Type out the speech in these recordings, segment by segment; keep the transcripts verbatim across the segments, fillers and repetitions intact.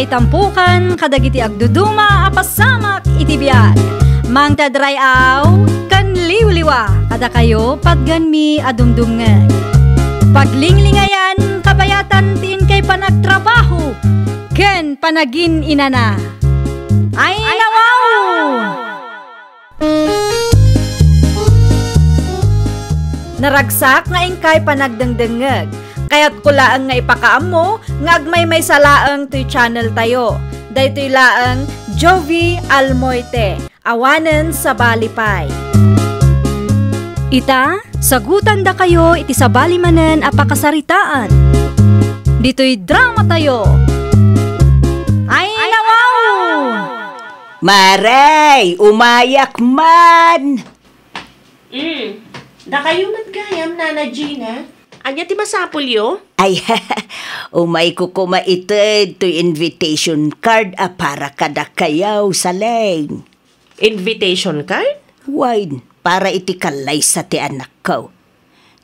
Itampukan kadagiti agduduma a pasamak iti biag. Mangted ray-aw ken liwliwa kadakayo patgenmi a dumdumngeg. Paglinglingayan kabayatan ti inkay panagtrabaho ken panagin-inana. Ay, nawaw! Naragsak nga inkay panagdengdengngeg. Kayatko laeng nga ipakaammo nga agmaymaysa laeng toy channel tayo. Daytoy laeng Jovie Almoite, awanen sabali pay. Ita, sagutandakayo iti sabali manen a pakasaritaan. Ditoy drama tayo. Ay, nawaw! Maray, umayak man! Mm. Dakayo met gayam, Nana Gina? Ania ti masapulyo? Ay, umayko koma ited toy invitation card a para kadakayo, Saleng. Invitation card? Wen, para iti kallaysa ti anakko.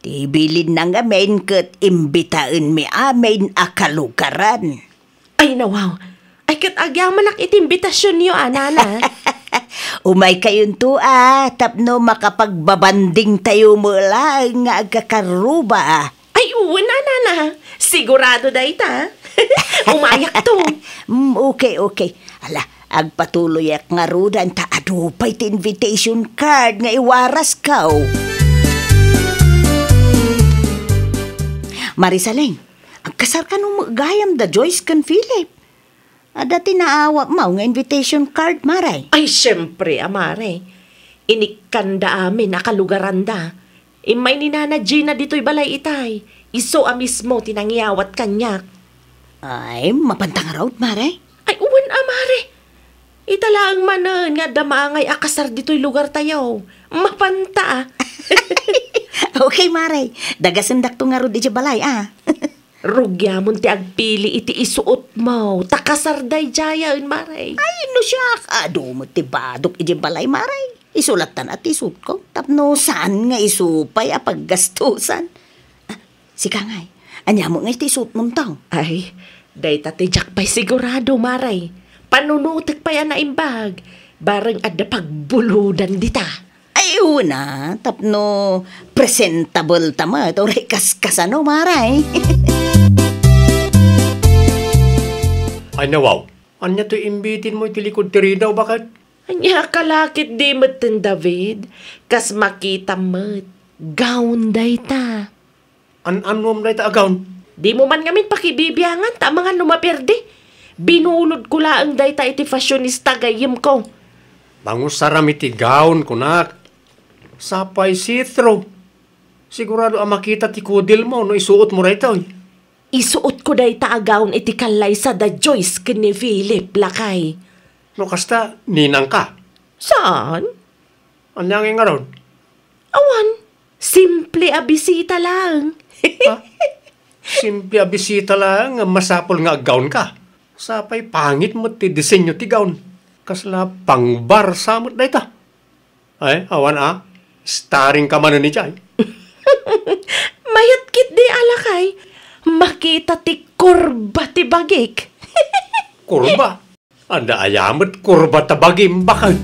Ti bilinna ngamin ket imbitaenmi amin a kalugaran. Ay, nawaw. Ay, ket agyamanak iti imbitasionyo, a, Nana. Umaykayonto, a, tapno makapagbabandingtayo met laeng nga agkakaruba. Ay, wen a, Nana. Sigurado dayta. Umayakto. Mm, okay, okay. Ala, agpatuloyak ngaruden ta adu pay ti invitation card nga iwarasko. Mari Saleng, agkasar kano met gayam da Joyce ken Philip? Adda ti naawatmo nga invitation card, Mare? Ay, siempre, a, Mare. Inikkanda amin a kalugaranda. Immay ni Nana Gina ditoy balay itay. Isu a mismo ti nangyawat kaniak. Ay, mapanta ngarud, Mare? Ay, wen a, Mare. Ita laeng manen nga adda maangay a kasar ditoy lugartayo. Mapanta, a. Okay, Mare. Dagasendakto ngarud idiay balay, a. Rugiamon ti agpili iti isuotmo, ta kasar daydiayen, Mare. Ay, no siak, adu met ti badok idiay balay, Mare. Isu lattan a ti isuotko, tapno saan nga isu pay a paggastusan. Ah, sika ngay, ania met ngay ti isuotmonto? Ay, dayta ti diak pay sigurado, Mare. Panunotek pay a naimbag, bareng adda pagbulodan dita. Ay, una, tapno presentable ta met, uray kaskasano, Mare. Ay, nawaw. Ania toy imbitinmo iti likud ti ridaw, baket? Ania ka la ketdi metten, David? Kas makitam met, gown dayta. An-annuam dayta a gown? Dimo man ngamin pakibibiangan ta amangan no maperdi. Binulodko laeng dayta iti fashionista gayyemko. Mangusaram iti gown, kunak. Sapay see-through. Sigurado a makita ti kudelmo no isuotmo daytoy. Isuotko dayta a gown iti kallaysa da Joyce ken ni Philip, lakay. No kasta, ninangka? Saan? Ania ngay ngarud? Awan, simple a bisita laeng. Ha? Simple a bisita laeng nga masapul nga aggownka? Sapay pangit met ti disenyo ti gown. Kasla pang-bar sa met dayta. Ay, awan a. Starring ka manen idiay. Mayat ketdi a lakay. Makita ti kurba ti bagik. Kurba? Adda aya met kurba ta bagim, baket?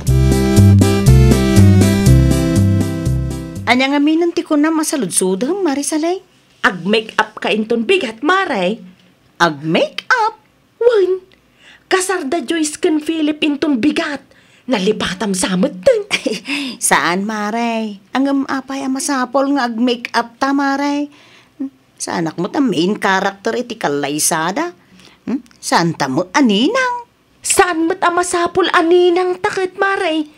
Ania ngamin ti kunam a saludsodem, Mare Saleng? Ag-make up ka inton bigat, Mare. Ag-make up? Wen, kasar da Joyce ken Philip inton bigat. Nalipatam sa metten. Saan, Mare. Ngem apay a masapul nga ag-make up ta, Mare? Saanak met a main character iti kallaysada. Hmm? Saan ta met a ninang? Saan met a masapul a ninang ta ket, Mare?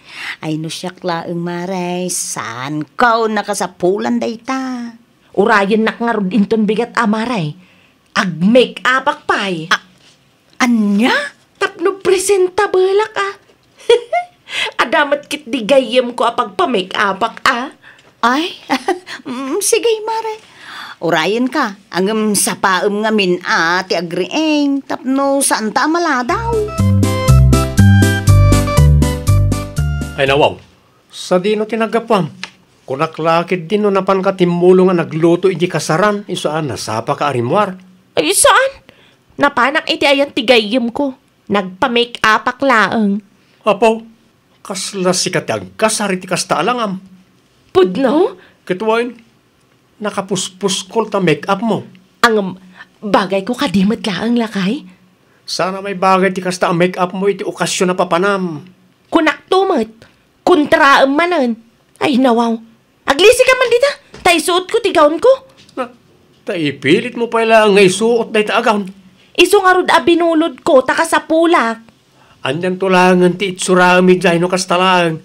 Ay, no siak laeng, Mare, saanko nakasapulan dayta. Urayennak ngarud inton bigat a, Mare. Ag-make upak pay. A-, ania? Tapno presentablak a. Adda met ketdi gayyemko a pagpa-make upak a. Ay, mm, sige, Mare. Urayenka, ngem sapaem ngamin a ti agriing, tapno saanta a maladaw. Ay, nawaw. Sadino ti naggapuam? Kunak la ketdi no napanka timmulong a nagluto iti kasaran, isu a nasapaka a rimmuar. Ay, saan? Napanak iti ayan ti gayyemko. Nagpa-make-upak laeng. Apo, kasla sika ti agkasar iti kasta a langam. Pudno? Ket wen, nakapuspuskol ta make-up mo. Ngem, bagayko kadi met laeng, lakay? Saan a maibagay ti kasta a make-up mo iti okasion a papanam. Kunakto met, kontraem manen. Ay, nawaw. Aglisika man dita, ta isuotko ti gownko. Na, ta ipilitmo pay laeng nga isuot dayta a gown. Isu ngarud a binulodko, ta kasapulak. Anianto laengen ti itsuraem idiay no kasta laeng?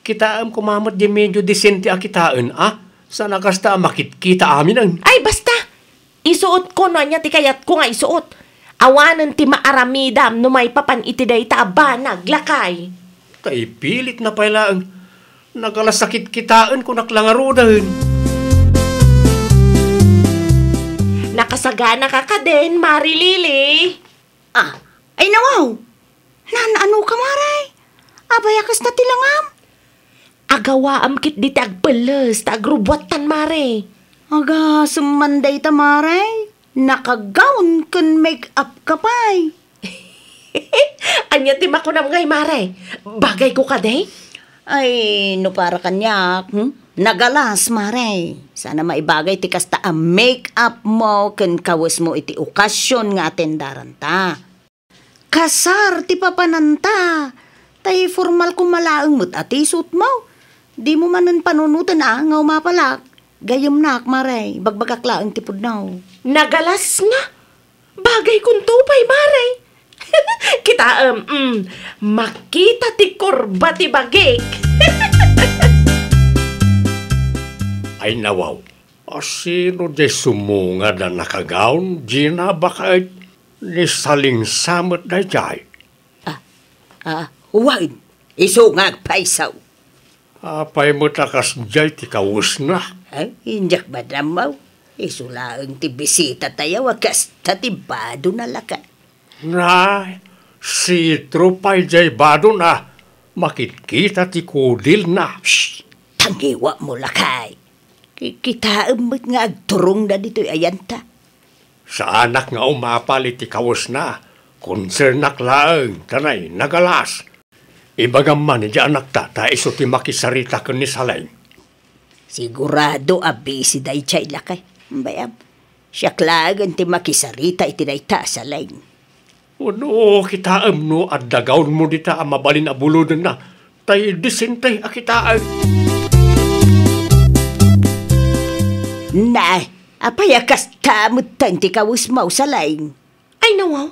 Kitaem koma met di medyo disente a kitaen, a? Saan a kasta a makitkita aminen. Ay, basta! Isuotko no ania ti kayatko nga isuot. Awanen ti maaramidam no maipapan iti dayta a banag, lakay. Ta ipilitna pay laeng. Nagalas a kitkitaen, kunak la ngaruden. Nakasaganaka kadin, Mari Lily? Ah, ay nawaw! Naan-ano ka, Mare? Apay a kasta ti langam? Agawaam ketdi ti agpelles ta agrubbuattan, Mare. Agasem man dayta, Mare. Naka-gown ken make-up ka pay. Ania ti makunam ngay, Mare? Bagayko kadi? Ay, no para kaniak, hmm? Nagalas, Mare. Saan a maibagay ti kasta a make-up mo ken kawesmo iti okasion nga atendaranta. Kasar ti papananta. Tay formal koma laeng met a ti isuotmo. Dimo manen panunoten a nga umapalak. Gayyemnak, Mare, ibagbagak laeng ti pudno. Nagalas nga. Bagaykonto pay, Mare. Kitaem, mm, makita ti kurba ti bagik. Ay, nawaw. A, sino diay sumungad a naka-gown, Gina, baket? Ni Salingsa met daydiay. Ah, ah, wen, isu nga agpayso. Apay met a kasdiay ti kawesna? Ay, diak madammaw. Isu laeng ti bisitatayo a kasta ti badona, lakay. Nay, sitro pay diay badona, makitkita ti kudilna. Shh! Tangiwatmo, lakay. Ki-, kitaem met nga agturongda ditoy ayanta. Saanak nga umapal iti kawesna, konsernak laeng, ta nay, nagalas. Ibagam man iti anakta ta isu ti makisarita ken ni Saleng. Sigurado a busy daydiay, lakay. Bayam, siak laengen ti makisarita iti dayta a Saleng. Wenno, kitaem no adda gownmo dita a mabalin a bulodenna, tay disente a kitaem. Na, apay a kasta metten ti kawesmo, Saleng? Ay, nawaw,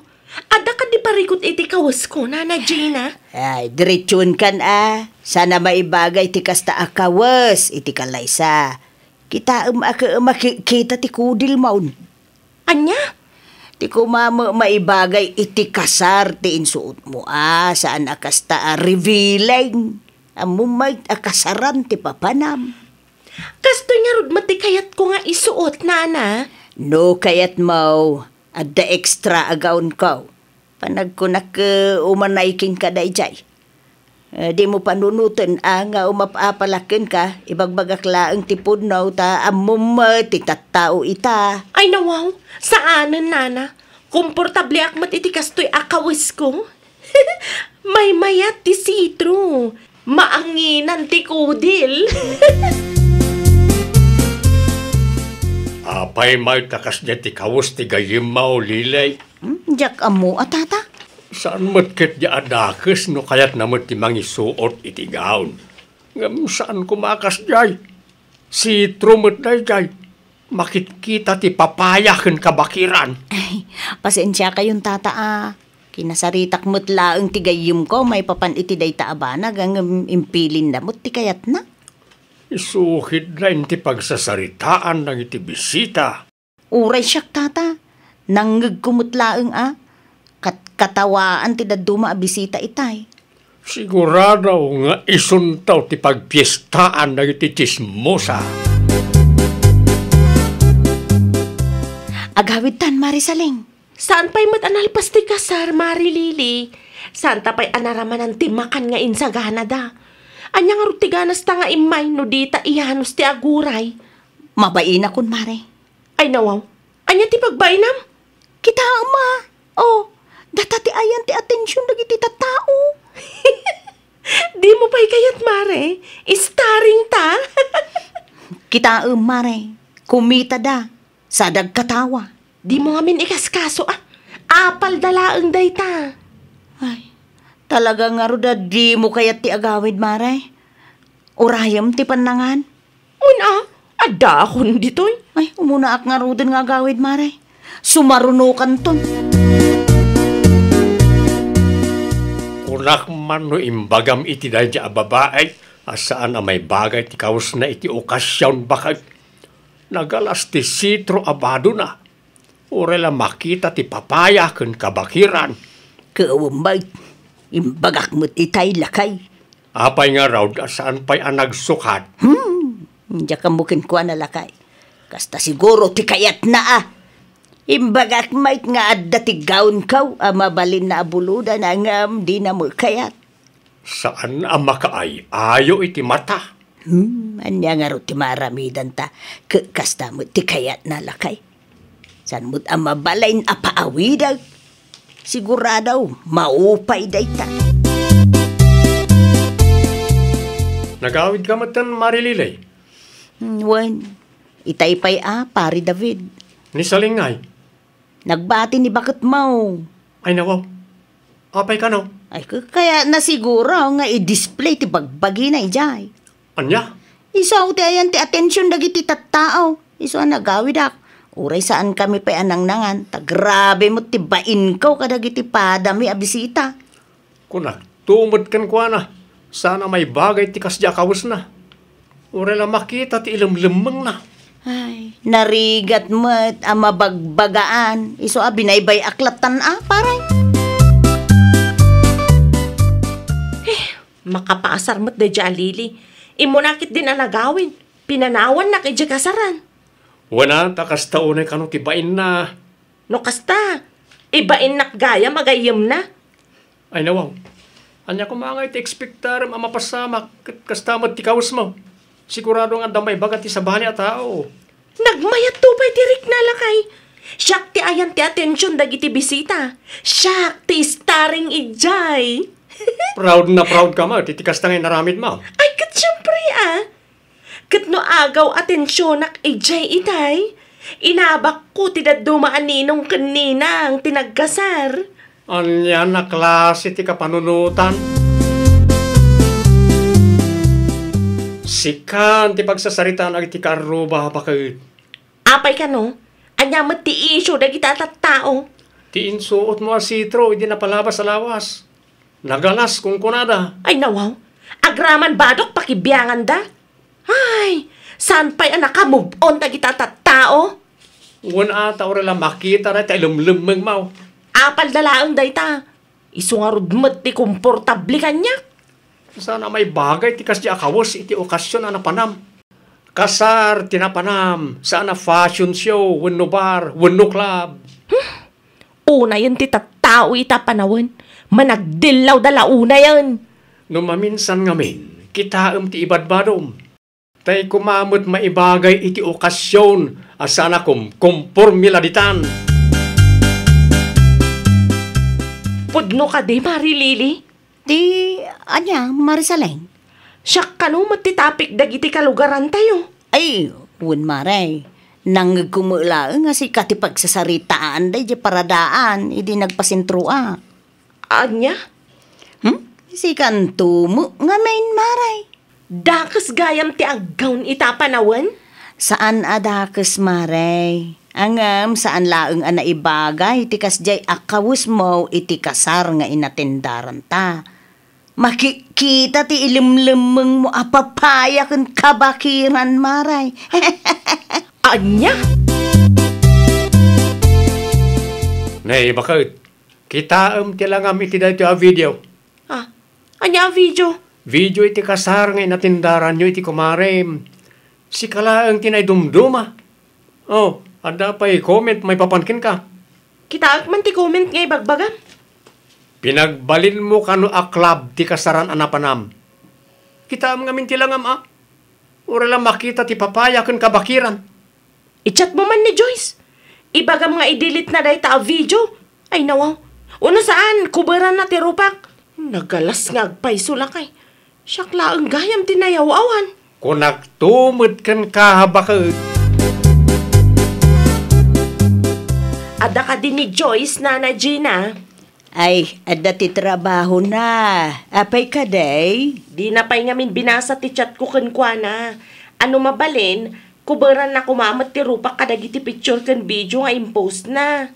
adda kadi parikut iti kawesko, Nana Gina? Ay, diretsuenkan a. Saan a maibagay ti kasta a kawes iti kalaysa. Kitaem a ke-, makikita ti kudilmo. Ania? Ti koma met maibagay iti kasar ti insuotmo a, saan a kasta a revealing. Ammom met a kasaran ti papanam. Kastoy ngarud met ti kayatko nga isuot, Nana. No kayatmo, adda extra a gownko. Panagkunak, eh, umanay kenka daydiay. Eh, dimo panunoten a nga umap-apalak kenka, ibagbagak laeng ti pudno ta ammom met ti tattao ita. Ay, nawaw, saanen, Nana. Komportableak met iti kastoy a kawesko. Maymayat ti sitro. Maanginan ti kudil. Apay met a kasdiay ti kawes ti gayyemmo, Lilay? Hmm, diak ammo a, tata. Saan met ketdi a dakes no kayatna met ti mangisuot iti gown. Ngem saan koma a kasdiay. Sitro met daydiay. Makitkita ti papaya ken kabakiran. Ay, pasensiakayon, tata, a. Kinasaritak met laeng ti gayyemko maipapan iti dayta a banag, ngem impilinna met ti kayatna. Isu ketdin ti pagsasaritaan dagiti bisita. Uray siak, tata. Nangngegko met laeng a. Kat-, katawaan ti dadduma a bisita itay. Sigurado nga isunto ti pagpiestaan dagiti tsismosa. Agawidtan, Mari Saleng. Saan pay met a nalpas ti kasar, Mari Lily. Saanta pay a naramanan ti makan nga insaganada. Ania ngarud ti ganasta nga immay no dita iyanus ti aguray? Mabainakon, Mari. Ay, nawaw. Ania ti pagbainam? Kitaem a. Oh, Data ti ayan ti atension dagiti tattao. Dimo pay kayat, Mare. Starring ta. Kitaem, Mare. Kumitada. Sa dagkatawa. Dimo ngamin ikaskaso, a. Apalda laeng dayta. Ay, talaga ngarud a dimo kayat ti agawid, Mare? Urayem ti pannangan? Wen a, addaakon ditoy. Ay, umunaak ngaruden nga agawid, Mare. Sumarunokanton. Kunak man no imbagam iti daydiay a babai a saan a maibagay ti kawesna iti okasion, baket. Nagalas ti sitro a badona. Uray la makita ti papaya ken kabakiran. Ket awan met, imbagak met itay, lakay. Apay ngarud a saan pay a nagsukat? Hmm, diak ammo kenkuana, lakay. Kasta siguro ti kayatna a. Imbagak met nga adda ti gawnko a mabalinna a bulodan ngem dina met kayat. Saan a makaay-ayo iti mata. Hmm, ania ngarud ti maaramidanta? Ket kasta met ti kayatna, lakay. Saan met a mabalin a paawidek? Sigurado, maupay dayta. Nagawidka metten, Mare Lily? Hmm, wen, itay pay a, Pare David. Ni Salingay? Nagbati ni baketmo. Ay, nawaw. Apay kano? Ay, k-, kayatna siguro nga i-display ti bagbagina idiay. Ania? Isu ti ayan ti atension dagiti tattao. Isu a nagawidak. Uray saankami pay a nangnangan, ta grabe met ti bainko kadagiti padami a bisita. Kunakto met kenkuana, saan a maibagay ti kasdi a kawesna. Uray la makita ti ilemlemmengna. Ay, narigat met a mabagbagaan. Isu a binaybay-ak lattan a, Pare. Eh, makapaasar met daydiay a Lily. Immuna ketdin a nagawid. Pinanawannak idiay kasaran. Wen a, ta kasta unay kano ti bainna. No kasta, ibainnak gayam a gayyemna. Ay, nawaw. Ania koma ngay ti ekspektarem a mapasamak ket kasta met ti kawesmo? Sigurado nga adda maibaga ti sabali a tao. Nagmayatto pay ti rikna, lakay. Siak ti ayan ti atension dagiti bisita. Siak ti starring idiay. Proud na proud ka met iti kasta nga inaramidmo. Ay, ket siempre, a. Ket no agaw atensionak idiay itay, inabakko ti dadduma a ninong ken ninang ti nagkasar. Ania a klase ti kapanunotan? Sikan ti pagsasaritaan dagiti kaarruba, baket. Apay kano? Ania met ti isyu dagita a tattao? Ti insuotmo a sitro idi napalabas a lawas. Nagalas, kunkunada. Ay, nawaw. Agraman badok pakibianganda. Ay, saan pay a naka-move on dagita tattao? Wen a, ta uray la makita dayta ilemlemmengmo. Apalda laeng dayta. Isu ngarud met ti komportable kaniak. Saan a maibagay ti kasdi a kawes iti okasion a napanam. Kasar ti napanam, saan a fashion show, wenno bar, wenno club. Hmm? Unayen ti tattao ita panawen, managdillawda la unayen. No maminsan ngamin, kitaem ti ibadbadom. Tay koma met maibagay iti okasion a saan a kumkomporme la ditan. Pudno kadi, Mare Lily? Ti, ania, Mare Saleng? Siak kano met ti topic dagiti kalugarantayo? Ay, wen, Mare. Nangngegko met laeng a sika ti pagsasaritaanda idiay paradaan idi nagpasentroak. Ania? Hmm? Sikanto met ngamin, Mare. Dakes gayam ti aggawn ita panawen? Saan a dakes, Mare. Ngem saan laeng a naibagay ti kasdiay a kawesmo iti kasar nga inatendaranta. Makikita ti ilemlemmengmo a papaya ken kabakiran, Mare. Ania? Nay, baket. Kitaem ti langam iti daytoy a video. Ah, ania a video? Video iti kasar nga inatendaranyo iti kumarem. Sika laeng ti naidumduma. Oh, adda pay comment maipapan kenka. Kitaek man ti comment nga ibagbagam. Pinagbalinmo kano a club ti kasaran a napanam. Kitaem ngamin ti langam a. Uray la makita ti papaya ken kabakiran. I-chat mo man ni Joyce. Ibagam nga i-delete na dayta a video. Ay, nawaw. Uno saan, kuberanna ti rupak. Nagalas nga agpayso lakay. Siak laeng gayam ti nayaw-awan. Kunak to met kenka, baket. Adda kadi ni Joyce, Nana Gina? Ay, adda ti trabahona. Apay kadi? Dina pay ngamin binasa ti chatko kenkuana. Ano mabalin, kuberanna koma met ti rupak kadagiti picture ken video nga impostna.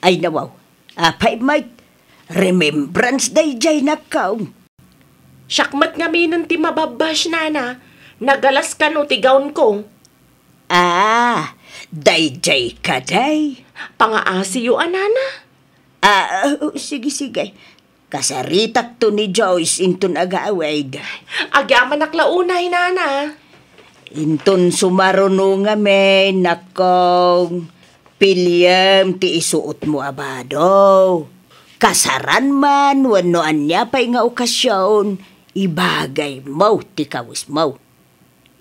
Ay, nawaw. Apay met, remembrance daydiay, nakkaw. Siak met ngaminen ti mababbash, Nana. Nagalas kano ti gownko. Ah, daydiay kadi? Pangaasiyo a, Nana. Ah, ah, oh, sige, sige. Kasaritakto ni Joyce inton agawid. Agyamanak la unay, Nana. Inton sumaruno ngamin, nakkaw, piliem ti isuotmo a bado. Kasaran man wenno ania pay nga okasion, ibagaymo ti kawesmo.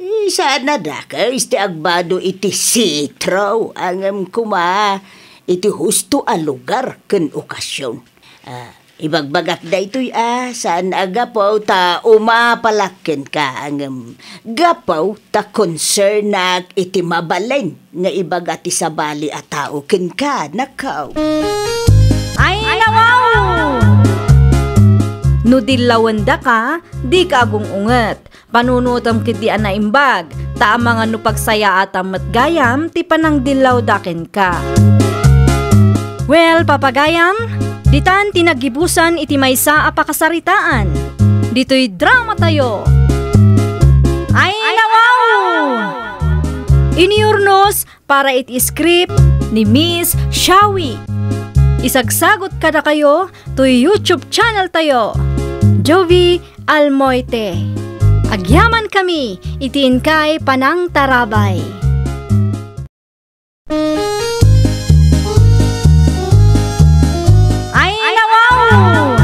Eh, saan a dakes ti agbado iti sitro, ngem koma iti husto a lugar ken okasion. Ah, ibagbagak daytoy a saan a gapu ta umapalak kenka, ngem gapu ta konsernak iti mabalin nga ibaga ti sabali a tao kenka, nakkaw. Ay, nawaw! No dillawendaka, dika agung-unget. Panunotem ketdi a naimbag, ta amangan no pagsayaatam met gayam ti panangdillawda kenka. Well, papagayam, ditan ti naggibusan iti maysa a pakasaritaan. Ditoy dramatayo. Ay, nawaw! Iniurnos para iti script ni Miss Shawi. Isagsagut kadakayo toy YouTube channel tayo, Jovi Almoite. Agyamankami iti inkay panangtarabay. Ay, nawaw!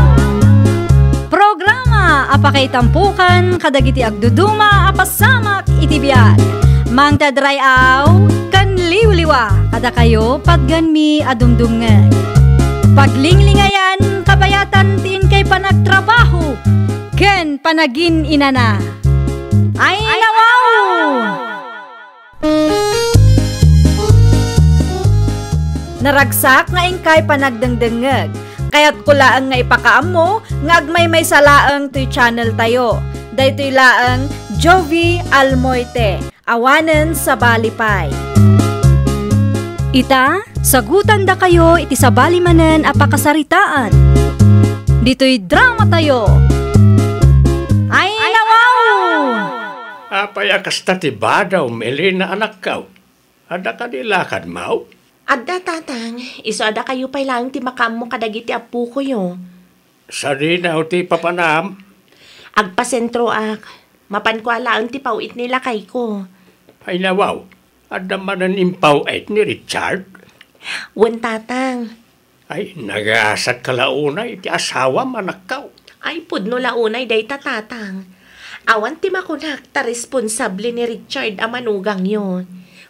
Programa a pakaitampukan kadagiti agduduma a pasamak iti biag. Mangted ray-aw ken liwliwa kadakayo patgenmi a dumdumngeg. Paglinglingayan, kabayatan ti inkay panagtrabaho ken panagin-inana. Ay, nawaw! Naragsak nga inkay panagdengdengngeg. Kayatko laeng nga ipakaammo nga agmaymaysa laeng toy channel tayo. Daytoy laeng Jovi Almoite, awanen sabali pay. Ita, sagutandakayo iti sabali manen a pakasaritaan. Ditoy dramatayo. Ay, nawaw! Apay a kasta ti badaw, Melina, anakkaw? Adda kadi lakadmaw? Adda, Tatang. Isu a dakayo pay laeng ti makaammo kadagiti appokoyo. Sadino ti papanam? Agpasentroak. Mapanko a laeng ti paw-it ni lakayko. Ay, nawaw. Adda manen impaw-it ni Richard? Wen, Tatang. Ay, nagasatka la unay iti asawam, anakkaw. Ay, pudno la unay dayta, Tatang. Awan ti makunak ta responsable ni Richard a manugangyo.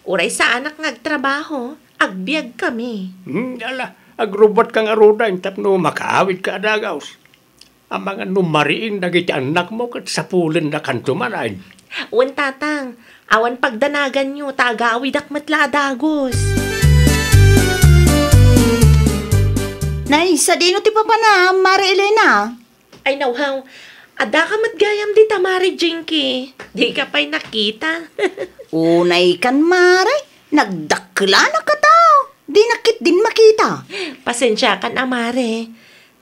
Uray saanak nga agtrabaho, agbiagkami. Hmm, ala, agrubbuatka ngaruden tapno makaawidka a dagus. Amangan no mariing dagiti annakmo ket sapulendakanto manen. Wen, Tatang, awan pagdanaganyo ta agawidak met la a dagus. Nay, sadino ti papanam, Mare Elena? Ay, nawhaw, addaka met gayam dita, Mare Jinky. Dika pay nakita. Unay kan, Mare. Nagdakkelanaka ta. Dinak ketdin makita. Pasensiakan a, Mare.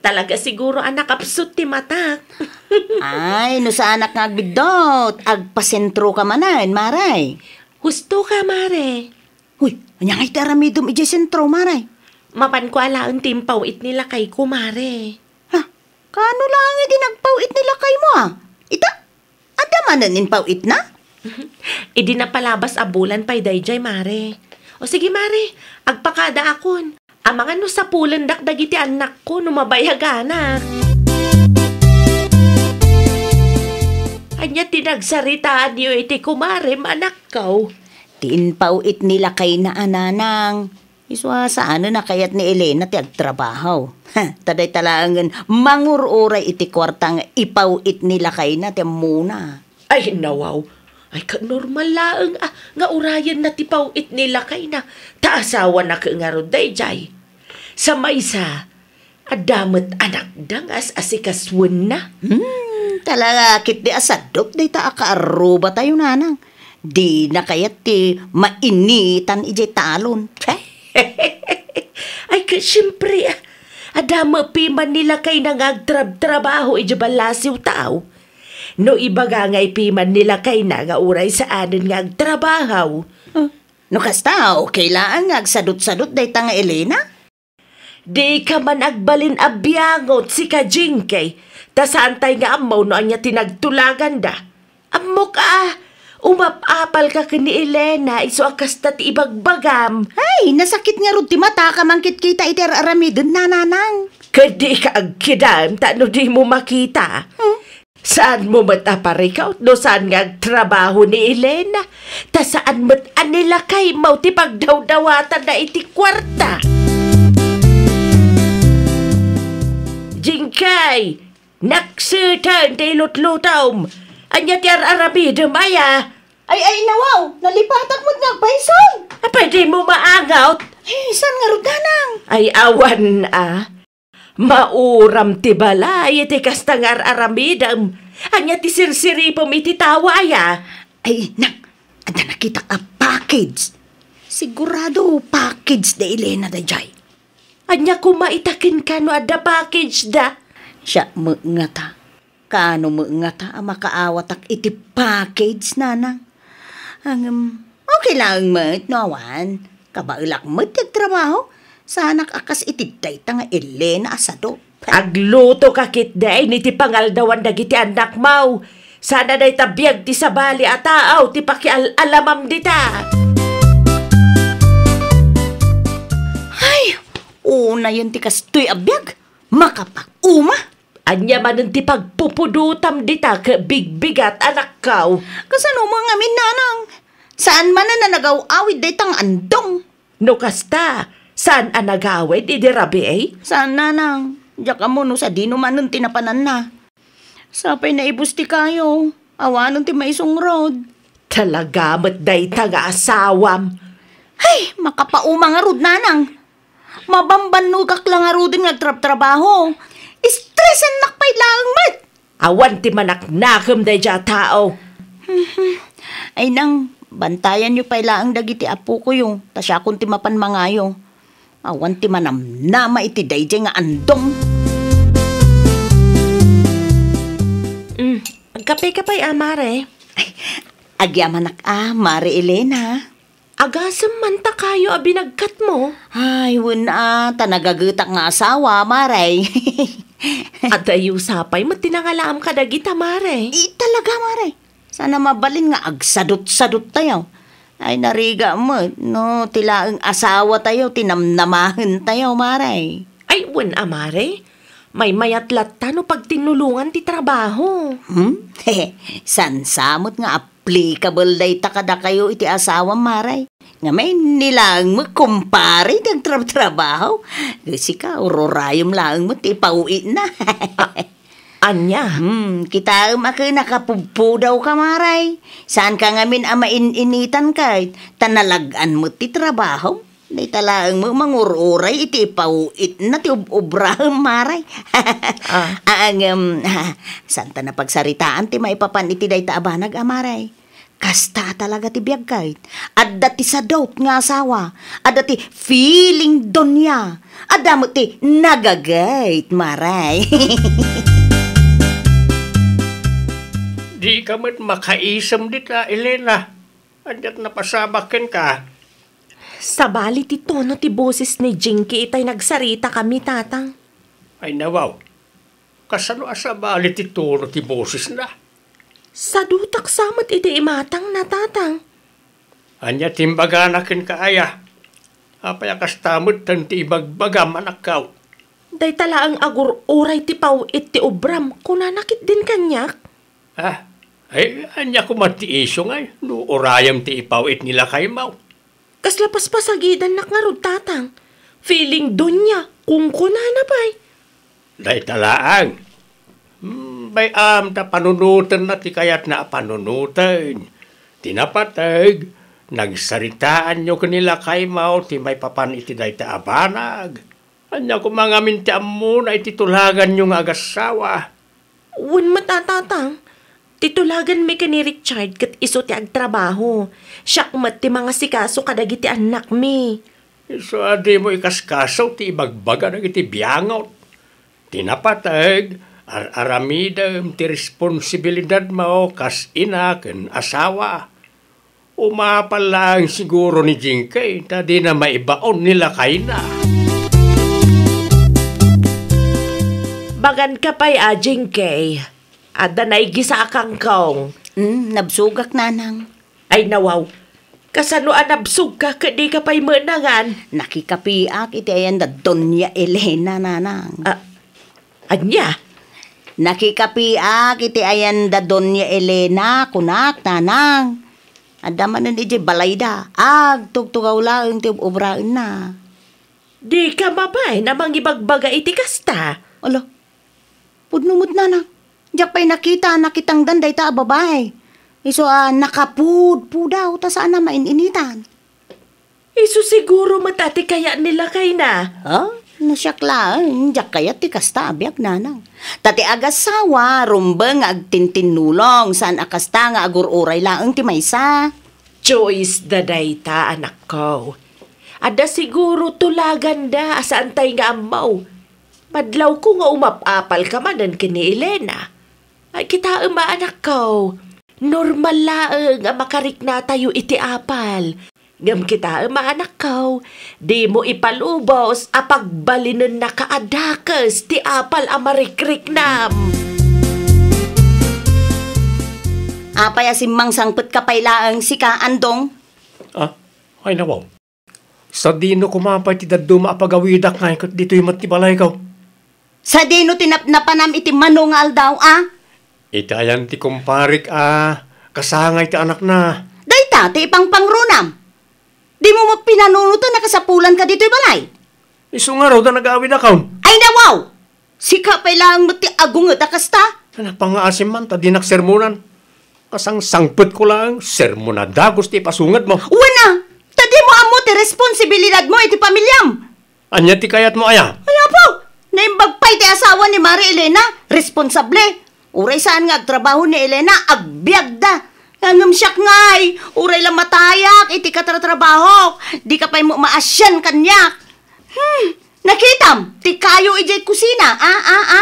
Talaga siguro a nakapsut ti matak. Ay, no saanak nga agbiddut, agpasentroka manen, Mare. Hustoka, Mare. Uy, ania ngay ti aramidem idiay sentro, Mare? Mapanko a laeng ti impaw-it ni lakayko, Mare. Ha? Kaano laeng idi nagpaw-it ni lakaymo, a? Ita? Adda manen impaw-itna? Idi napalabas a bulan pay daydiay, Mare. O sige, Mare, agpakadaakon. Amangan no sapulendak dagiti annakko no mabayaganak. Ania ti nagsaritaanyo iti kumarem, anakko? Ti impaw-it ni lakayna a nanang. Isu a saanen a kayat ni Elena ti agtrabaho. Ta dayta laengen mangur-uray iti kuarta nga ipaw-it ni lakayna ti ammona. Ay, nawaw. Ay, ket normal laeng a nga urayenna ti paw-it ni lakayna, ta asawana ket ngarud daydiay. Sa maysa, adda met anakda nga as-asikasuenna. Hmm, talaga ketdi a sadot dayta a kaarrubatayo, nanang. Dina kayat ti mainitan idiay talon. Ay, ket siempre, ah, adda met piman ni lakayna nga agtrabtrabaho idiay ballasiw tao. No ibaga ngay piman ni lakayna nga uray saanen nga agtrabaho. Hmm. No kasta, okay laeng nga agsadot-sadot dayta nga Elena? Dika man agbalin a biangot, sika, Jinky, ta saantay nga ammo no ania ti nagtulaganda. Ammok a, umap-apalka ken ni Elena, isu a kasta ti ibagbagam. Ay, nasakit ngarud ti mataka mangkitkita iti ar-aramidenna, nanang. Ket dika agkidam ta no dimo makita. Hmm? Saanmo met a parikut no saan nga agtrabaho ni Elena, ta saan met a ni lakaymo ti pagdawdawatanna iti kuarta. Jinky, nakseten ti ilutlutom. Ania ti ar-aramidem aya? Ay, ay, nawaw, nalipatak met nga agpayson. Apay dimo maangot? Ay, saan ngarud, nanang? Ay, awan a. Mauram ti balay iti kasta nga ar-aramidem. Ania ti sirsiripem iti tao aya? Ay, nang, adda nakitak a package. Sigurado package da Elena daydiay. Ania koma ita kenka no adda package da? Siak met ngata. Kaano met ngata a makaawatak iti package, nanang? Ngem, okay laeng met no awan. Kabaelak met ti agtrabaho. Saanak a kas iti dayta nga Elena a sadot. Aglutoka ketdi iti pangaldawan dagiti annakmo. Saan a dayta biag ti sabali a tao ti pakial-alamam dita. Ay, unayen ti kastoy a biag. Makapauma. Ania manen ti pagpupudotam dita ket bigbigat, anakko? Kasano met ngamin, nanang? Saan manen a nagaw-awid dayta nga andong? No kasta, saan a nagawid idi rabii? Saan, nanang. Diak ammo no sadino manen ti napananna. Sapay naibus ti kayo. Awanen ti maisungrod. Talaga met dayta nga asawam. Ay, makapauma ngarud, nanang. Mabambannogak la ngaruden nga agtrabtrabaho. Stressennak pay laeng met. Awan ti manaknakem daydiay a tao. Mhm. Ay nang, bantayanyo pay laeng dagiti apokoyo, ta siakon ti mapan mangayo. Awan ti manamnama iti daydiay nga andong. Mm, agkapeka pay a, Mare? Ay, agyamanak a, Mare Elena. Agasem man ta kayo a binagkatmo? Ay, wen a, ta nagagetak nga asawa, Mare. Adayo sapay met ti nangalaam kadagita, Mare. Ay, talaga, Mare. Saan a mabalin nga agsadot-sadot tayo. Ay, narigat met, no, ti laeng asawa tayo, ti namnamaen tayo, Mare. Ay, wen a, Mare. Maymayat latta no pagtinnulongan ti trabaho. Hmm? Saan sa met nga applicable dayta kadakayo iti asawam, Mare. Ngamin, ni laeng met kumpare ti agtrabtrabaho. Sika, ururayem laeng met ti ipaw-itna. A-, ania? Hmm, kitaem a ket nakapudpudawka, Mare. Saanka ngamin a main-initan ket ta nalag-an met ti trabaho. Dayta laeng met mangur-uray iti ipaw-itna ti ub-, obraem, Mare. Ah. Ah, ngem, ah, saanta napagsaritaan ti maipapan iti dayta a banag, a, Mare. Kasta talaga ti biag ket. Adda ti sadot nga asawa, adda ti feeling donya, adda met ti nagagayt, Mare. Dika met makaisem dita, Elena. Aniat napasamak kenka? Sabali ti tono ti boses ni Jinky itay nagsaritakami, Tatang. Ay, nawaw. Kasano a sabali ti tono ti bosesna? Sadutak sa met iti imatangna, Tatang. Ania ti imbagana kenka aya? Apay a kasta metten ti ibagbagam, anakko? Dayta laeng agur-uray ti paw-it ti obram, kunana ketdin kaniak. Ah, ay, ania koma ti isu ngay no urayem ti ipaw-it ni lakaymo? Kasla paspasagidannak ngarud, Tatang. Feeling doña, kunkunana pay. Dayta laeng. Hmm, bay-am ta panunotenna ti kayatna a panunoten. Ti napateg, nagsaritaanyo ken ni lakaymo ti maipapan iti dayta a banag. Ania koma ngamin ti ammona iti tulaganyo nga agassawa? Wen met a, Tatang. Ti tulaganmi ken ni Richard ket isu ti agtrabaho. Siak met ti mangasikaso kadagiti annakmi. Isu a dimo ikaskaso ti ibagbaga dagiti biangot. Ti napateg, ar-aramidem ti responsibilidadmo kas ina ken asawa. Umapal laeng siguro ni Jinky ta dina maibaon ni lakayna. Baganka pay a, Jinky. Adda naigisa a kangkong. Mm, nabsogak, Nanang. Ay, nawaw. Kasano a nabsogka ket dika pay menangan? Nakikapiak iti ayan da Doña Elena, Nanang. Ah, ania? Nakikapiak iti ayan da Doña Elena, kunak, Nanang. Adda manen idiay balayda. Agtugtugaw laeng ti ub-ubraenna. Dika mabain a mangibagbaga iti kasta? Ala, pudno met, Nanang. Diak pay nakita a nakitangdan dayta a babai. Isu a nakapudpudaw ta saan a main-initan. Isu siguro met a ti kayat ni lakayna. Ha? No siak laeng, diak kayat ti kasta a biag, Nanang. Ta ti agassawa, rumbeng nga agtintinnulong, saan a kasta nga agur-uray laeng ti maysa. Choice da dayta, anakko. Adda siguro tulaganda a saantay nga ammo. Madlawko nga umap-apalka manen ken ni Elena. Ay, kitaem a, anakko. Normal laeng a makariknatayo iti apal. Ngem kitaem a, anakko, dimo ipalubos a pagbalinennaka a dakes ti apal a marikriknam. Apay a simmangsangpetka pay laeng sika, Andong? Ah, ay, nawaw. Sadino koma pay ti dadduma a pagawidak ngay ket ditoy met ti balayko? Sadino ti napnapanam iti mano nga aldaw, a? Iti ayan ti kumparik a kasangay ti anakna. Dayta ti ipangpangrunam. Dimo met pinanunoten a kasapulanka ditoy balay? Isu ngarud a nagaawidakon. Ay, nawaw! Sika pay laeng met ti agunget a kasta? Napangngaasim man ta dinak sermonan. Kasangsangpetko laeng, sermon a dagus ti ipasungedmo. Wen a, ta dimo ammo ti responsibilidadmo iti pamiliam. Ania ti kayatmo aya? Ay, apo, naimbag pay ti asawa ni Mari Elena, responsable. Uray saan nga agtrabaho ni Elena, agbiagda. Ngem siak ngay, uray la matayak iti katratrabahok, dika pay met maasian kaniak. Hmm, nakitam, ti kayo idiay kusina, a, a, a.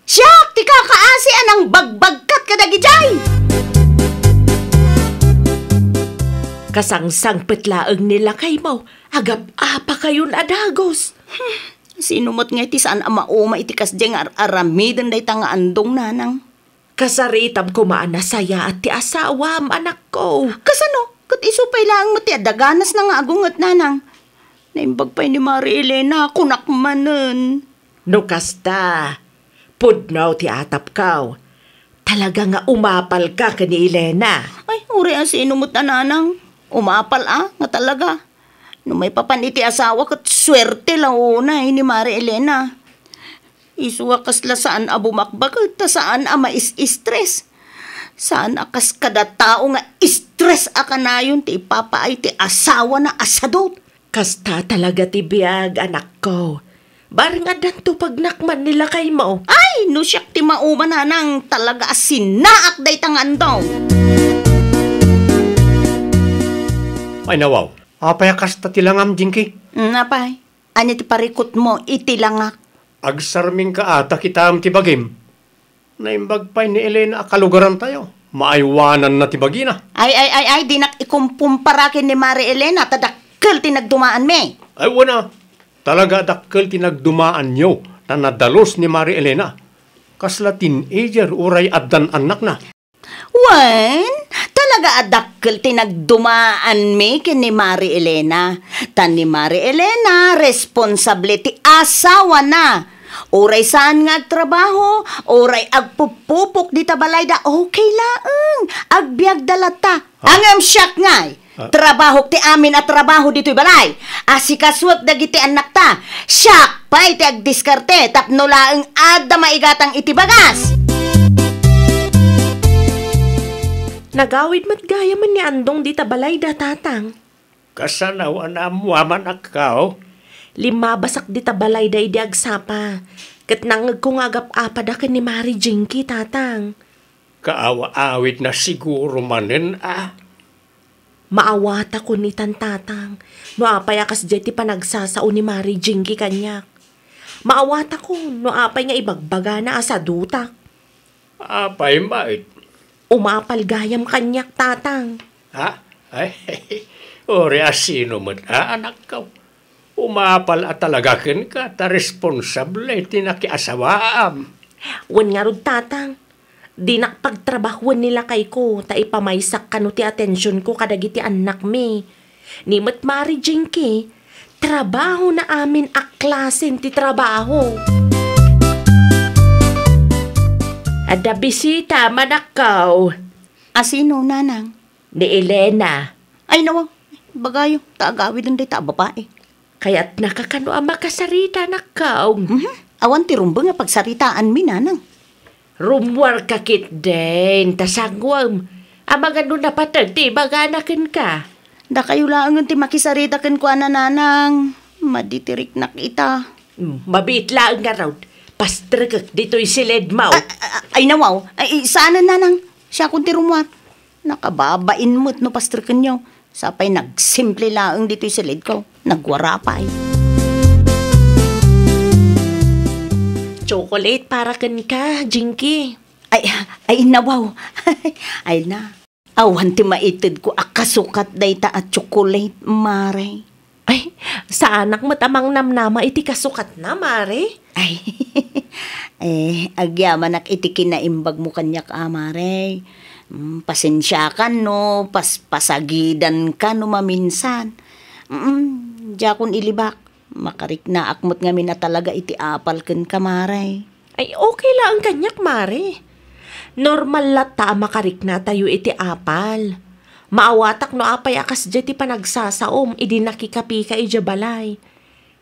Siak ti kakaasi a nangbagbagkat kadagijay. Kasangsangpet laeng ni lakaymo, agap-apakayon a dagus. Hmm, sino met ngay ti saan a mauma iti kasdiay nga ar-aramiden dayta nga andong, Nanang? Kasaritam koma a nasayaat ti asawam, anakko. Kasano? Ket isu pay laeng met ti adda ganasna nga agunget, Nanang. Naimbag pay ni Mari Elena, kunak manen. No kasta, pudno ti atapko. Talaga nga umapalka ken ni Elena. Ay, uray a sino met a, Nanang. Umapal a, nga talaga. No maipapan iti asawa, ket suerte la unay ni Mari Elena. Isu a kasla saan a bumakbaket ta saan a mais-istres. Saan a kas kada tao nga istres a kanayon ti ipapaay ti asawana a sadut. Kasta talaga ti biag, anakko. Bareng addanto pagnakman ni lakaymo. Ay, no siak ti mauma, Nanang, talaga a sinaak dayta nga andong. Ay, nawaw. Apay a kasta ti langam, Jinky? Mm, apay. Ania ti parikutmo iti langak? Agsarmingka a ta kitaem ti bagim. Naimbag pay ni Elena a kalugarantayo. Maaywananna ti bagina. Ay, ay, ay, ay, dinak ikumpumpara ken ni Mari Elena ta dakkel ti nagdumaanmi. Ay, wen a. Talaga a dakkel ti nagdumaanyo ta nadalus ni Mari Elena. Kasla teenager uray addan annakna. Wen, talaga a dakkel ti nagdumaanmi ken ni Mari Elena. Ta ni Mari Elena, responsable ti asawana. Uray saan nga agtrabaho, uray agpupupok dita balayda, okay laeng. Agbiagda latta. Ah. Ngem siak ngay, ah, trabahok ti amin a trabaho ditoy balay. Asikasuek dagiti annakta. Siak pay ti agdiskarte tapno laeng adda maigatang iti bagas. Nagawid met gayamen ni Andong dita balayda, Tatang. Kasano a naammuam, anakko? Limmabasak dita balayda idi agsapa, ket nangngegko nga agap-apada ken ni Mari Jinky, Tatang. Kaawa-awidna siguro manen a. Maawatakon itan, Tatang, no apay a kasdiay ti panagsasao ni Mari Jinky kaniak. Maawatakon no apay nga ibagbagana a sadutak. Apay met? Umapal gayam kaniak, Tatang. Ha? Ay, uray a sino met a, anakko. Umapal a talaga kenka ta responsable ti nakiasawaam. Wen ngarud, Tatang, dinak pagtrabahoen ni lakayko ta ipamaysak kano ti atensionko kadagiti annakmi. Ni met Mari Jinky, trabahona amin a klasen ti trabaho. Adda bisita, manakkaw. A sino, nanang? Ni Elena. Ay, nawa, bagayo, ta agawiden dayta a babai. Kayatnaka kano a makasarita, nakkaw? Mhm. Awan ti rumbeng a pagsaritaanmi, nanang. Rummuarka ketdin, ta sanguem. Amangan no napateg ti ibagana kenka. Dakayo laengen ti makisarita kenkuana, nanang. Madi ti riknak ita. Hmm, mabiit laeng ngarud. Pastrekek ditoy siledmo. A-, a-, ay, nawaw. Ay, saanen, nanang. Siakon ti rummuar. Nakababain met no pastrekenyo. Sapay nagsimple laeng ditoy siledko. Nagwara pay. Chocolate para kenka, Jinky. Ay, ay, nawaw. Ay na. Awan ti maitedko a kasukat dayta a chocolate, Mare. Ay, saanak met a mangnamnama iti kasukatna, Mare. Ay, eh, agyamanak iti kinaimbagmo kaniak a, Mare. Mm, pasensiakan no pas-, pasagidanka no maminsan. Mm, diakon ilibak. Makariknaak met ngamin a talaga iti apal kenka, Mare. Ay, okay laeng kaniak, Mare. Normal latta a makariknatayo iti apal. Maawatak no apay a kasdiay ti panagsasaom idi nakikapika idiay balay.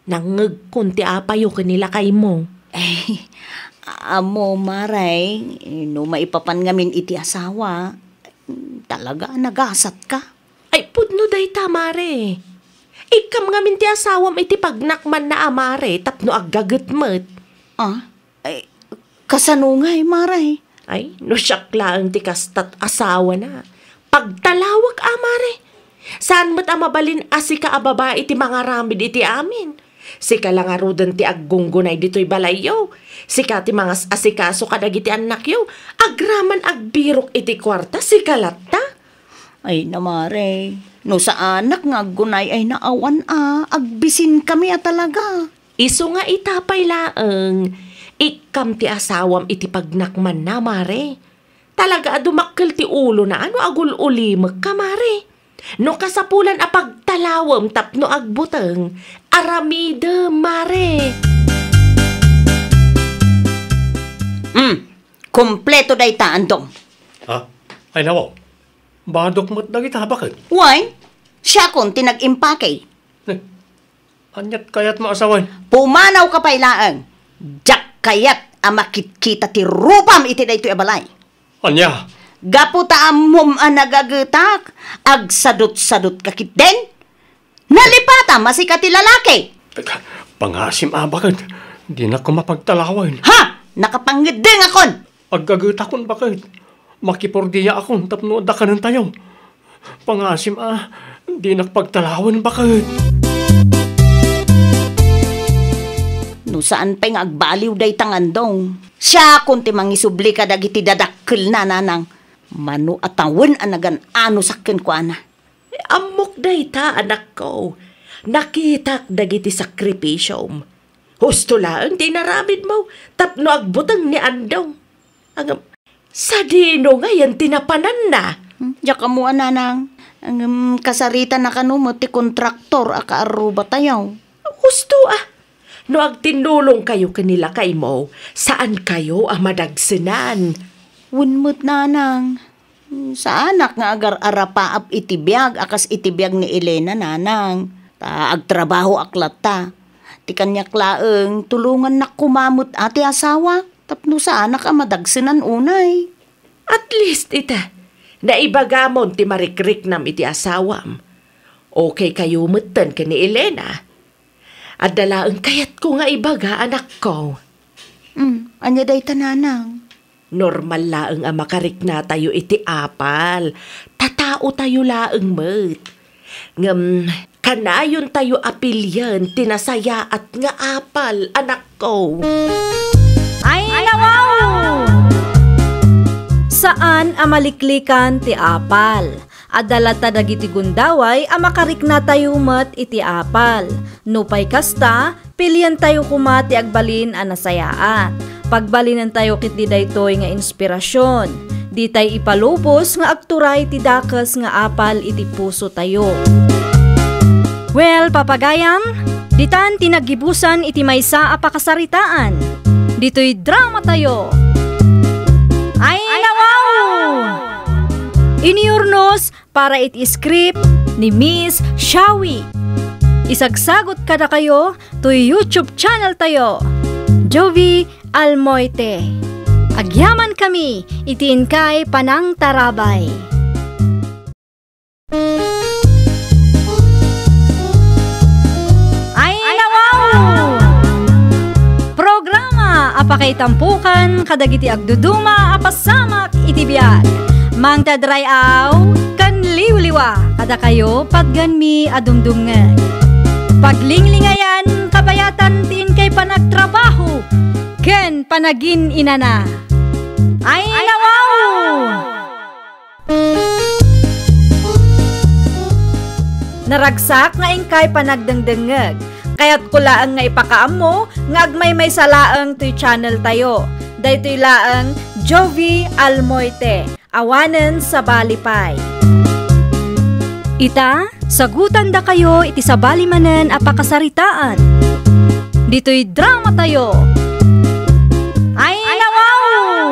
Nangngegkon ti apayo ken ni lakaymo. Ay, ammo, Mare, no maipapan ngamin iti asawa, talaga a nagasatka. Ay, pudno dayta, Mare. Ikkam ngamin ti asawam iti pagnakmanna a, Mare, tapno aggaget met. Ah? Ay, kasano ngay, Mare? Ay, no siak laeng ti kastat asawana. Pagtalawek a, Mare. Saan met a mabalin a sika a babai ti mangaramid iti amin. Sika la ngaruden ti aggunggunay ditoy balayyo. Sika ti mangas-asikaso kadagiti annakyo. Agraman agbirok iti kuarta, sika latta. Ay na, Mare, no saanak nga aggunay ay naawan a, agbisinkami a talaga. Isu nga ita pay laeng, ikkam ti asawam iti pagnakmanna, Mare. Talaga a dumakkel ti ulona a no agul-ulimekka, Mare. No kasapulan a pagtalawem tapno agbuteng, aramidem, Mare. Hmm, kompleto dayta, Andong. Ha? Ay, nawaw. Badok met dagita, baket? Wen, siakon ti nag-impake. Eh, aniat kayatmo a sawen? Pumanawka pay laeng. Diak kayat a makitkita ti rupam iti daytoy a balay. Ania? Gapu ta ammom a nagagetak, agsadutsadutka ketdin? Nalipatam a sika ti lalaki! Teka, pangasim a, baket. Dinak koma pagtalawen. Ha! Nakapangeddengakon! Aggagetakon, baket. Makipordiaakon tapno adda kanentayo. Pangasim a, dinak pagtalawen, baket. No saan pay nga agbaliw dayta nga Andong, siakon ti mangisubli kadagiti dadakkelna, nanang. Mano a tawen a nagan-anosak kenkuana. Ammok dayta, anakko. Nakitak dagiti sakripisiom. Husto laeng ti inaramidmo tapno agbuteng ni Andong. Ngem, sadino ngayen ti napananna? Hmm, diak ammo a, nanang. Ngem, kasaritanna kano met ti kontraktor a kaarrubatayo. Husto a. No agtinnulongkayo ken ni lakaymo, saankayo a madagsenan. Wen met, nanang. Saanak nga agar-arapaap iti biag a kas iti biag ni Elena, nanang. Ta agtrabahoak latta. Ti kaniak laeng, tulongannak koma met a ti asawak tapno saanak a madagsenan unay. At least ita, naibagamon ti marikriknam iti asawam. Okay kayo metten ken ni Elena. Adda laeng kayatko nga ibaga, anakko. Mm, ania dayta, nanang? Normal laeng a makariknatayo iti apal. Tataotayo laeng met. Ngem, kanayontayo a pilien ti nasayaat nga apal, anakko. Ay, nawaw! Saan a maliklikan ti apal. Adda latta dagiti gundaway a makariknatayo met iti apal. Nupay kasta, pilientayo koma ti agbalin a nasayaat. Pagbalinentayo ketdi daytoy nga inspirasyon. Ditay ipalubos nga agturay ti dakes nga apal iti pusotayo. Well, papagayam, ditan ti naggibusan iti maysa a pakasaritaan. Ditoy dramatayo. Ay, nawaw! Iniurnos para iti script ni Miss Shawi. Isagsagot kadakayo toy YouTube channel tayo, Jovi Almoite. Agyaman kami iti inkay panangtarabay. Ay, nawaw! Programa a pakaitampukan kadagiti agduduma a pasamak iti biag. Mangted ray-aw ken liwliwa kadakayo patgenmi a dumdumngeg. Paglinglingayan, kabayatan ti inkay panagtrabaho ken panagin-inana. Ay, nawaw! Naragsak nga inkay panagdengdengngeg. Kayatko laeng nga ipakaammo nga agmaymaysa laeng toy channel tayo. Daytoy laeng Jovi Almoite, awanen sabali pay. Ita, sagutandakayo iti sabali manen a pakasaritaan. Ditoy dramatayo. Ay, nawaw!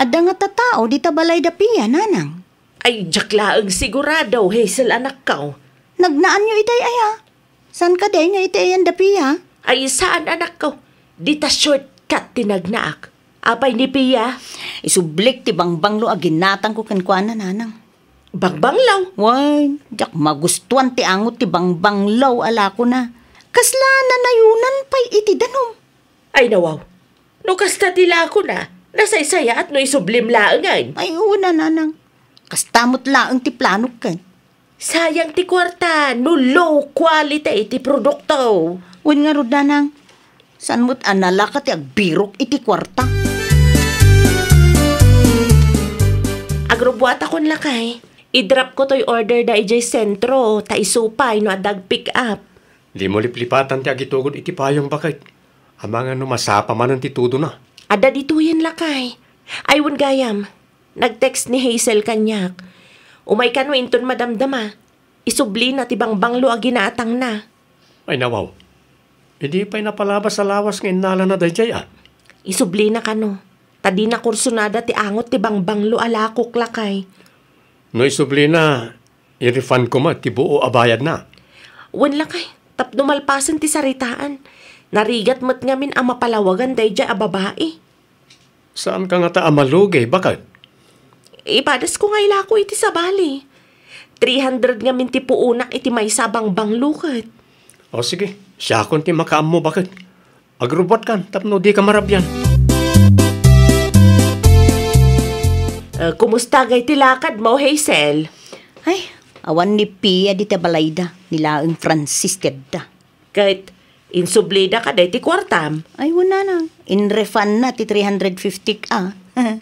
Adda nga tattao dita balayda Pia, nanang? Ay, diak laeng sigurado, Hazel, anakko. Nagnaanyo itay aya? Saan kadi nga iti ayan da Pia? Ay, saan, anakko. Dita shortcut ti nagnaak. Apay ni Pia? Isublik ti bangbanglo a ginatangko kenkuana, nanang. Bangbanglo? Wen, diak magustuan ti angot ti bangbanglo a lakona. Kasla nanayonan pay iti danum. Ay, nawaw. No kasta ti lakona, nasaysayaat no isublim laengen. Ay, wen a, nanang. Kasta met laeng ti planok ken. Sayang ti kuarta no low quality ti produkto. Wen ngarud, nanang. Saan met a nalaka ti agbirok iti kuarta? Agrubbuatakon, lakay. I-drop ko toy order da idiay sentro, ta isu pay no adda ag-pick up. Dimo liplipatan ti agitugod iti payong, baket. Amangan no masapa manen ti tudona. Adda ditoyen, lakay. Ay, wen gayam. Nag-text ni Hazel kaniak. Umay kano inton madamdama. Isublina ti bangbanglo a ginatangna. Ay, nawaw. Idi pay napalabas a lawas nga innalana daydiay, a? Isublina kano. Ta di nakursonada ti angot ti bangbanglo a lakok, lakay. No isublina, i-refund ko met ti buo a bayadna. Wen, lakay, tapno malpasen ti saritaan. Narigat met ngamin a mapalawagan daydiay a babai. Saanka ngata a malugi, baket? Ipadasko nga ilako iti sabali. Three hundred ngamin ti puonak iti maysa a bangbanglo ket. O sige, siakon ti makaammo, baket. Agrubbuatkan tapno dika marabian. Eh, kumusta gay ti lakadmo, Hazel? Ay, awan ni Pia dita balayda, ni laeng Francis ti adda. Ket insublida kadi ti kuartam? Ay, wen, nanang. In-refundna ti three hundred fifty a.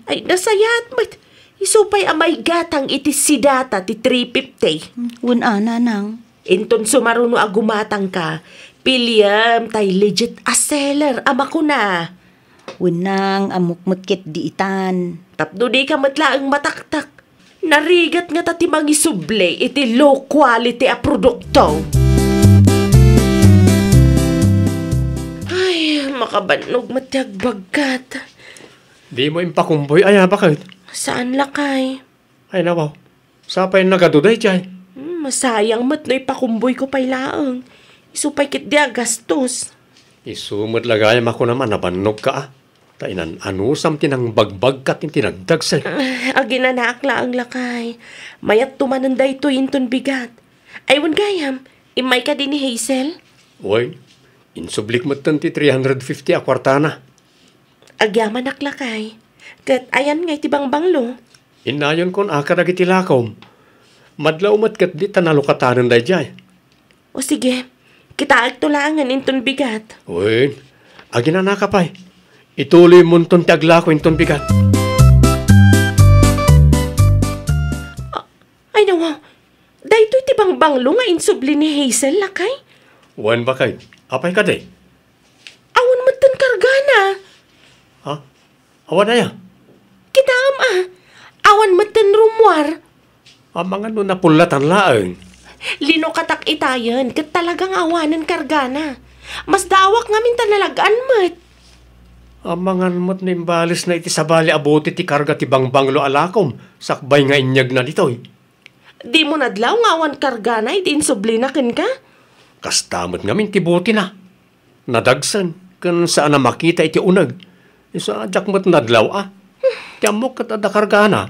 Ay, nasayaat met. Isu pay a maigatang iti sidata ti three fifty. Wen a, nanang. Inton sumaruno a gumatangka, piliem tay legit a seller a makuna. Wen, nang, ammok met ketdi itan. Tapno dika met laeng mataktak. Narigat ngata ti mangisubli iti low quality a produkto. Makabannog met ti agbagkat. Dimo impakumboy aya, baket? Saan, lakay. Ay, nawaw. Sapay nagadu daydiay. Hmm, masayang met no ipakumboyko pay laeng. Isu pay ketdi a gastos. Isu met la gayam a kunam a nabannogka, a. Ta inan-anusam ti nangbagbagkat iti nagdagsen. Ah, aginanaak laeng, lakay. Mayatto manen daytoy inton bigat. Ay, wen gayam, immay kadi ni Hazel? Wen, insublik metten ti three hundred fifty a kuartana. Agyamanak, lakay. Ket ayan ngay ti bangbanglo? Innayonkon a kadagiti lakom. Madlaw met ketdi ta nalukatanen daydiay. O sige, kitaekto laengen inton bigat. Wen, aginanaka pay. Ituloymonton ti aglako inton bigat. A-, ay, nawa, daytoy ti bangbanglo nga insubli ni Hazel, lakay? Wen, baket. Apay kadi? Awan metten kargana. Ha? Awan aya? Kitaem a. Awan metten rummuar. Amangan no napullatan laeng. Linukatak itayen ket talaga nga awanen kargana. Masdaawak ngamin ta nalag-an met. Amangan met no imbalesna iti sabali a bote ti karga ti bangbanglo a lakom sakbay nga inyegna ditoy. Dimo nadlaw nga awan kargana iti insublina kenka? Kasta met ngamin ti botena. Nadagsen ken saan a makita iti uneg. Isu a diak met nadlaw a. Ti ammok ket adda kargana.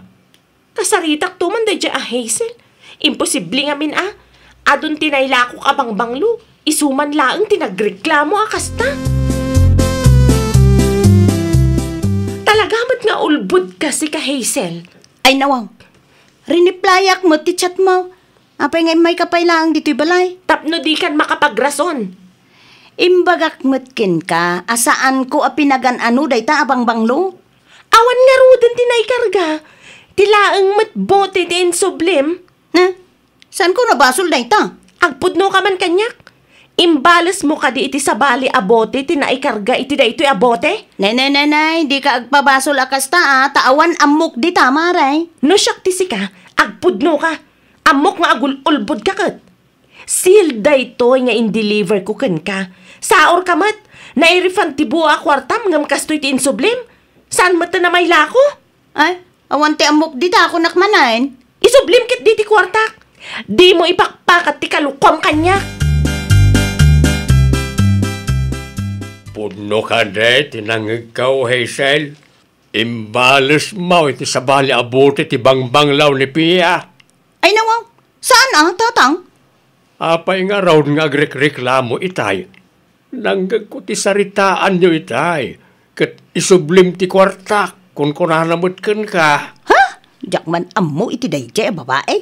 Kasaritakto man daydiay a Hazel. Imposible ngamin a. Adun ti nailakok a bangbanglo. Isu man laeng ti nagreklamo a kasta. Talaga met nga ulbod kasi ka, Hazel. Ay, nawang. Riniplayak met ti chat mo. Apay nga immayka pay laeng ditoy balay? Tapno dikan makapagrason. Imbagak met kenka a saanko a pinagan-ano dayta a bangbanglo. Awan ngaruden ti naikarga. Ti laeng met bote ti insublim. Na? Saanko nabasol dayta? Agpudnoka man kaniak. Imbalesmo kadi iti sabali a bote ti naikarga iti daytoy a bote? Nay, nay, nay, nay, dika agpabasol a kasta, a, ta awan ammok dita, mare. No siak ti sika, agpudnoka. Ammok nga agul-ulbodka ket. Sealed daytoy nga in-deliver ko kenka. Saorka met, nai-refund ti bua a kuartam ngem kastoy ti insublim. Saan met a mailako? Ay, awan ti ammok dita, kunak manen. Isublim ketdi ti kuartak. Dimo ipakpakat ti kalukuam kaniak. Pudno kadi ti nangngegko, Hazel? Imbalesmo iti sabali a bote ti bangbanglo ni Pia. Ay, nawaw. Saan a, Tatang? Apay ngarud nga agrekreklamo itay? Nanggegko ti saritaanyo itay, ket isublim ti kuartak, kunkunana met kenka. Ha? Diak man ammo iti daydiay a babae.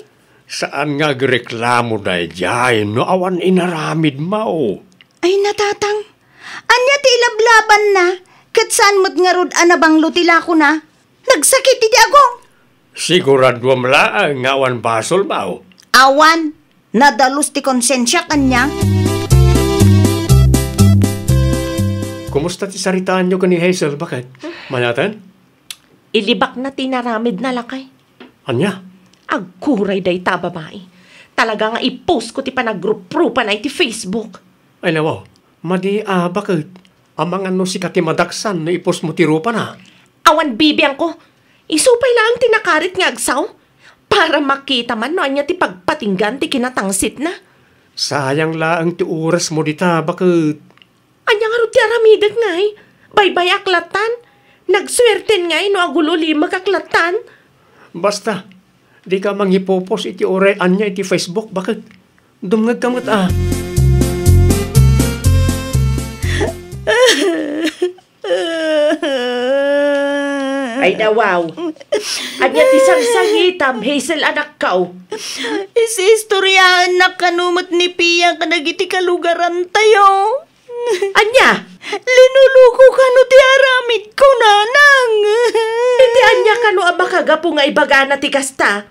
Saan nga agreklamo daydiay no awan inaramidmo? Ay, natatang. Ania ti ilablabanna? Ket saan met ngarud a nabanglo ti lakona? Nagsakit iti agong. Siguraduam laeng nga awan basolmo. Awan. Nadalus ti konsensiak, ania? Kumusta ti saritaanyo ken ni Hazel, baket? Mayatan? Ilibakna ti inaramidna, lakay. Ania? Agkuray dayta a babai. Talaga nga i-post ko ti panagruprupa na iti Facebook. Ay, nawaw. Madi a, baket? Amangan no sika ti madaksan no i-post mo ti rupana. Awan bibiangko. Isu pay laeng ti nakarit nga agsaw. Para makita man no ania ti pagpatinggan ti kinatangsitna. Sayang laeng ti oras mo dita, baket. Ania ngarud ti aramidek ngay? Baybay-ak lattan. Nagsuerten ngay no agul-ulimek-ak lattan. Basta, dika mangipopos iti uray ania iti Facebook, baket. Dumngegka met a. Ay, nawaw. Ania ti sangsangitam, Hazel, anakko? Is-istoriaennak kano met ni Pia kadagiti kalugarantayo. Ania? Linuluko kano ti aramidko, nanang. Iti ania kano a makagapu nga ibagana ti kasta?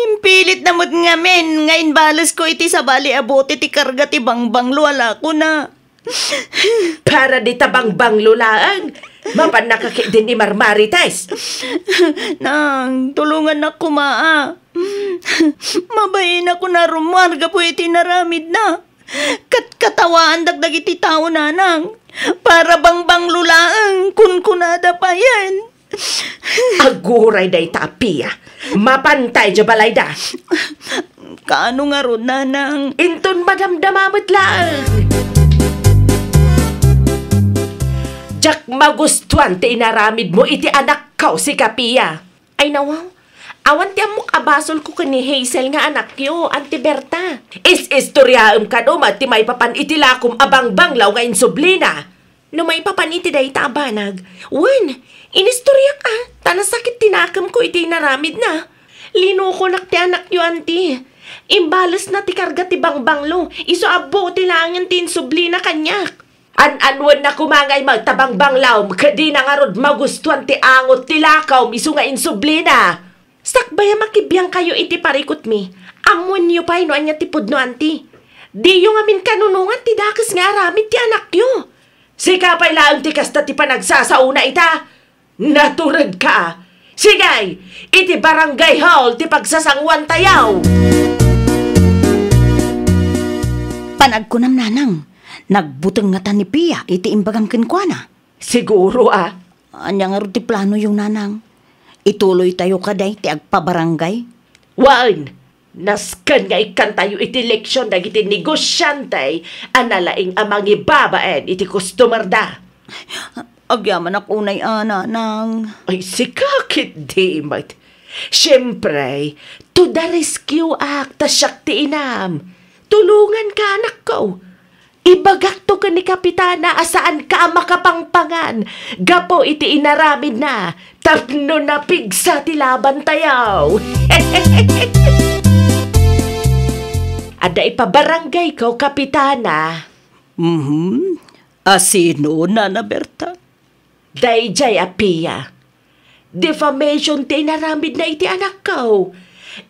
Impilitna met ngamin nga imbalesko iti sabali a bote ti karga ti bangbanglo a lakona. Para dita bangbanglo laeng, mapannaka ketdin ni Marmarites. Nang, tulongannak koma a. Mabainak a rummuar gapu iti inaramidna. Ket katawaandak dagiti tao, nanang. Para bangbanglo laeng, kunkunada payen. Aguray dayta a Pia. Mapantay diay balayda. Kaano ngarud, nanang? Inton madamdama met laeng. Diak magustuan ti inaramidmo iti anakko, sika Pia. Ay, nawaw. Awan ti ammok a basolko ken ni Hazel nga anakyo, Auntie Berta. Is-istoriaem kano met ti maipapan iti lakom a bangbanglaw nga insublina. No maipapan iti dayta a banag, wen, inistoriak a, ta nasakit ti nakemko iti inaramidna. Linukonak ti anakyo, Auntie. Imbalesna ti karga ti bangbanglo, isu a buoti laengen ti insublina kaniak. An-anwenna koma nga immay ta bangbanglaw, ket dina ngarud magustuan ti angot ti lakom isu nga insublina. Sakbay a makibiangkayo iti parikutmi, ammoenyo pay no ania ti pudno, Auntie. Diyo ngamin kanunongan ti dakes nga aramid ti anakyo. Sika pay laeng ti kasta ti panagsasaona ita. Naturedka. Sige, iti barangay hall ti pagsasanguantayo. Panagkunam, nanang, nagbuteng ngata ni Pia iti imbagam kenkuana? Siguro a. Ania ngarud ti planoyo, nanang? Ituloytayo kadi ti agpabarangay? Wen, nasken nga ikkantayo iti leksion dagiti negosiante a nalaing a mangibabaen iti kustomerda. Agyamanak unay a, nanang. Ay, sika ketdi met. Siempre, to the rescue ak, ta siak ti inam. Tulonganka, anakko. Ibagakto ken ni Kapitana a saanka a makapangpangan gapu iti inaramidna tapno napigsa ti labantayo. Adda ipabarangayko, Kapitana. Mhm. A sino, Nana Berta? Daydiay a Pia. Defamation ti inaramidna iti anakko.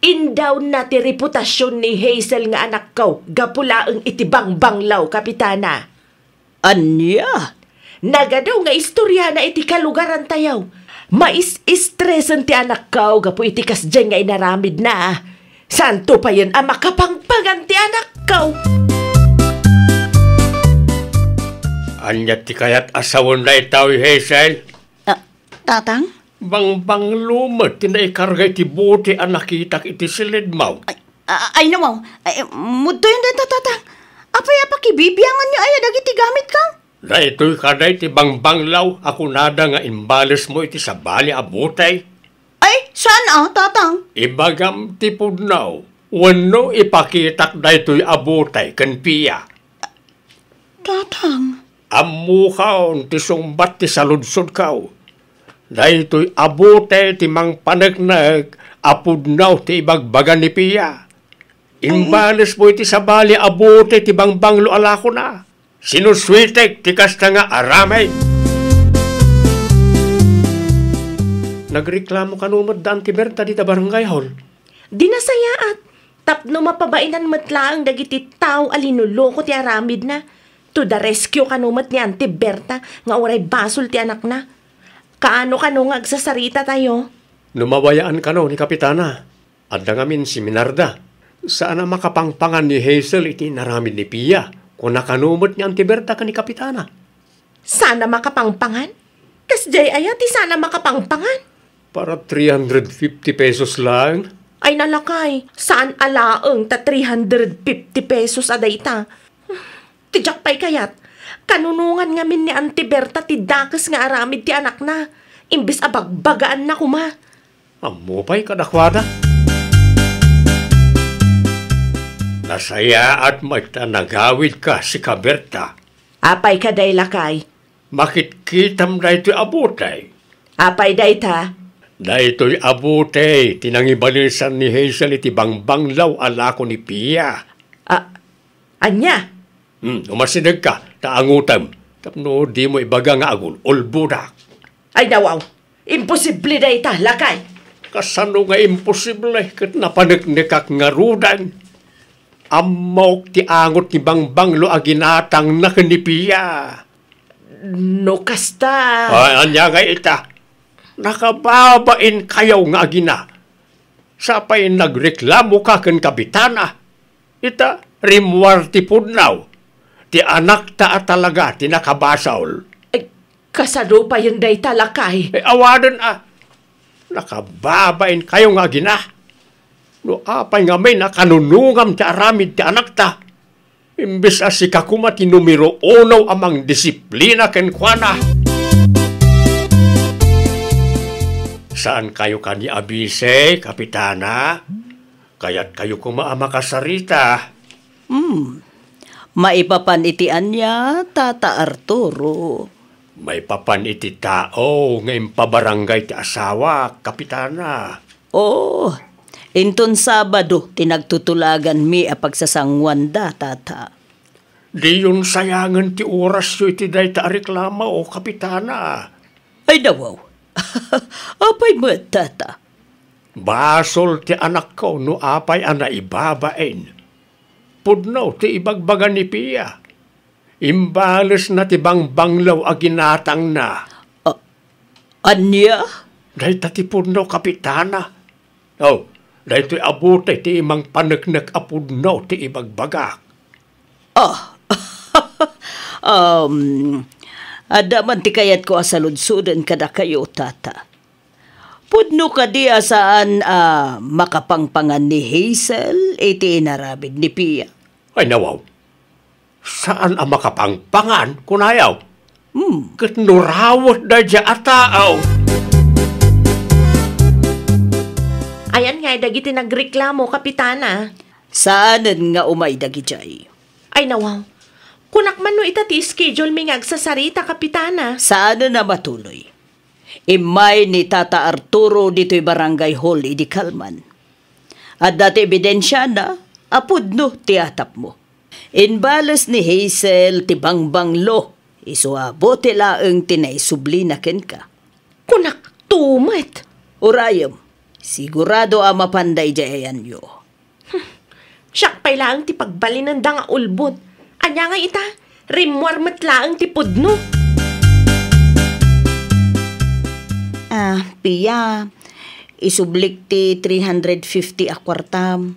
Indawnna ti reputasion ni Hazel nga anakko gapu laeng iti bangbanglaw, Kapitana. Ania? Nagadu nga istoriana iti kalugarantayo. Mais-istresen ti anakko gapu iti kasdiay nga inaramidna. Saanto payen a makapangpangan ti anakko. Ania ti kayat a sawen daytoy, Hazel? Ah, Tatang? Bangbanglo met ti naikarga iti bote a nakitak iti silidmo. Ay, a-, ay, nawaw. Ay, mudtoyen dayta, Tatang. Apay a pakibibianganyo aya dagiti gamitko? Daytoy kadi ti bangbanglo a kunada nga imbalesmo iti sabali a bote? Ay, saan a, Tatang? Ibagam ti pudno, wenno ipakitak daytoy a bote ken Pia. Tatang. Ammokon ti sungbat ti saludsodko. Daytoy a bote ti mangpaneknek a pudno ti ibagbaga ni Pia. Imbalesmo iti sabali a bote ti bangbanglo a lakona. Sinusuitek ti kasta nga aramid. Nagreklamo kano met da Auntie Berta dita barangay hall? Di nasayaat, tapno mapabainan met laeng dagiti tao a linuloko ti aramidna. To the rescue kano met ni Auntie Berta nga uray basol ti anakna. Kaano kano nga agsasaritatayo? No mabayaan kano ni Kapitana, adda ngamin seminarda. Saan a makapangpangan ni Hazel iti inaramid ni Pia. Kuna kano met ni Auntie Berta ken ni Kapitana. Saan a makapangpangan? Kasdiay aya ti saan a makapangpangan? Para three hundred fifty pesos laeng. Ay, nalakay, saan a laeng ta three hundred fifty pesos a dayta. Ti diak pay kayat, kanunongan ngamin ni Auntie Berta ti dakes nga aramid ti anakna, imbes a bagbagaanna koma. Ammo pay kadakuada. Nasayaat met ta nagawidka, sika Berta. Apay kadi, lakay? Makitkitam daytoy a bote. Apay dayta? Daytoy a bote ti nangibalesan ni Hazel iti bangbanglaw a lako ni Pia. A-, ania? Hmm, umasidegka, ta angotem. Tapno dimo ibaga nga agul-ulbodak. Ay, nawaw. Imposible dayta, lakay. Kasano nga imposible ket napaneknekak ngaruden? Ammok ti angot ni bangbanglo a ginatangna ken ni Pia. No kasta. Ay, ania ngay ita? Nakababainkayo nga agina. Sapay nagreklamoka ken Kapitana. Ita, rimmuar ti pudno. Ti anakta a talaga ti nakabasol. Ay, kasano payen dayta, lakay? Eh, awanen a. Nakababain kayo nga agina. No apay ngamin a kanunongam ti aramid ti anakta, imbes a sika koma ti numero uno a mangdisiplina kenkuana. Saan kayo kani abisi, Kapitana? Kayat kayo koma a makasarita. Hmm. Maipapan iti ania, Tata Arturo? Maipapan iti tao nga impabarangay ti asawa, Kapitana. Oh, inton Sabado ti nagtutulaganmi a pagsasanguanda, Tata. Diyon sayangen ti orasyo iti dayta a reklamo, Kapitana. Ay, nawaw. Apay met, Tata? Basol ti anakko no apay a naibabain. Pudno ti ibagbaga ni Pia. Imbalesna ti bangbanglo a ginatangna. A-, ania? Dayta ti pudno, Kapitana. Oh, daytoy a bote ti mangpaneknek a pudno ti ibagbagak. Ah, um, adda man ti kayatko a saludsoden kadakayo, Tata. Pudno kadi a saan a makapangpangan ni Hazel iti inaramid ni Pia? Ay, nawaw. Saan a makapangpangan, kunayaw? Hmm. Ket no rawet daydiay a tao. Ayan nga dagiti nagreklamo, Kapitana. Saanen nga umay dagidiay. Ay, nawaw. Kunak man no ita ti schedule mi nga agsasarita, Kapitana. Saanen a matuloy. Immay ni Tata Arturo ditoy barangay hall idi kalman. Adda ti ebidensiana a pudno ti atapmo. Imbales ni Hazel ti bangbanglo, isu a bote laeng ti naisublina kenka. Kunakto met. Urayem, sigurado a mapan daydiay ayanyo. Hmm. Siak pay laeng ti pagbalinenda nga ulbod. Ania nga ita, rimmuar met laeng ti pudno. Ah, Pia, isublik ti three hundred fifty a kuartam.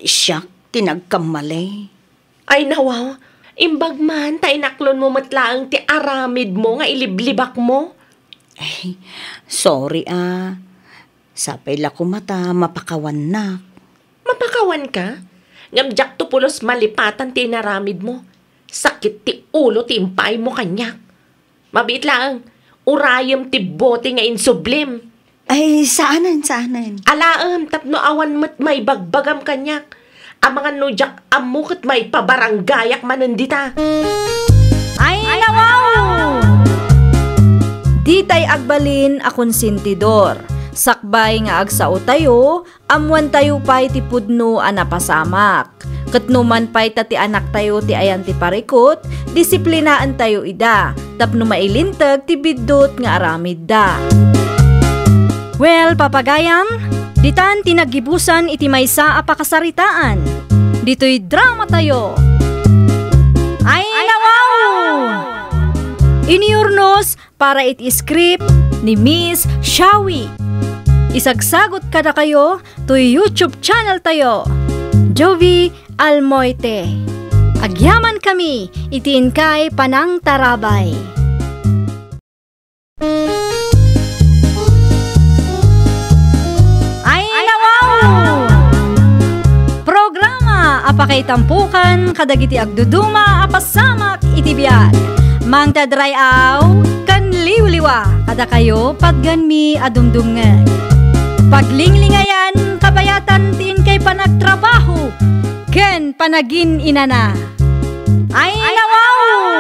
Siak ti nagkamali. Ay, nawaw, imbag man ta inaklonmo met laeng ti aramidmo nga iliblibakmo. Ay, sorry, ah. Sapay la koma ta mapakawannak. Mapakawanka? Ngem diakto pulos malipatan ti inaramidmo. Sakit ti ulo ti impaaymo kaniak. Mabiit laeng, urayem ti bote nga insublim. Ay, saanen, saanen. Alaem, tapno awan met maibagbagam kaniak. Amangan no diak ammo ket maipabaranggayak manen dita. Ay, nawaw! Ditay agbalin a konsentidor. Sakbay nga agsaotayo, ammoantayo pay ti pudno a napasamak. Ket no man pay ta ti anaktayo ti ayan ti parikut, disiplinaentayo ida tapno mailinteg ti biddut nga aramidda. Well, papagayam, ditan ti naggibusan iti maysa a pakasaritaan. Ditoy dramatayo. Ay, nawaw! Inurnos para iti script ni Miss Shawi. Isagsagot kadakayo toy YouTube channel tayo, Jovi Almoite. Agyamankami iti inkay panangtarabay. Ay, nawaw! Programa a pakaitampokan kadagiti agduduma a pasamak iti biag. Mangted ray-aw ken liwliwa kadakayo patgenmi a dumdumngeg. Paglinglingayan, kabayatan ti inkay panagtrabaho ken panagin-inana. Ay, nawaw!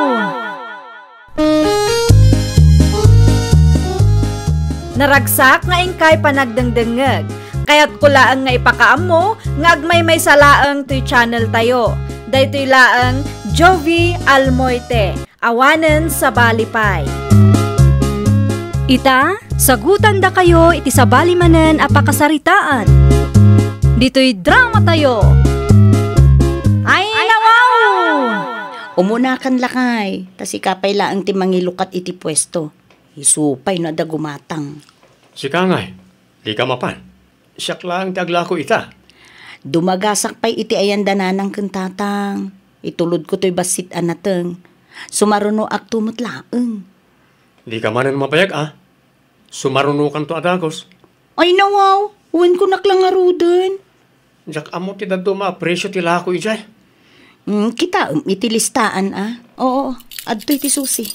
Naragsak nga inkay panagdengdengngeg. Kayatko laeng nga ipakaammo nga agmaymaysa laeng toy channel tayo. Daytoy laeng Jovi Almoite. Awanen sabali pay. Ita, sagutandakayo iti sabali manen a pakasaritaan. Ditoy dramatayo. Ay, nawaw! Umunakan, lakay, ta sika pay laeng ti mangilukat iti puesto. Isu pay no adda gumatang. Sika ngay, dika mapan. Siak laeng ti aglako ita. Dumagasak pay iti ayan da nanang ken tatang. Itulodko toy bassit a nateng. Sumarunoakto met laeng. Dika manen mabayag a. Sumarunokanto a dagus. Ay, nawaw. Wenko nak la ngaruden. Diak ammo ti dadduma a presio ti lako idiay. Mm, kitaem iti listaan a. Oo, adtoy ti susi.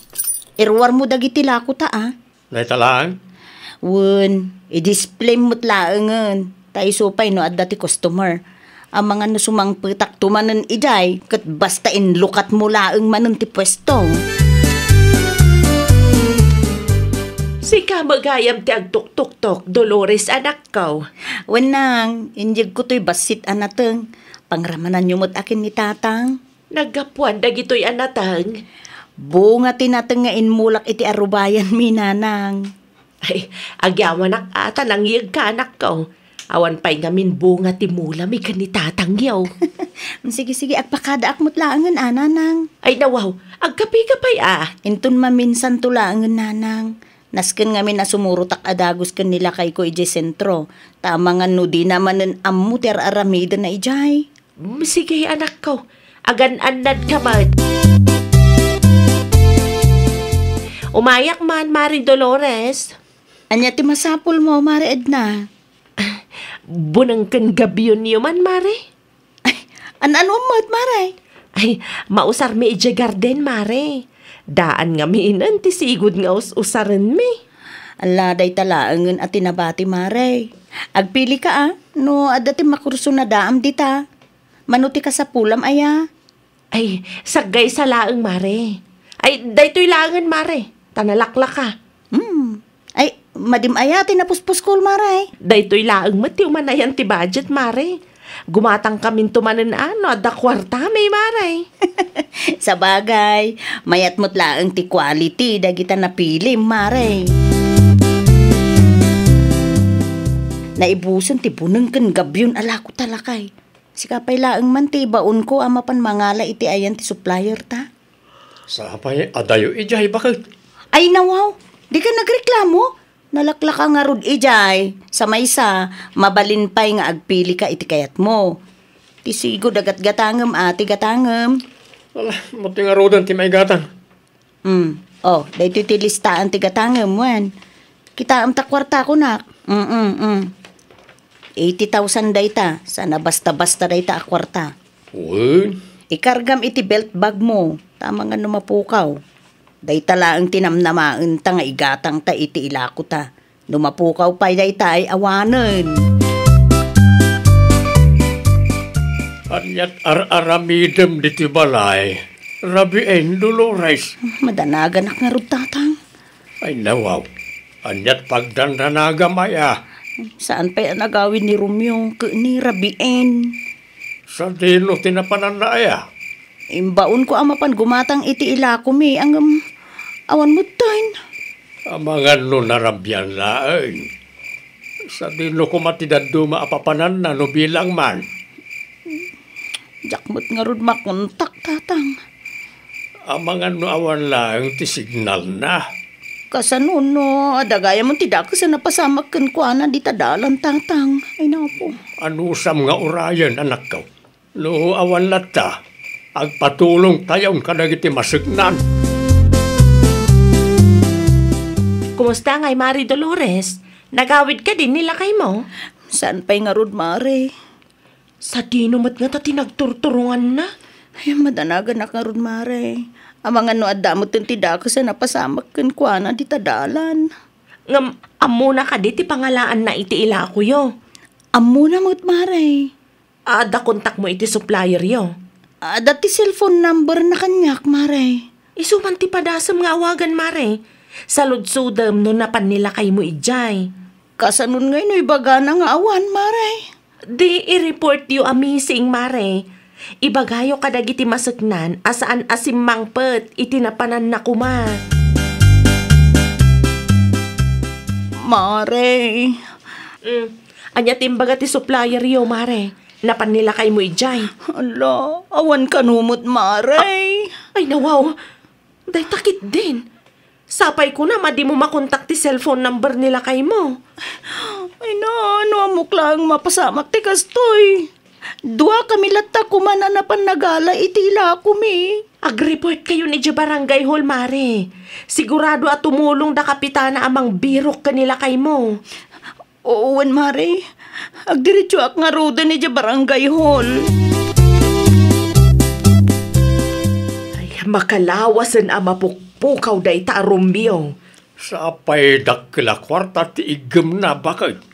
Iruarmo dagiti lakota a. Dayta laeng? Wen, i-display met laengen. Ta isu pay no adda ti customer. Amangan no sumangpetakto manen idiay, ket basta inlukatmo laeng manen ti puesto. Sika met gayam ti agtuktuktok, Dolores, anakko. Wen nang, inyegko toy bassit a nateng. Pangramananyo met a ken ni Tatang. Naggapuan dagitoy a nateng? Bunga ti nateng nga inmulak iti arubayanmi, Nanang. Ay, agyamanak a ta nangyegka, anakko. Awan pay ngamin bunga ti mulami ken ni Tatangyo. Sige, sige, agpakadaak met laengen a, Nanang. Ay, nawaw, agkapika pay a. Inton maminsanto laengen, Nanang. Nasken ngamin a sumurotak a dagus ken ni lakayko idiay sentro. Ta amangan no dina manen ammo ti ar-aramidenna idiay. Mm, sige, anakko. Agan-annadka met. Umayak man, Mare Dolores. Ania ti masapulmo, Mare Edna? Buneng ken gabionyo man, Mare? Ay, an-ano met, Mare? Ay, mausarmi idiay garden, Mare. Daan ngaminen ti sigud nga us-usarenmi. Ala, dayta laengen a ti nabati, Mare. Agpilika a, no adda ti makursunadaam dita. Mano ti kasapulam aya? Ay, saggaysa laeng, Mare. Ay, daytoy laengen, Mare. Ta nalaklaka. Hmm. Ay, madim aya ti napuspuskol, Mare. Daytoy laeng met ti umanayan ti budget, Mare. Gumatangkaminto manen a no adda kuartami, Mare. Sabagay, mayat met laeng ti quality dagita napilim, Mare. Naibusen ti buneng ken gabion a lako ta lakay. Sika pay laeng man ti ibaonko a mapan mangala iti ayan ti supplier ta. Sapay adayo idiay baket. Ay, nawaw, dika nagreklamo? Nalaklaka ngarud idiay. Sa maysa, mabalin pay nga agpilika iti kayatmo. Ti sigud a gatgatangem a ti gatangem. Ala, mati ngaruden ti maigatang. Hmm. Oh, daytoy ti listaan ti gatangem, wen. Kitaem ta kuarta kunak. Mm, mm. Eighty thousand dayta, sana basta-basta dayta a kuarta. Wen? Ikargam iti belt bag mo, ta amangan no mapukaw. Dayta laeng ti namnamaenta nga igatangta iti ilakota. No mapukaw pay dayta ay awanen. Aniat ar-aramidem ditoy balay, Rabien, Dolores? Madanaganak ngarud, Tatang. Ay, nawaw. Aniat pagdandanagam aya? Saan pay a nagawid ni Romeo ken ni Rabien? Sadino ti napananna aya? Imbaonko a mapan gumatang iti ilakomi, ngem awan metten. Amangan no narabian laeng. Sadino koma ti dadduma a papananna no bilang man? Diak met ngarud makontak, Tatang. Amangan no awan laeng ti signalna. Kasano no adda gayam ti dakes a napasamak kenkuana dita dalan, Tatang? Ay, napo. Anusam nga urayen, anakko? No awan latta, agpatulongtayon kadagiti maseknan. Kumusta ngay, Mare Dolores? Nagawid kadi ni lakaymo? Saan pay ngarud, Mare? Sadino met ngata ti nagturturonganna? Ay, madanaganak ngarud, Mare. Amangan no adda metten ti dakes a napasamak kenkuana dita dalan. Ngem ammona kadi ti pangalaanna iti ilakoyo? Ammona met, Mare. Adda kontakmo iti supplieryo? Adda ti cellphone numberna kaniak, Mare. Isu man ti padasem nga awagan, Mare. Saludsodem no napan ni lakaymo idiay. Kasanon ngay no ibagana nga awan, Mare? Di i-reportyo a missing, Mare. Ibagayo kadagiti maseknan a saan a simmangpet iti napananna koma. Mare. Mm. Ania ti imbaga ti supplieryo, Mare? Napan ni lakaymo idiay? Ala, awan kano met, Mare. Ay, nawaw. Dayta ketdin. Sapay kunam a dimo makontak ti cellphone number ni lakaymo. Ay na, no ammok laeng mapasamak ti kastoy. Duakami latta koma a napan nagala iti ilakomi. Agreport kayon idiay barangay hall, Mare. Sigurado a tumulong da kapitana a mangbirok ken ni lakaymo. Wen, Mare. Agdiretsoak ngaruden idiay barangay hall. Ay, makalawasen a mapukpukaw dayta a Romeo. Sapay dakkel a kuarta ti iggemna, baket.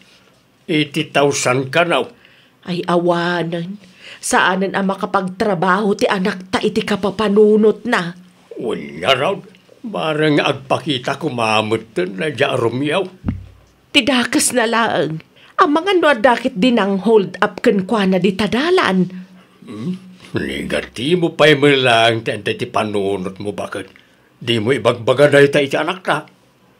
Eighty thousand kano. Ay, awanen. Saanen a makapagtrabaho ti anakta iti kapapanunotna. Wen ngarud, bareng agpakita koma metten daydiay a Romeo. Ti dakesna laeng. Amangan no adda ketdi nang-hold up kenkuana dita dalan. Hmm? Negatibo pay met laeng ti, ti panunotmo, baket. Dimo ibagbaga dayta iti anakta.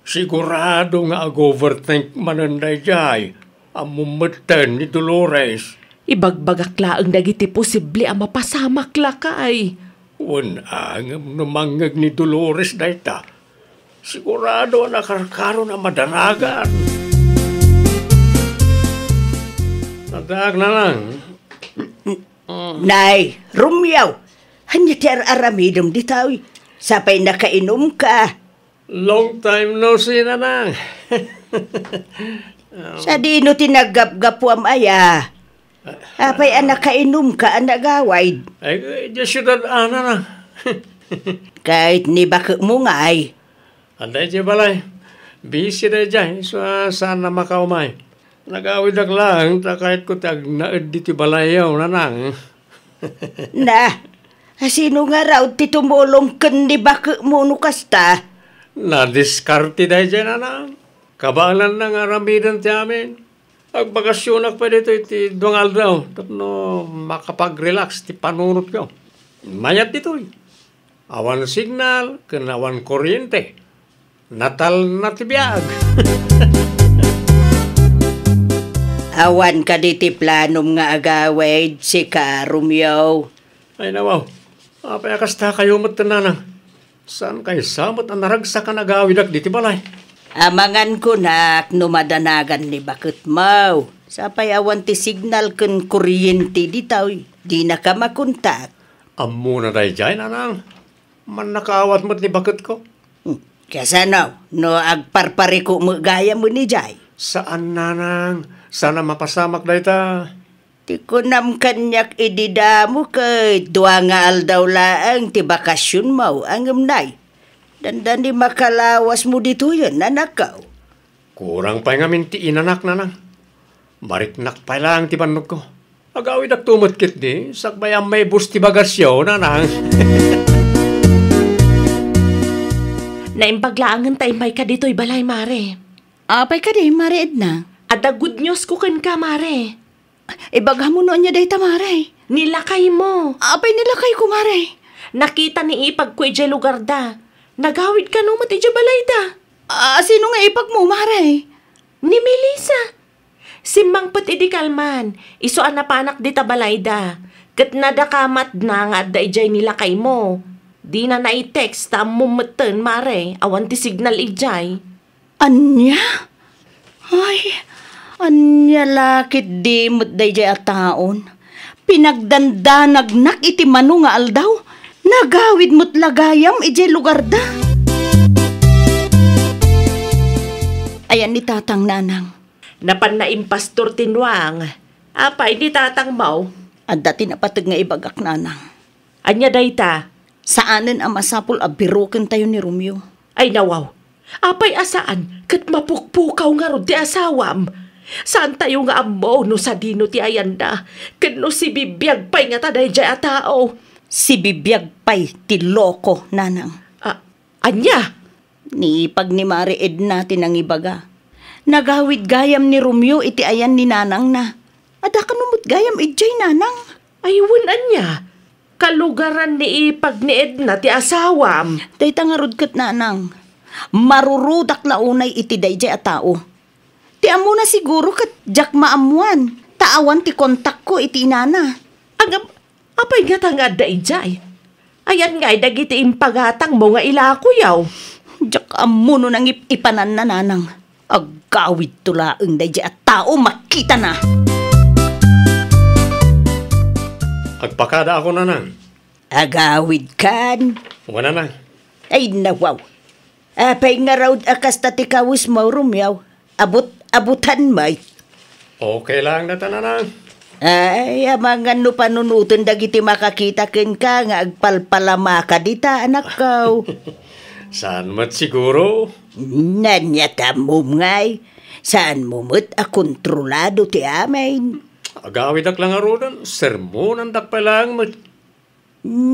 Sigurado nga ag-overthink manen daydiay. Ammom metten ni Dolores. Ibagbagak laeng dagiti posible a mapasamak, lakay. Wen, ngem no mangngeg ni Dolores dayta, sigurado a nakarkaron a madanagan. Addaak, Nanang. Nay, Romeo, ania ti ar-aramidem ditoy? Sapay nakainomka. Long time no see, Nanang. Sadino ti naggapgapuam aya? Apay a nakainomka a nagawid? Ay, idiay siudad, Nanang. Ket ni baketmo ngay? Adda idiay balay. Busy daydiay, isu a saan a makaumay. Nagawidak laeng ta kayatko ti agnaed ditoy balayyo, Nanang. Na, sino ngarud ti tumulong ken ni baketmo no kasta? Nadiskarte daydiay, Nanang. Kabaelanna nga aramiden ti amin. Agbakasionak pay ditoy ti dua nga aldaw tapno makapag-relax ti panunotko. Mayat ditoy. Awan signal ken awan kuryente. Natalna ti biag. Awan kadi ti planom nga agawid, sika, Romeo? Ay, nawaw. Apay a kasta kayo met, Nanang? Saan kaysa met a naragsak a nagawidak diti balay? Amangan kunak no madanagan ni baketmo. Sapay awan ti signal ken kuryente ditoy. Dinaka makontak. Ammona daydiay, Nanang. Mannakaawat met ni baketko. Hmm. Kasano no agparpariko met gayam idiay? Saan, Nanang. Saan a mapasamak dayta. Ti kunam kaniak idi damo ket dua nga aldaw laeng ti bakasionmo, ngem nay, dandani makalawasmo ditoyen, anakko. Kurang pay ngamin ti inanak, Nanang. Mariknak pay laeng ti bannogko. Agawidakto met ketdi, sakbay a maibus ti bagasyo, Nanang. Naimbag laengen ta immayka ditoy balay, Mare. Apay kadi, Mare Edna? Adda good news ko kenka, Mare. Ibagam no ania dayta, Mare? Ni lakaymo. Apay ni lakayko, Mare? Nakita ni ipagko idiay lugarda. Nagawid kano met idiay balayda. Ah, sino nga ipagmo, Mare? Ni Melissa. Simmangpet idi kalman, isu a napanak dita balayda. Ket nadakamatna nga adda idiay ni lakaymo. Dina nai-text ta ammom metten, Mare, awan ti signal idiay. Ania? Ay, ania la ketdi met daydiay a taon? Pinagdandanagnak iti mano nga aldaw, nagawid met la gayam idiay lugarda. Ayan ni Tatang, Nanang. Napan naimpastor ti nuang. Apay ni Tatangmo? Adda ti napateg nga ibagak, Nanang. Ania dayta? Saanen a masapul a birokentayo ni Romeo. Ay, nawaw. Apay a saan ket mapukpukaw ngarud ti asawam? Saantayo nga ammo no sadino ti ayanna, ken no sibibiag pay ngata daydiay a tao. Sibibiag pay ti loko, Nanang. A-, ania? Ni ipag ni Mare Edna ti nangibaga. Nagawid gayam ni Romeo iti ayan ni nanangna. Adda kano met gayam idiay, Nanang? Ay, wen ania? Kalugaran ni ipag ni Edna ti asawam. Dayta ngarud ket, Nanang. Marurudak la unay iti daydiay a tao. Ti ammona siguro ket diak maammoan, ta awan ti kontakko iti inana. Agam, apay ngata nga adda idiay? Ayan ngay dagiti impagatangmo nga ilakoyo. Diak ammo no nangip-ipananna, Nanang. Aggawidto laeng daydiay a tao makitana. Agpakada ako, Nanang. Agawidkan? Wen, Nanang. Ay, nawaw. Apay ngarud a kasta ti kawesmo, Romeo? Abut-abutan met. Okay lang dayta, Nanang. Ay, amangan no panunoten dagiti makakita kenka nga agpalpalamaka dita, anakko. Saan met siguro? Ania ti ammom ngay, saanmo met a kontrolado ti amin. Agawidak la ngaruden, sermonandak pay laeng met.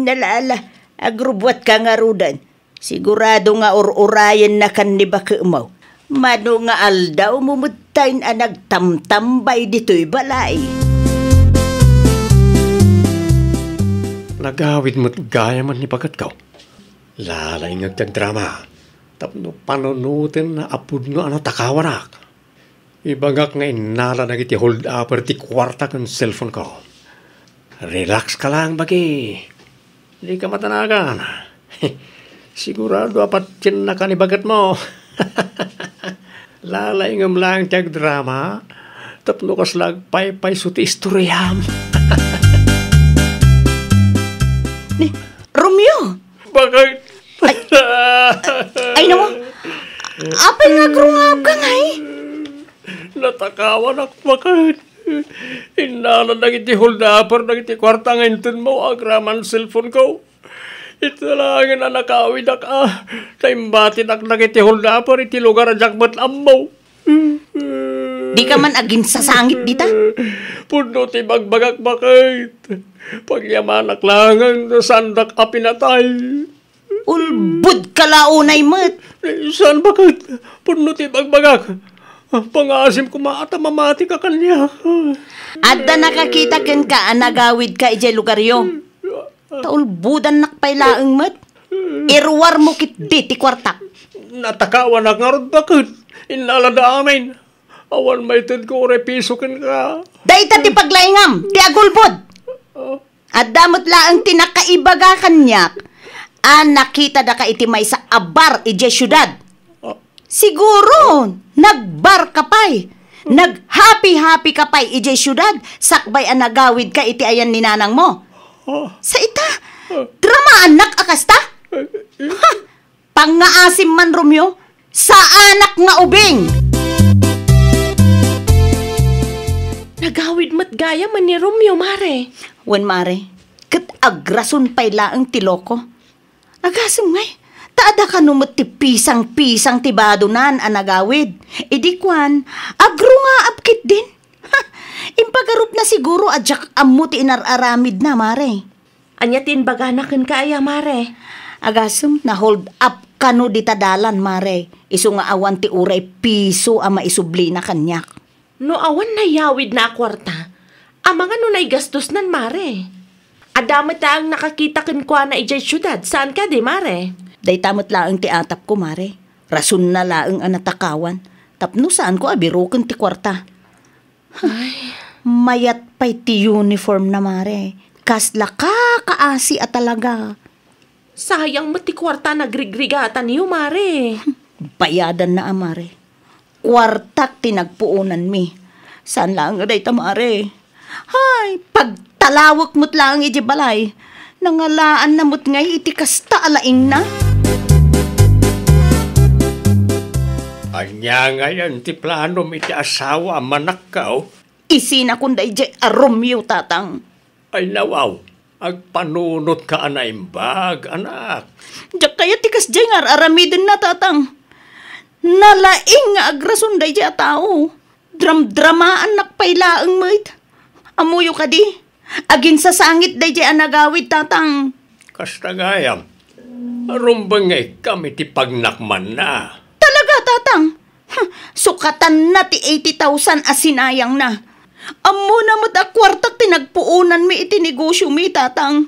Ala, ala, agrubbuatka ngaruden. Sigurado nga ur-urayennakan ni baketmo. Mano nga aldawmo met tayen a nagtamtambay ditoy balay. Nagawid met gayam ni baketko. Lalaingek ti agdrama tapno panunotenna a pudno a natakawanak. Ibagak nga innala dagiti hold-upper ti kuarta ken cellphone-ko. Relax ka lang, bagi. Dika matanagan. Sigurado a patiennaka ni baketmo. Lalaingem laeng ti agdrama tapno kasla agpaypayso ti istoriam. Ni Romeo! Bakit? Ay, ay, nawa. Apay nga agrungaabka ngay? Natakawanak, bakit? Innala dagiti hold-upper dagiti kuarta nga intenmo agraman cellphone-ko. Ita laengen a nakawidak a, ta imbatidak dagiti hold-upper iti lugar a diak met ammo. Dika man aginsasangit dita? Pudno ti bagbagak, bakit? Pagyamanak laengen no saandak a pinatay. Ulbodka la unay met. Saan, bakit? Pudno ti bagbagak. Pangaasim koma ta mamatika kaniak. Adda nakakita kenka a nagawidka idiay lugaryo. Ta ulbodannak pay laeng met. Iruarmo ketdi ti kuartak. Natakawanak ngarud, bakit? Innalada amin. Awan maitedko uray piso kenka. Dayta ti paglaingam, ti agulbod. Adda met laeng ti nakaibaga kaniak a nakitadaka iti maysa a bar idiay siudad. Siguro, nagbar ka pay. Naghapi-hapi ka pay idiay siudad, sakbay a nagawid ka iti ayan ni nanang mo. Sa ita, dramaannak a kasta? Ha! Pangngaasim man, Romeo, saanak nga ubing! Nagawid met gayam ni Romeo, mare. Wen, mare, ket agrason pay laeng ti loko. Agasem ngay, ta adda kano met ti pisang-pisang ti badonan a nagawid. Idi kuan, agrungaab ketdin. Ha! Impagarupna siguro a diak ammo ti inar-aramidna, mare. Ania ti imbagana kenka aya, mare? Agasem, na-hold up kano dita dalan, mare. Isu nga awan ti uray piso a maisublina kaniak. No awan nayawidna a kuarta, amangan no naigastosnan, mare. Adda met laeng nakakita kenkuana idiay siudad, saan kadi, mare? Dayta met laeng ti atapko, mare. Rasonna laeng a natakawan, tapno saanko a biroken ti kuarta. Ay. Mayat pay ti uniformna, mare. Kasla kakaasi a talaga. Sayang met ti kuarta a nagrigrigatanyo, mare. Bayadanna a, mare. Kuartak ti nagpuonanmi. Saan laeng a dayta, mare. Hay, pagtalawek met laeng idiay balay. Nangalaanna met ngay iti kasta a laingna. Ania ngayen ti planom iti asawa a manakkaw? Isinakon daydiay a Romeo, tatang. Ay, nawaw, agpanunotka a naimbag, anak. Diak kayat ti kasdiay nga ar-aramidenna, tatang. Nalaing nga agrason daydiay a tao. Dramdramaannak pay laeng met. Ammoyo kadi, aginsasangit daydiay a nagawid, tatang. Kasta gayam, rumbeng nga ikkam iti pagnakmanna. Talaga, tatang? Huh, sukatanna ti eighty thousand a sinayangna. Ammona met a kuartak ti nagpuonanmi iti negosiomi, tatang.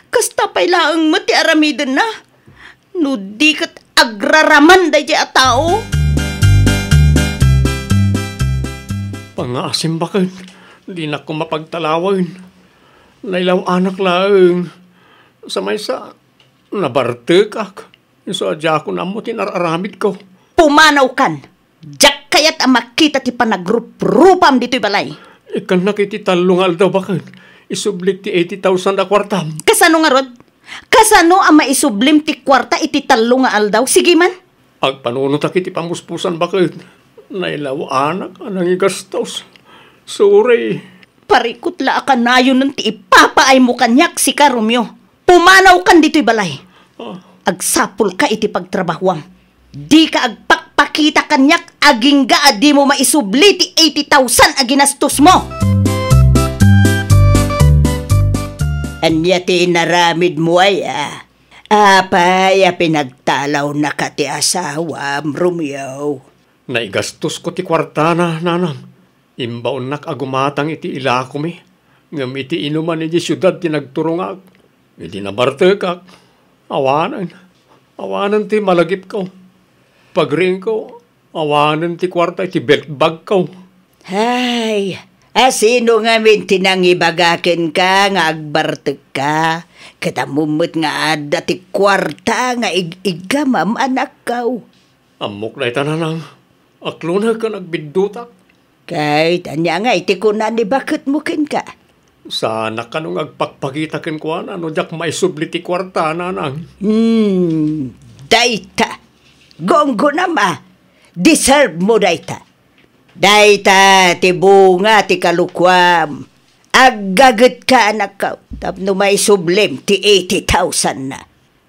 Kasta pay laeng met ti aramidenna. No di ket agraraman daydiay a tao. Pangngaasim baket, dinak koma pagtalawen. Nailaw-anak laeng. Sa maysa, nabartekak. Isu a diakon ammo ti inar-aramidko. Pumanawkan! Diak kayat a makita ti panagruprupam ditoy balay. Ikkannak iti tallo nga aldaw baket. isublik ti eighty thousand a kuartam. Kasano ngarud? Kasano a maisublim ti kuarta iti tallo nga aldaw? Sige man. Agpanunotak iti pamuspusan baket. Nailaw-anak a nangigastos. Sorry. Parikut la a kanayonen ti ipapaaymo kaniak, sika, Romeo. Pumanawkan ditoy balay. Ah. Agsapulka iti pagtrabahuam. Dika agpakpakita kaniak agingga a dimo maisubli ti eighty thousand a ginastosmo. Ania ti inaramidmo aya? Apay a pinagtalawnaka ti asawam, Romeo? Naigastosko ti kuartana, nanang. Imbaonnak a gumatang iti ilakomi, ngem iti inuman idiay siudad ti nagturongak. Idi nabartekak, awanen, awanen ti malagipko. Pagriingko, awanen ti kuarta iti belt bagko. Hay, asino ngamin ti nangibaga kenka nga agbartekka? Ket ammom met nga adda ti kuarta nga ig-iggamam, anakko. Ammok dayta, nanang. Akloneg ken agbiddutak. Ket ania ngay ti kuna ni baketmo kenka? Saanak kano nga agpakpakita kenkuana no diak maisubli ti kuarta, nanang. Hmm, dayta. Gunggonam a. Deserve mo dayta. Dayta ti bunga ti kalokuam. Aggagetka, anakko, tapno maisublim ti eighty thousand na.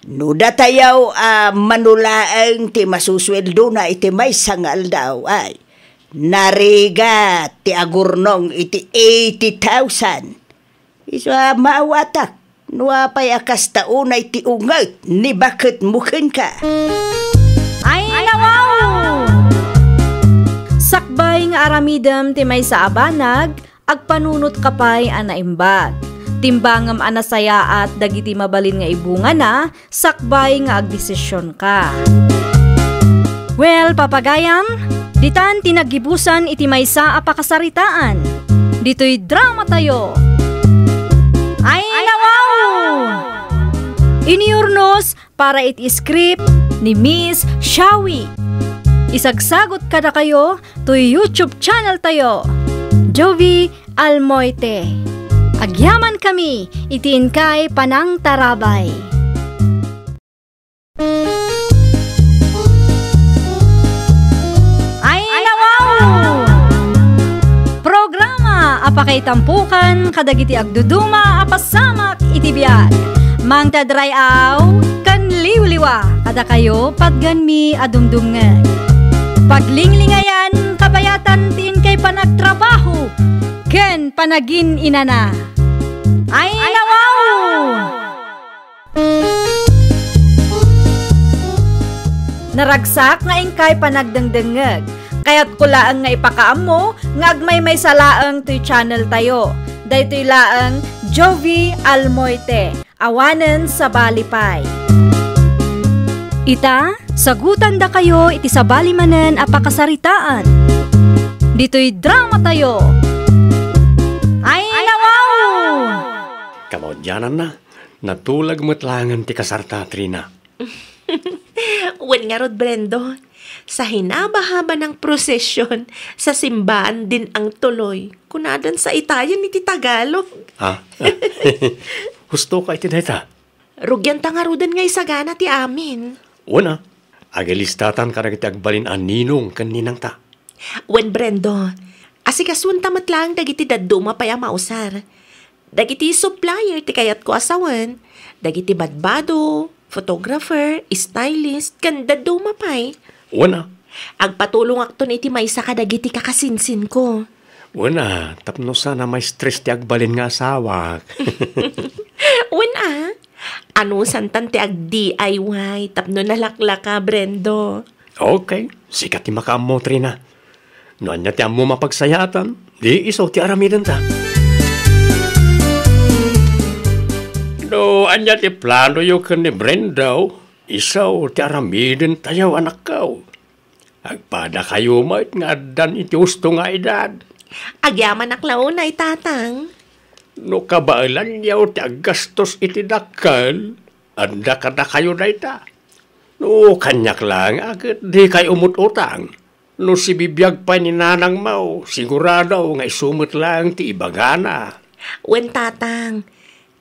No datayaw a mano laeng ti masusueldona iti maysa nga aldaw, ay, narigat ti agurnong iti eighty thousand. Isu a maawatak, no apay a kasta unay ti unget ni baketmo kenka. Ay, nawaw! Sakbay nga aramidem ti maysa a banag, agpanunotka pay a naimbag. Timbangem a nasayaat dagiti mabalin nga ibungana sakbay nga agdesisionka. Well, papagayam, ditan ti naggibusan iti maysa a pakasaritaan. Ditoy dramatayo. Ay, nawaw! Iniurnos para iti script ni Miss Shawi. Isagsagot kadakayo toy YouTube channel tayo, Jovi Almoite. Agyaman kami iti inkay panangtarabay. Ay, nawaw! Programa a pakaitampukan kadagiti agduduma a pasamak iti biag. Mangted ray-aw ken liwliwa kadakayo patgenmi a dumdumngeg. Paglinglingayan, kabayatan ti inkay panagtrabaho ken panagin-inana. Ay, nawaw! Naragsak nga inkay panagdengdengngeg. Kayatko laeng nga ipakaammo nga agmaymaysa laeng toy channel tayo. Daytoy laeng Jovi Almoite, awanen sabali pay. Ita, sagutandakayo iti sabali manen a pakasaritaan. Ditoy dramatayo. Ay, nawaw! Kamaudiananna, natulag met laengen ti kasarta, Trina. Wen ngarud, Brendo, sa hinaba-haba nang prosesion sa simbaan din ang tuloy, kunadan sa itayen iti Tagalog. Ah? Husto ka iti dayta? Rugianta ngaruden nga isagana ti amin. Wen a, agilistatan kadagiti agbalin a ninong ken ninangta. Wen, Brendo, asikasuenta met laeng dagiti dadduma pay a mausar. Dagiti supplier ti kayatko a sawen, dagiti badbado, photographer, stylist, ken dadduma pay. Wen a. Agpatulongakton iti maysa kadagiti kakasinsinko. Wen a, tapno saan a ma-stress ti agbalin nga asawak. Wen a, anusantan ti ag-D I Y tapno nalaklaka, Brendo. Okay, sika ti makaammo, Trina. No ania ti ammom a pagsayaatan, di isu ti aramidenta. No ania ti planoyo ken ni Brenda, isu ti aramidentayo, anakko. Agpadakayo met nga addan iti husto nga edad. Agyamanak la unay, Tatang. No kabaelanyo ti aggastos iti dakkel, adda kadakayo dayta. No kaniak laeng a ket dikay umut-utang. No sibibiag pay ni nanangmo, sigurado nga isu met laeng ti ibagana. Wen, Tatang,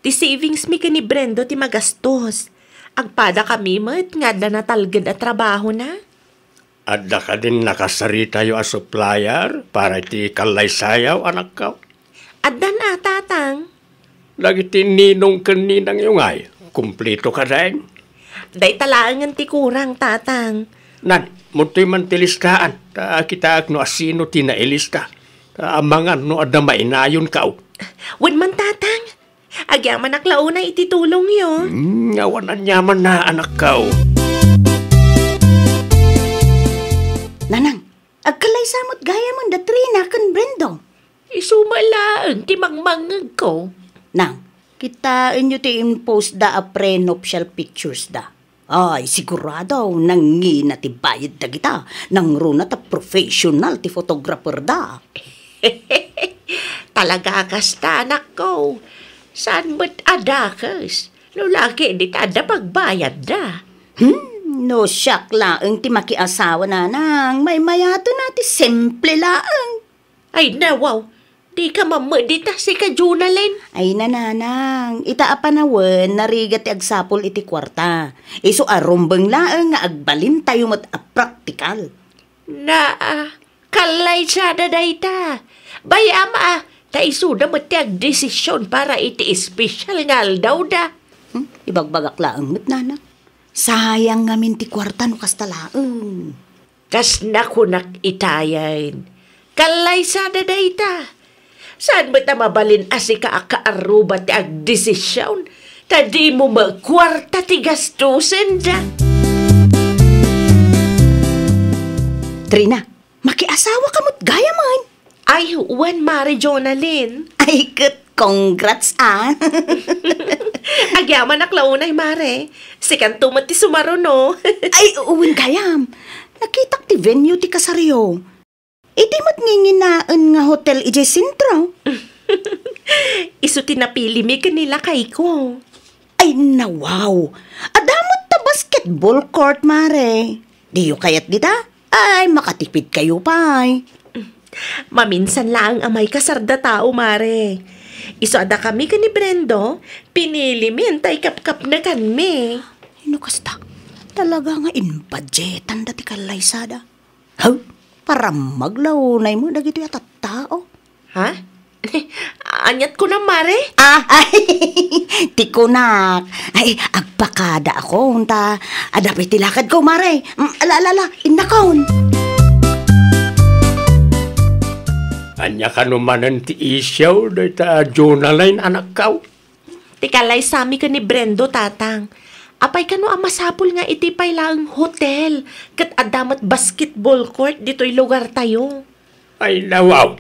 ti savings mi ken ni Brendo ti magastos. Agpadakami met nga adda natalged a trabahona. Adda kadin nakasaritayo a supplier para iti kallaysayaw, anakko? Addan a, Tatang. Dagiti ninong ken ninangyo ngay, kumpleto kadi? Dayta laengen ti kurang, Tatang. Nan, muntoy man ti listaan, ta kitaek no asino ti nailista. Ta amangan no adda mainayonka. Wen man, Tatang. Agyamanak la unay iti tulongyo. Hmm, awan aniamanna, anakko. Nanang, agkallaysa met gayamen da Trina ken Brendo. Isu met laeng ti mangmangngegko. Nang, kitaenyo ti impostda a prenuptial picturesda. Ay, sigurado, nangina ti bayad dagita. Nangruna ta professional ti photographerda. Talaga a kasta, anakko. Saan met a dakes? No laki dita adda pagbayadda. Hmm, no siak laeng ti makiasawa, nanang, maymayato na ti simple laeng. Ay, nawaw. Dika mammed dita, sika, Jonalyn. Ay, nanang, ita a panawen, narigat ti agsapul iti kuarta. Isu a rumbeng laeng nga agbalintayo met a praktikal. Naa, kallaysa da dayta. Bay-am a, ta isuda met ti agdesision para iti espesyal nga aldawda. Hmm? Ibagbagak laeng met, nanang. Sayang ngamin ti kuarta no kasta laeng. Kas nakunak itayen, kallaysa da dayta. Saan met a mabalin a sika a kaarruba ti agdesision, ta dimo met kuarta ti gastosenda. Trina, makiasawaka met gayamen. Ay, wen, Mare Jonalyn. Ay, ket congrats, ah. Agyamanak la unay, Mare. Sikanto met ti sumaruno. Ay, wen gayam. Nakitak ti venue ti kasaryo. Idi met nginginaen nga hotel idiay sentro. Isu ti napilimi ken ni lakayko. Ay, nawaw. Adda met ta basketball court, Mare. Diyo kayat dita? Ay, makatipid kayo pay. Maminsan laeng a maikasarda tao, Mare. Isu a dakami ken ni Brendo, pinilimin ta ikapkapnekanmi. Ay, no kasta, talaga nga inbudgetan da ti kallaysada. Haw, parammag la unay met dagitoy a tattao. Ha? Aniat kunam, Mare? Ah, ay, ti kunak. Ay, agpakada ako, ta adda pay ti lakadko, Mare. Mm, ala, ala, ala, innakon. Ania kano manen ti isyu dayta a Jonalyn, anakko? Ti kalaysami ken ni Brendo, Tatang. Apay kano a masapul nga iti pay laeng hotel ket adda met basketball court ditoy lugartayo? Ay, nawaw.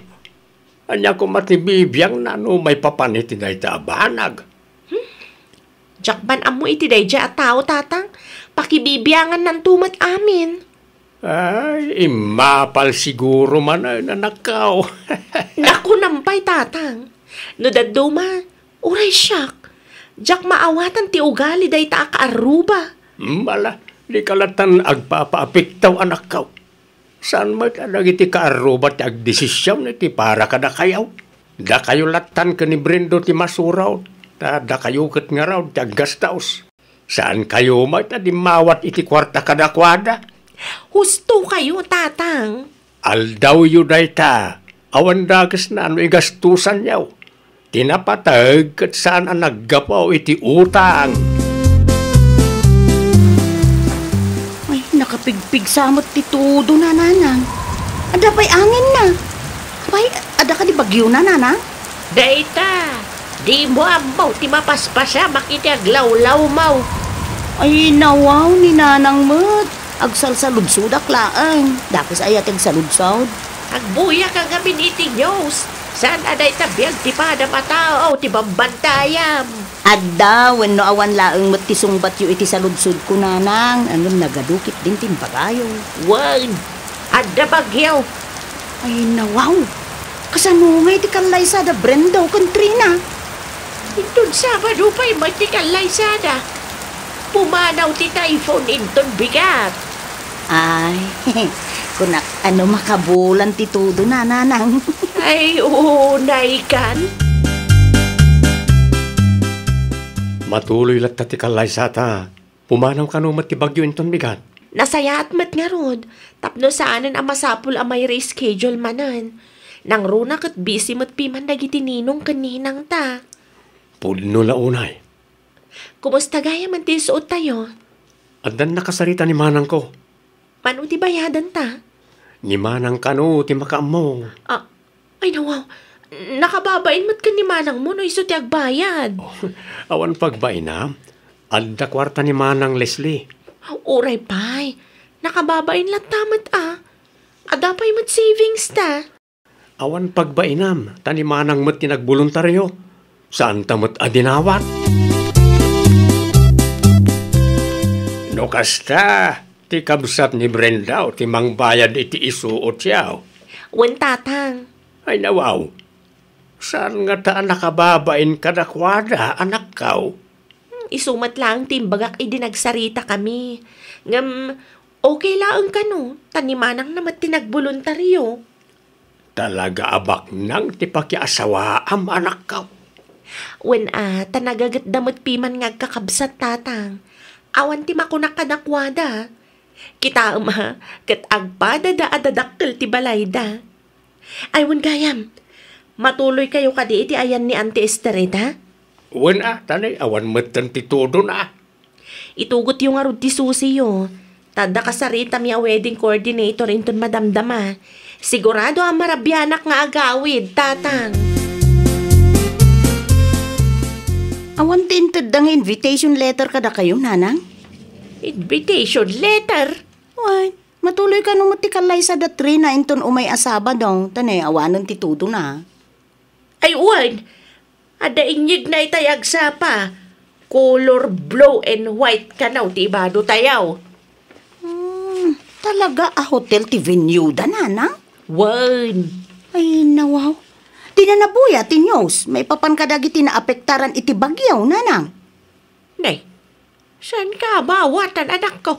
Ania koma ti bibiangna no maipapan iti dayta a banag? Hmm? Diak man ammo iti daydiay a tao, Tatang. Pakibibiangannanto met amin. Ay, immapal siguro manen, anakko. Nakunam pay, Tatang. No dadduma, uray siak. Diak maawatan ti ugali dayta a kaarruba. Hmm, ala, dika lattan agpapaapektaw, anakko. Saan met a dagiti kaarruba ti agdesision iti para kadakayo? Dakayo lattan ken ni Brendo ti masurob, ta dakayo ket ngarud ti aggastos. Saankayo met a dimmawat iti kuarta kadakuada? Husto kayo, Tatang. Aldawyo dayta, awan dakesna no igastosanyo. Ti napateg ket saan a naggapu iti utang. Ay, nakapigpigsa met ti tudo, nanang. Adda pay angenna. Apay, adda kadi bagyo, nanang? Dayta, dimo ammo ti mapaspasamak iti aglawlawmaw. Ay, nawaw ni nanang met. Agsalsaludsodak laeng. Dakes aya ti agsaludsod? Agbuyaka ngamin iti news. Saan a dayta biag ti padam a tao ti bambantayam. Adda wenno awan laeng met ti sungbatyo iti saludsodko, nanang, ngem nagadu ketdin ti imbagayo. Wen, adda bagyo. Ay, nawaw. Kasano ngay ti kallaysada Brendo ken Trina? Inton Sabado pay met ti kallaysada. Pumanaw ti typhoon inton bigat. Ay, kunak, ano, makabulan ti tudo, nanang. Ay, unay kan. Matuloy latta ti kallaysata. Pumanaw kano met ti bagyo inton bigat? Nasayaat met ngarud, tapno saanen a masapul a may reschedule manen. Nangruna ket busy met piman dagiti ninong ken ninangta. Pudno la unay. Kumusta gayamen ti isuottayo? Addan nakasarita ni manangko. Mano ti bayadanta? Ni manang kano ti makaammo. Ah, ay, nawaw. Nakababain met ken ni manangmo no isu ti agbayad. Oh, awan pagbainam. Adda kuarta ni manang Leslie. Uray pay. Nakababain latta met a. Adda pay met savings ta. Awan pagbainam, ta ni manang met ti nagboluntario. Saanta met a dinawat. No kasta, ti kabsat ni Brenda ti mangbayad iti isuotyo. Wen, tatang. Ay, nawaw. Saan ngata a nakababain kadakuada, anakko? Hmm, isu met laeng ti imbagak idi nagsaritakami. Ngem, okay laeng kano, ta ni manangna met ti nagboluntario. Talaga a baknang ti pakiasawaam, anakko. Wen a, ta nagagetda met piman nga agkakabsat, tatang. Awan ti makunak kadakuada. Kitaem a, ket agpadada a dadakkel ti balayda. Ay, wen gayam, matuloykayo kadi iti ayan ni Auntie Esterita? Wen a, ta nay, awan metten ti tudona. Itugotyo ngarud ti susiyo. Ta adda kasaritami a wedding coordinator inton madamdama. Sigurado a marabianak nga agawid, tatang. Awan ti intedda nga invitation letter kadakayo, nanang? Invitation letter? Wen, matuloy kano met ti kallaysa da Trina inton umay a Sabado, ta nay awanen ti tudona. Ay, wen, adda inyegna itay agsapa. Color blue and white kano ti ibado tayo. Hmm, talaga a hotel ti venue da, nanang? Wen. Ay, nawaw. Di na nabuya ti news maipapan kadagiti naapektaran iti bagyo, nanang? Nay, saan ka mawatan, anakko?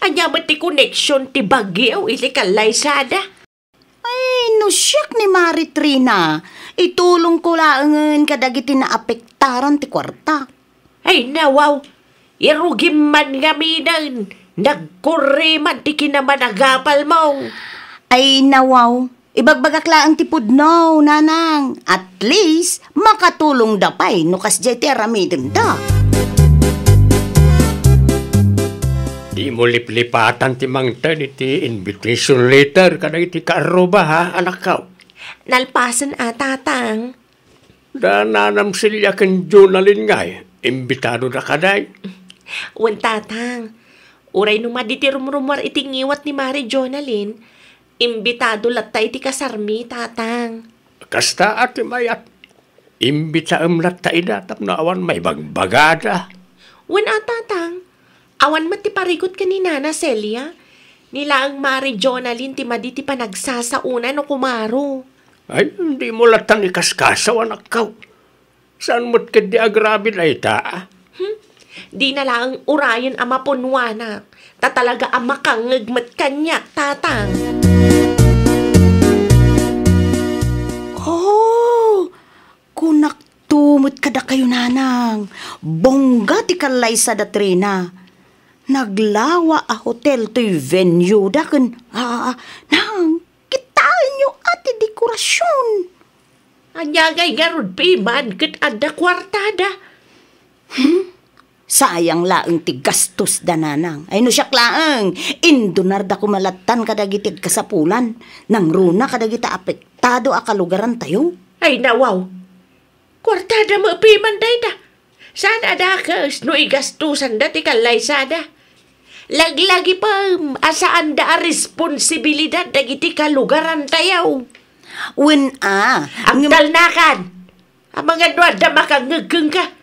Ania met ti connection ti bagyo iti kallaysada? Ay, no siak ni Mari Trina, itulongko laengen kadagiti naapektaran ti kuarta. Ay, nawaw, irugim man ngaminen, nagkurre man ti kinamanagapalmo. Ay, nawaw, ibagbagak laeng ti pudno, nanang. At least, makatulongda pay no kasdiay ti aramidenda. Dimo liplipatan ti mangted iti invitation letter kadagiti kaarruba, ha, anakko? Nalpasen a, tatang. Da nanam Celia ken Jonalyn ngay, imbitadoda kadi? Wen, tatang. Uray no madi ti rumrumuar iti ngiwat ni Mari Jonalyn, imbitado latta iti kasarmi, tatang. Kasta a ti mayat. Imbitaem latta ida tapno awan maibagbagada. Wen a, tatang. Awan met ti parikut ken ni Nana Celia. Ni laeng Mari Jonalyn ti madi ti panagsasaona no kumaro. Ay, dimo latta ikaskasaw, anakko. Saan met ketdi agrabil dayta? Hmm? Dina laeng urayen a mapunwana, ta talaga a makangngeg met kaniak, tatang. Oh, kunakto met kadakayo, nanang. Bongga ti kallaysa da Trina. Naglawa a hotel toy venue da ken, ah, nang, kitaenyo a ti dekorasion. Ania ngay ngarud piman ket adda kuartada? Hmm? Sayang laeng ti gastos da, nanang. Ay, no siak laeng, indunarda koma lattan kadagiti agkasapulan, nangruna kadagiti apektado a kalugarantayo. Ay, nawaw. Kuartada met piman dayta. Saan a dakes no igastosanda ti kallaysada. Laglagipem a saanda a responsibilidad dagiti kalugarantayo. Wen a, ngem- Agtalnakan! Amangan no adda makangngeg kenka.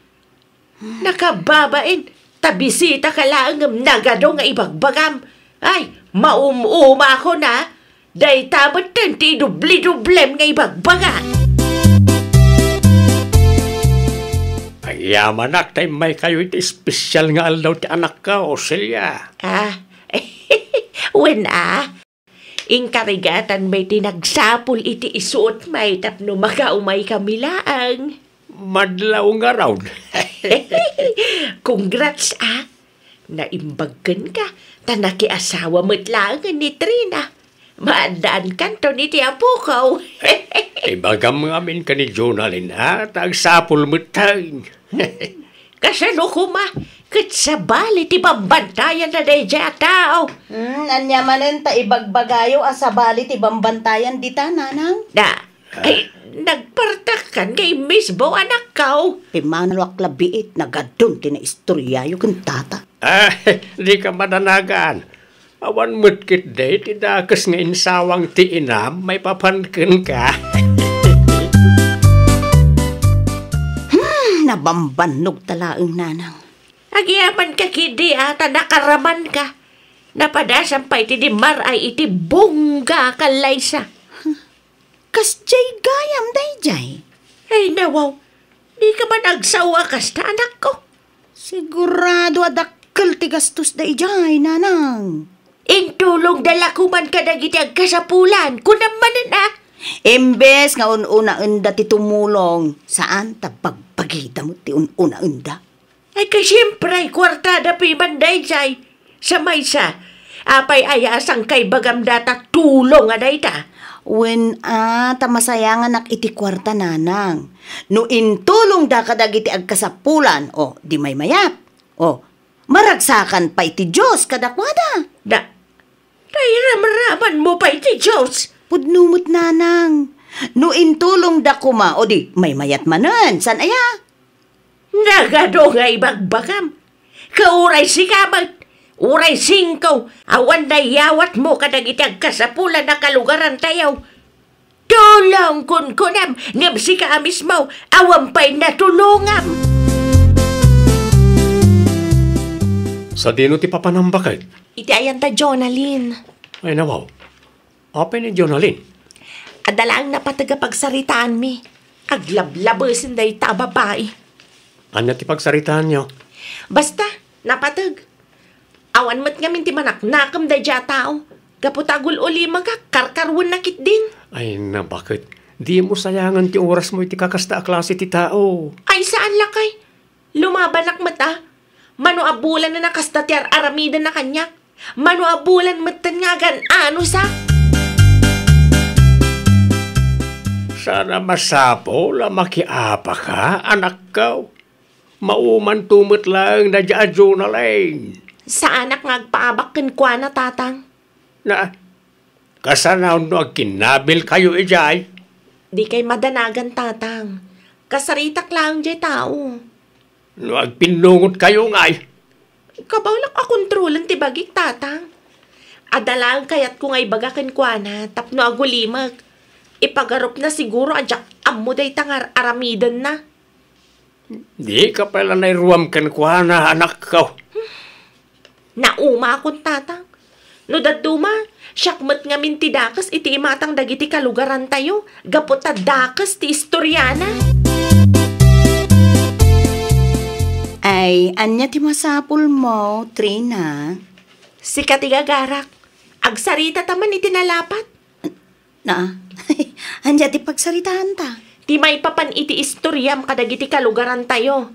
Nakababain, ta bisitaka laeng ngem nagadu nga ibagbagam. Ay, maum-umakon a. Dayta metten ti idubli-dublem nga ibagbaga. Agyamanak ta immaykayo iti espesyal nga aldaw ti anakko, Celia. Ah, wen a. Inkarigatan met ti nagsapul iti isuot met tapno makaumaykami laeng. madlaw ngarud. Congrats, ah. Naimbag kenka, ta nakiasawa met laengen ni Trina. Maaddaankanton iti apoko. Ibagam ngamin ken ni Jonalyn, ah, ta agsapul metten. Kasano koma, ket sabali ti bambantayan na daydiay a tao? Hmm, ania manen ta ibagbagayo a sabali ti bambantayan dita, nanang? Na, ay, nagpartakkan nga immisbo, anakko. Pimmanaluak la biit, nagaddun ti naistoryayo ken tata. Ah, dika madanagan. Awan met ketdi ti dakes nga insawang ti inam maipapan kenka. Hmm, nabambannog ta laeng, nanang. Agyamanka ketdi a ta nakaramanka. Napadasam pay ti dimmar-ay iti bungga a kallaysa. Kasdiay gayam daydiay. Ay, nawaw, dika man agsao a kasta, anakko. Sigurado a dakkel ti gastos daydiay, nanang. Intulongda la koman kadagiti agkasapulan, kunam manen a. Imbes nga un-unaenda ti tumulong, saan ta bagbagida met ti un-unaenda. Ay, kasiempre, kuartada piman daydiay. Sa maysa, apay aya a sangkaibagam data tulong a dayta? Wen a, ta masayanganak iti kuarta, nanang. No intulongda kadagiti agkasapulan, o, di maymayat. O, maragsakan pay ti Dios kadakuada. Da, nairamramanmo pay ti Dios? Pudno met, nanang. No intulongda koma, o di maymayat manen, saan aya? Nagadu nga ibagbagam. Ket uray sika met, uray singko, awan nayawatmo kadagiti agkasapulan a kalugarantayo. Tulong, kunkunam, ngem sika a mismo, awan pay natulongam. Sadino ti papanam, baket? Iti ayan ta Jonalyn. Ay, nawaw. Apay ni Jonalyn? Adda laeng napateg a pagsaritaanmi. Aglablabesen dayta a babai. Ania ti pagsaritaanyo? Basta, napateg. Awan met ngamin ti manaknakem daydiay a tao. Gapu ta agul-ulimegak, karkaruenna ketdin. Ay, nabaket. Dimo sayangen ti orasmo iti kakasta a klase ti tao. Ay, saan lakay. Lumabanak met a. Mano a bulan a nakasta ti ar-aramidenna kaniak. Mano a bulan metten nga agan-anosak. Saan a masapul a makiapaka, anakko. Maumanto met laeng daydiay a Jonalyn. Saanak nga agpaabak kenkuana, Tatang. Na, kasano no agkinnabilkayo idiay? Dikay madanagan, Tatang. Kasaritak laeng diay tao. No agpinnungotkayo ngay? Kabaelak a kontrolen ti bagik, Tatang. Adda laeng kayatko nga ibaga kenkuana tapno agulimek. Ipagarupna siguro a diak ammo dayta nga ar-aramidenna. Dika pay la nairuam kenkuana, anakko. Naumakon, Tatang. No dadduma, siak met ngamin ti dakes iti imatang dagiti kalugarantayo, gapu ta dakes ti istoriana. Ay, ania ti masapulmo, Trina? Sika ti gagarak. Agsaritata man iti nalapat. Na, ania ti pagsaritaanta? Ti maipapan iti istoriam kadagiti kalugarantayo.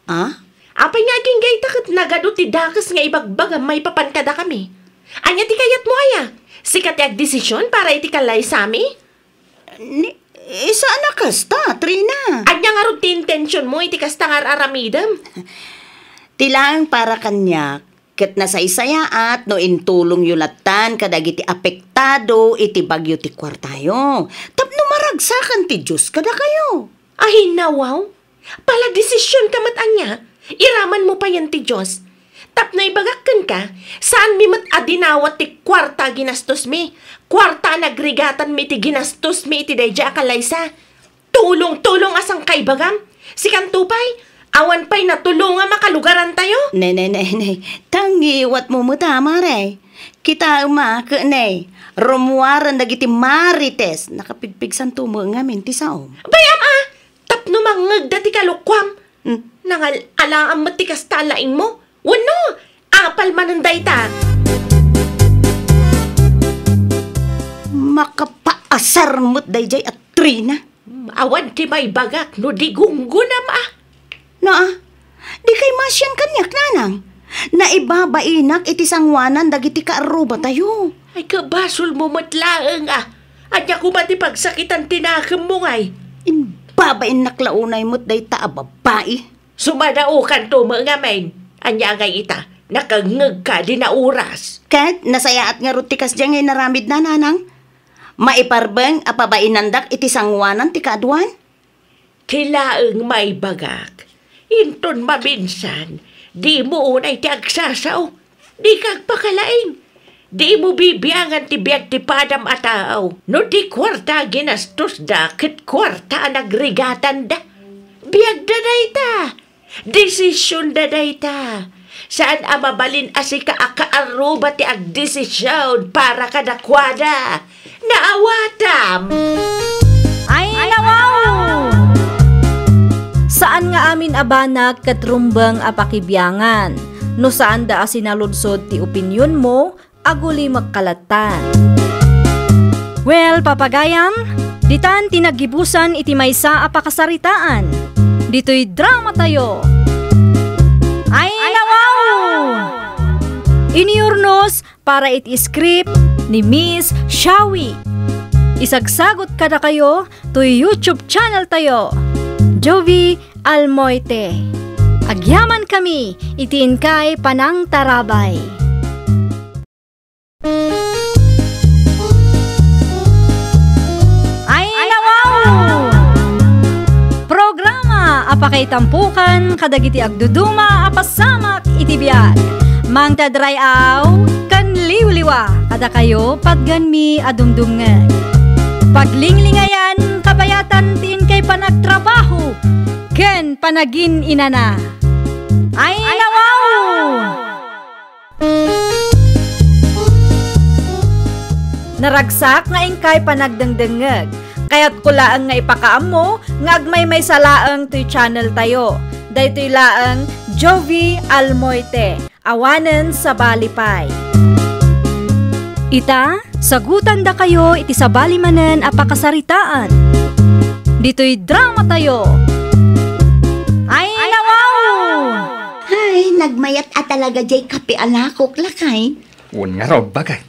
Ah? Apay nga agingga ita ket nagadu ti dakes nga ibagbagam maipapan kadakami? Ania ti kayatmo aya? Sika ti agdesision para iti kallaysami? Ni, saan a kasta, Trina. Ania ngarud ti intentionmo iti kasta nga ar-aramidem? Ti laeng para kaniak, ket nasaysayaat no intulongyo lattan kadagiti apektado iti bagyo ti kuartayo, tapno maragsakan ti Dios kadakayo. Ay, nawaw. Paladesisionka met ania? Iramanmo payen ti Dios. Tapno ibagak kenka, saanmi met a dinawat ti kuarta a ginastosmi. Kuarta a nagrigatanmi ti ginastosmi iti daydiay a kalaysa. Tulong-tulong a sangkaibagam. Sikanto pay, awan pay natulongam a kalugarantayo. Ne, ne, ne, ne. Tangiwatmo met a, mare. Kitaem a, ket ne, rummuaren dagiti marites. Nakapigpigsanto met ngamin ti saom. Bay-am a, tapno mangngegda ti kalokuam. Hmm. Nangal-alaam met ti kasta a laingmo. Wenno, apal manen dayta. Makapaasar met daydiay a Trina. Awan ti maibagak no di gunggonam a. Naa, di kay masian kaniak, nanang. Naibabainak iti sangoanan dagiti kaarrubatayo. Ay, kabasolmo met laeng a. Ania koma ti pagsakitan ti nakemmo ngay? Imbabainnak la unay met dayta a babai. Sumadaokanto met ngamin. Ania ngay ita? Nakangngegka dina oras. Ket nasayaat ngarud ti kasdiay nga inaramidna, nanang. Maiparbeng a pabainandak iti sangoanan ti kaaduan? Ti laeng maibagak, inton maminsan, dimo unay ti agsasao. Dika agpakalaing. Dimo bibiangan ti biag ti padam a tao. No ti kuarta a ginastosda ket kuarta a nagrigatanda. Biagda dayta. Desisionda dayta. Saan a mabalin a sika a kaarruba ti agdesisyon para kadakuada. Naawatam! Ay, nawaw! Saan nga amin a banag ket rumbeng a pakibiangan. No saanda a sinaludsod ti opinionmo, agulimek ka latta. Well, papagayam, ditan ti naggibusan iti maysa a pakasaritaan. Ditoy dramatayo. Ay, nawaw! Iniurnos para iti script ni Miss Shawi. Isagsagot kadakayo toy YouTube channel tayo, Jovi Almoite. Agyaman kami iti inkay panangtarabay. Ay, nawaw! Programa a pakaitampokan kadagiti agduduma a pasamak iti biag. Mangted ray-aw ken liwliwa kadakayo patgenmi a dumdumngeg. Paglinglingayan, kabayatan ti inkay panagtrabaho ken panagin-inana. Ay, nawaw! Naragsak nga inkay panagdengdengngeg. Kayatko laeng nga ipakaammo nga agmaymaysa laeng toy channel tayo. Daytoy laeng Jovi Almoite. Awanen sabali pay. Ita, sagutandakayo iti sabali manen a pakasaritaan. Ditoy dramatayo. Ay, nawaw! Ay, nagmayat a talaga jay kape a lakok, lakay. Wen ngarud, baket.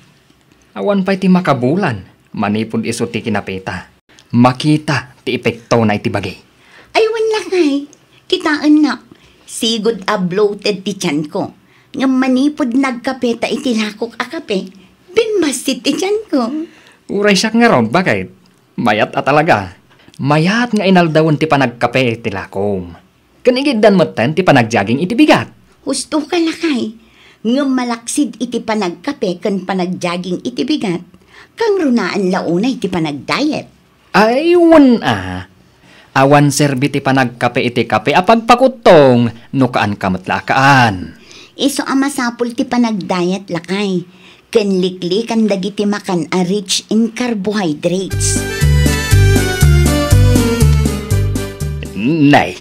Awan pay ti makabulan manipud isu ti kinapeta. Makita ti epektona iti bagi. Ay, wen lakay. Kitaennak. Sigud a bloated ti tianko. Ngem manipud nagkapeta iti lakok a kape, bimbassit ti tianko. Uray siak ngarud, baket. Mayat a talaga. Mayat nga inaldawen ti panagkape ti lakom. Ken igiddan metten ti panagjogging iti bigat. Husto ka, lakay. Ngem malaksid iti panagkape ken panagjogging iti bigat, kangrunaan la unay ti panagdiet. Ay, wen a. Awan serbi ti panagkape iti kape a pagpakuttong no kaanka met la a kaan. Isu a masapul ti panagdiet, lakay, ken liklikan dagiti makan a rich in carbohydrates. Nay,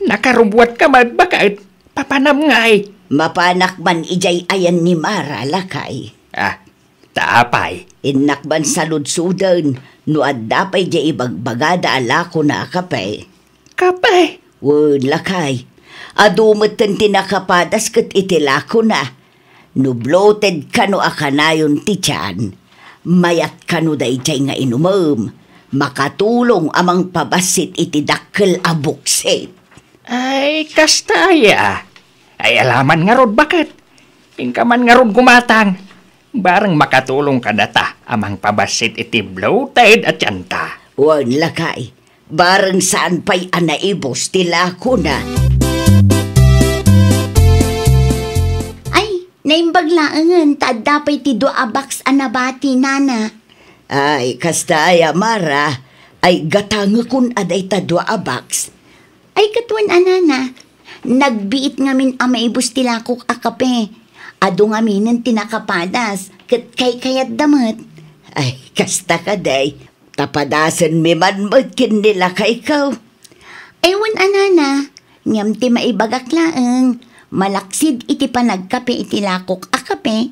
nakarubbuatka met, baket. Papanam ngay. Mapanak man idiay ayan ni Mara, lakay. Ah, ta apay? Innak man saludsoden no adda pay diay ibagbagada a lakona a kape. Kape? Wen, lakay. Adu metten ti nakapadas ket iti lakona. No bloated kano a kanayon ti tian, mayat kano daydiay nga inumem. Makatulong a mangpabassit iti dakkel a buksit. Ay, kasta aya. Ay, ala man ngarud, baket. Inka man ngarud gumatang. Bareng makatulong kadata a mangpabassit iti bloated a tianta. Wen, lakay. Bareng saan pay a naibus ti lakona. Ay, naimbag laengen ta adda pay ti dua a box a nabati, nana. Ay, kasta aya, Mara. Ay, gatangekon a dayta dua a box. Ay, ket wen a, nana, nagbiit ngamin a maibus ti lakok a kape. Adu ngaminen ti nakapadas, ket kaykayatda met. Ay, kasta kadi. Ta padasenmi man met ken ni lakayko. Ay, wen a, nana, ngem ti maibagak laeng, malaksid iti panagkape iti lakok a kape,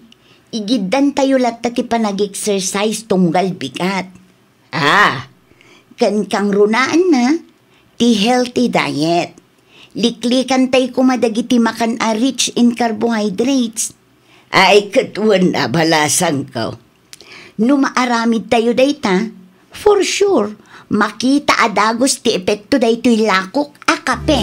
igiddantayo latta ti panag-exercise tunggal bigat. Ah, Ken kangrunaanna, ti healthy diet. Liklikan tay koma dagiti makan a rich in carbohydrates. Ay, ket wen a balasangko. No maaramid tayo dayta, for sure, makita a dagus ti epekto daytoy lakok a kape.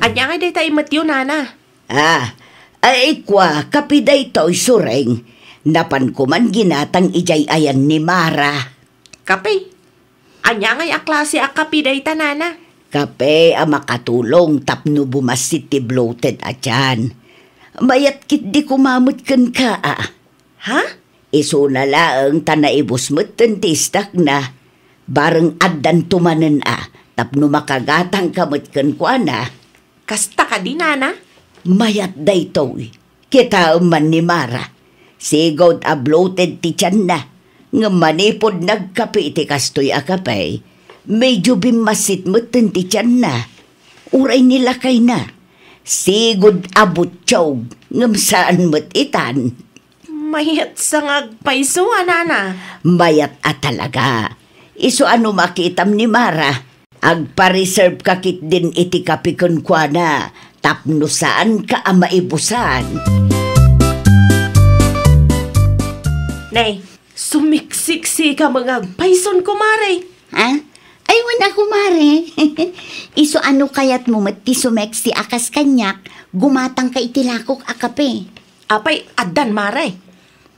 Ania ngay dayta imetyo, nana? Ah, ay, kua, kape daytoy, Suring. Napan koman ginatang idiay ayan ni Mara. Kape? Ania ngay a klase a kape dayta, nana? Kape a makatulong tapno bumassit ti bloated a tiyan. Mayat ketdi koma met kenka, a. Ha? Isuna laeng ta naibus metten ti istakna. Bareng addanto manen, a, tapno makagatangka met kenkuana. Kasta kadi, nana? Mayat daytoy. Kitaem man ni Mara. Sigud a bloated ti tianna. Ngem manipud nagkape iti kastoy a kape, medyo bimmassit metten ti tianna. Uray ni lakayna. Sigud a butiog, ngem saan met itan. Mayat sa nga agpayso a, nana. Mayat a talaga. Isu a no makitam ni Mara, agpa-reserve ka ketdin iti kape kenkuana tapno saanka a maibusan. Nay, sumiksiksi ka nga agpayson, kumare. Ha? Ay, wen a, kumare. Isu a no kayatmo met ti sumeksi a kas kaniak, gumatangka iti lakok a kape. Apay, addan, mare.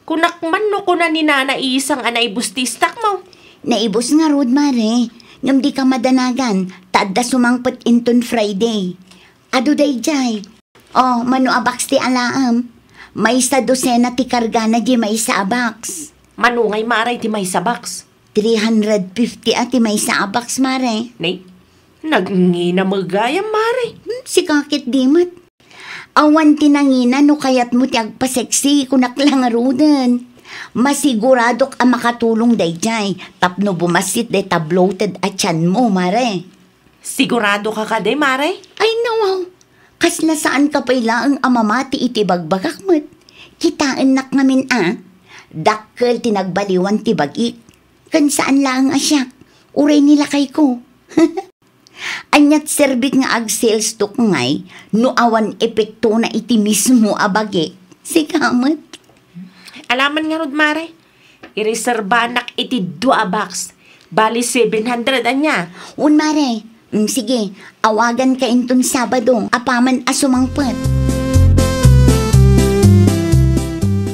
Kunak man no kuna ni Nana Isang a naibus ti istakmo. Naibus ngarud, mare. Ngem dika madanagan, ta adda sumangpet inton Friday. Adu daydiay. O, mano a box ti alaem? Maysa dosena ti kargana diay maysa a box. Mano ngay, mare, ti maysa box? Three hundred fifty a ti maysa a box, mare. Nay, nangina met gayam, mare. Hmm, sika ketdi met. Awan ti nangina no kayatmo ti agpaseksi, kunak la ngaruden. Masiguradok a makatulong daydiay tapno bumassit dayta bloated a tianmo, mare. Sigurado ka kadi, mare? Ay, nawaw. Kasla saan ka pay laeng a mamati iti bagbagak met. Kitaennak ngamin a, dakkel ti nagbaliwan ti bagik. Ken saan laeng a siak, uray ni lakayko. Aniat serbik nga agsalestok ngay no awan epektona iti mismo a bagik? Sika met. Alaman ngarud, mare. Ireserbanak iti dua a box. Bali, seven hundred ania. Un, mare. Mm, sige, awaganka inton Sabado, apaman a sumangpet.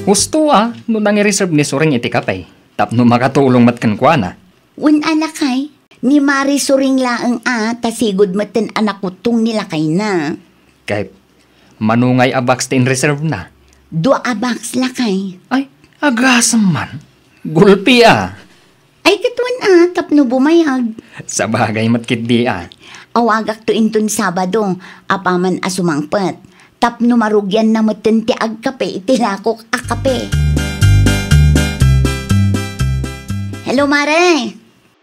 Husto a no nangireserve ni Suring iti kape, tapno makatulong met kenkuana. Wen a, lakay, ni Mare Suring laeng a, ta sigud metten a nakuttong ni lakayna. Ket mano ngay a box ti inreserve na? Dua a box, lakay. Ay, agasem man. Gulpi a. Ay, ket wen a, tapno bumayag. Sabagay met ketdi a. Awagakto inton Sabado, apaman a sumangpet. Tapno marugianna metten ti agkape iti lakok a kape. Hello, mare.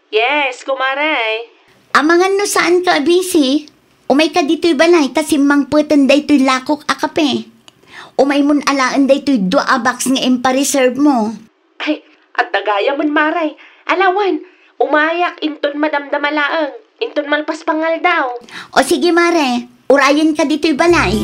Yes, kumare. Amangan no saanka a busy? Umayka ditoy balay ta simmangpeten daytoy lakok a kape. Umaymon alaen daytoy dua a box nga impareserve mo. Ay, adda gayam, mare. Ala wen, umayak inton madamdama laeng, inton malpas pangaldaw. O sige, mare, urayenka ditoy balay.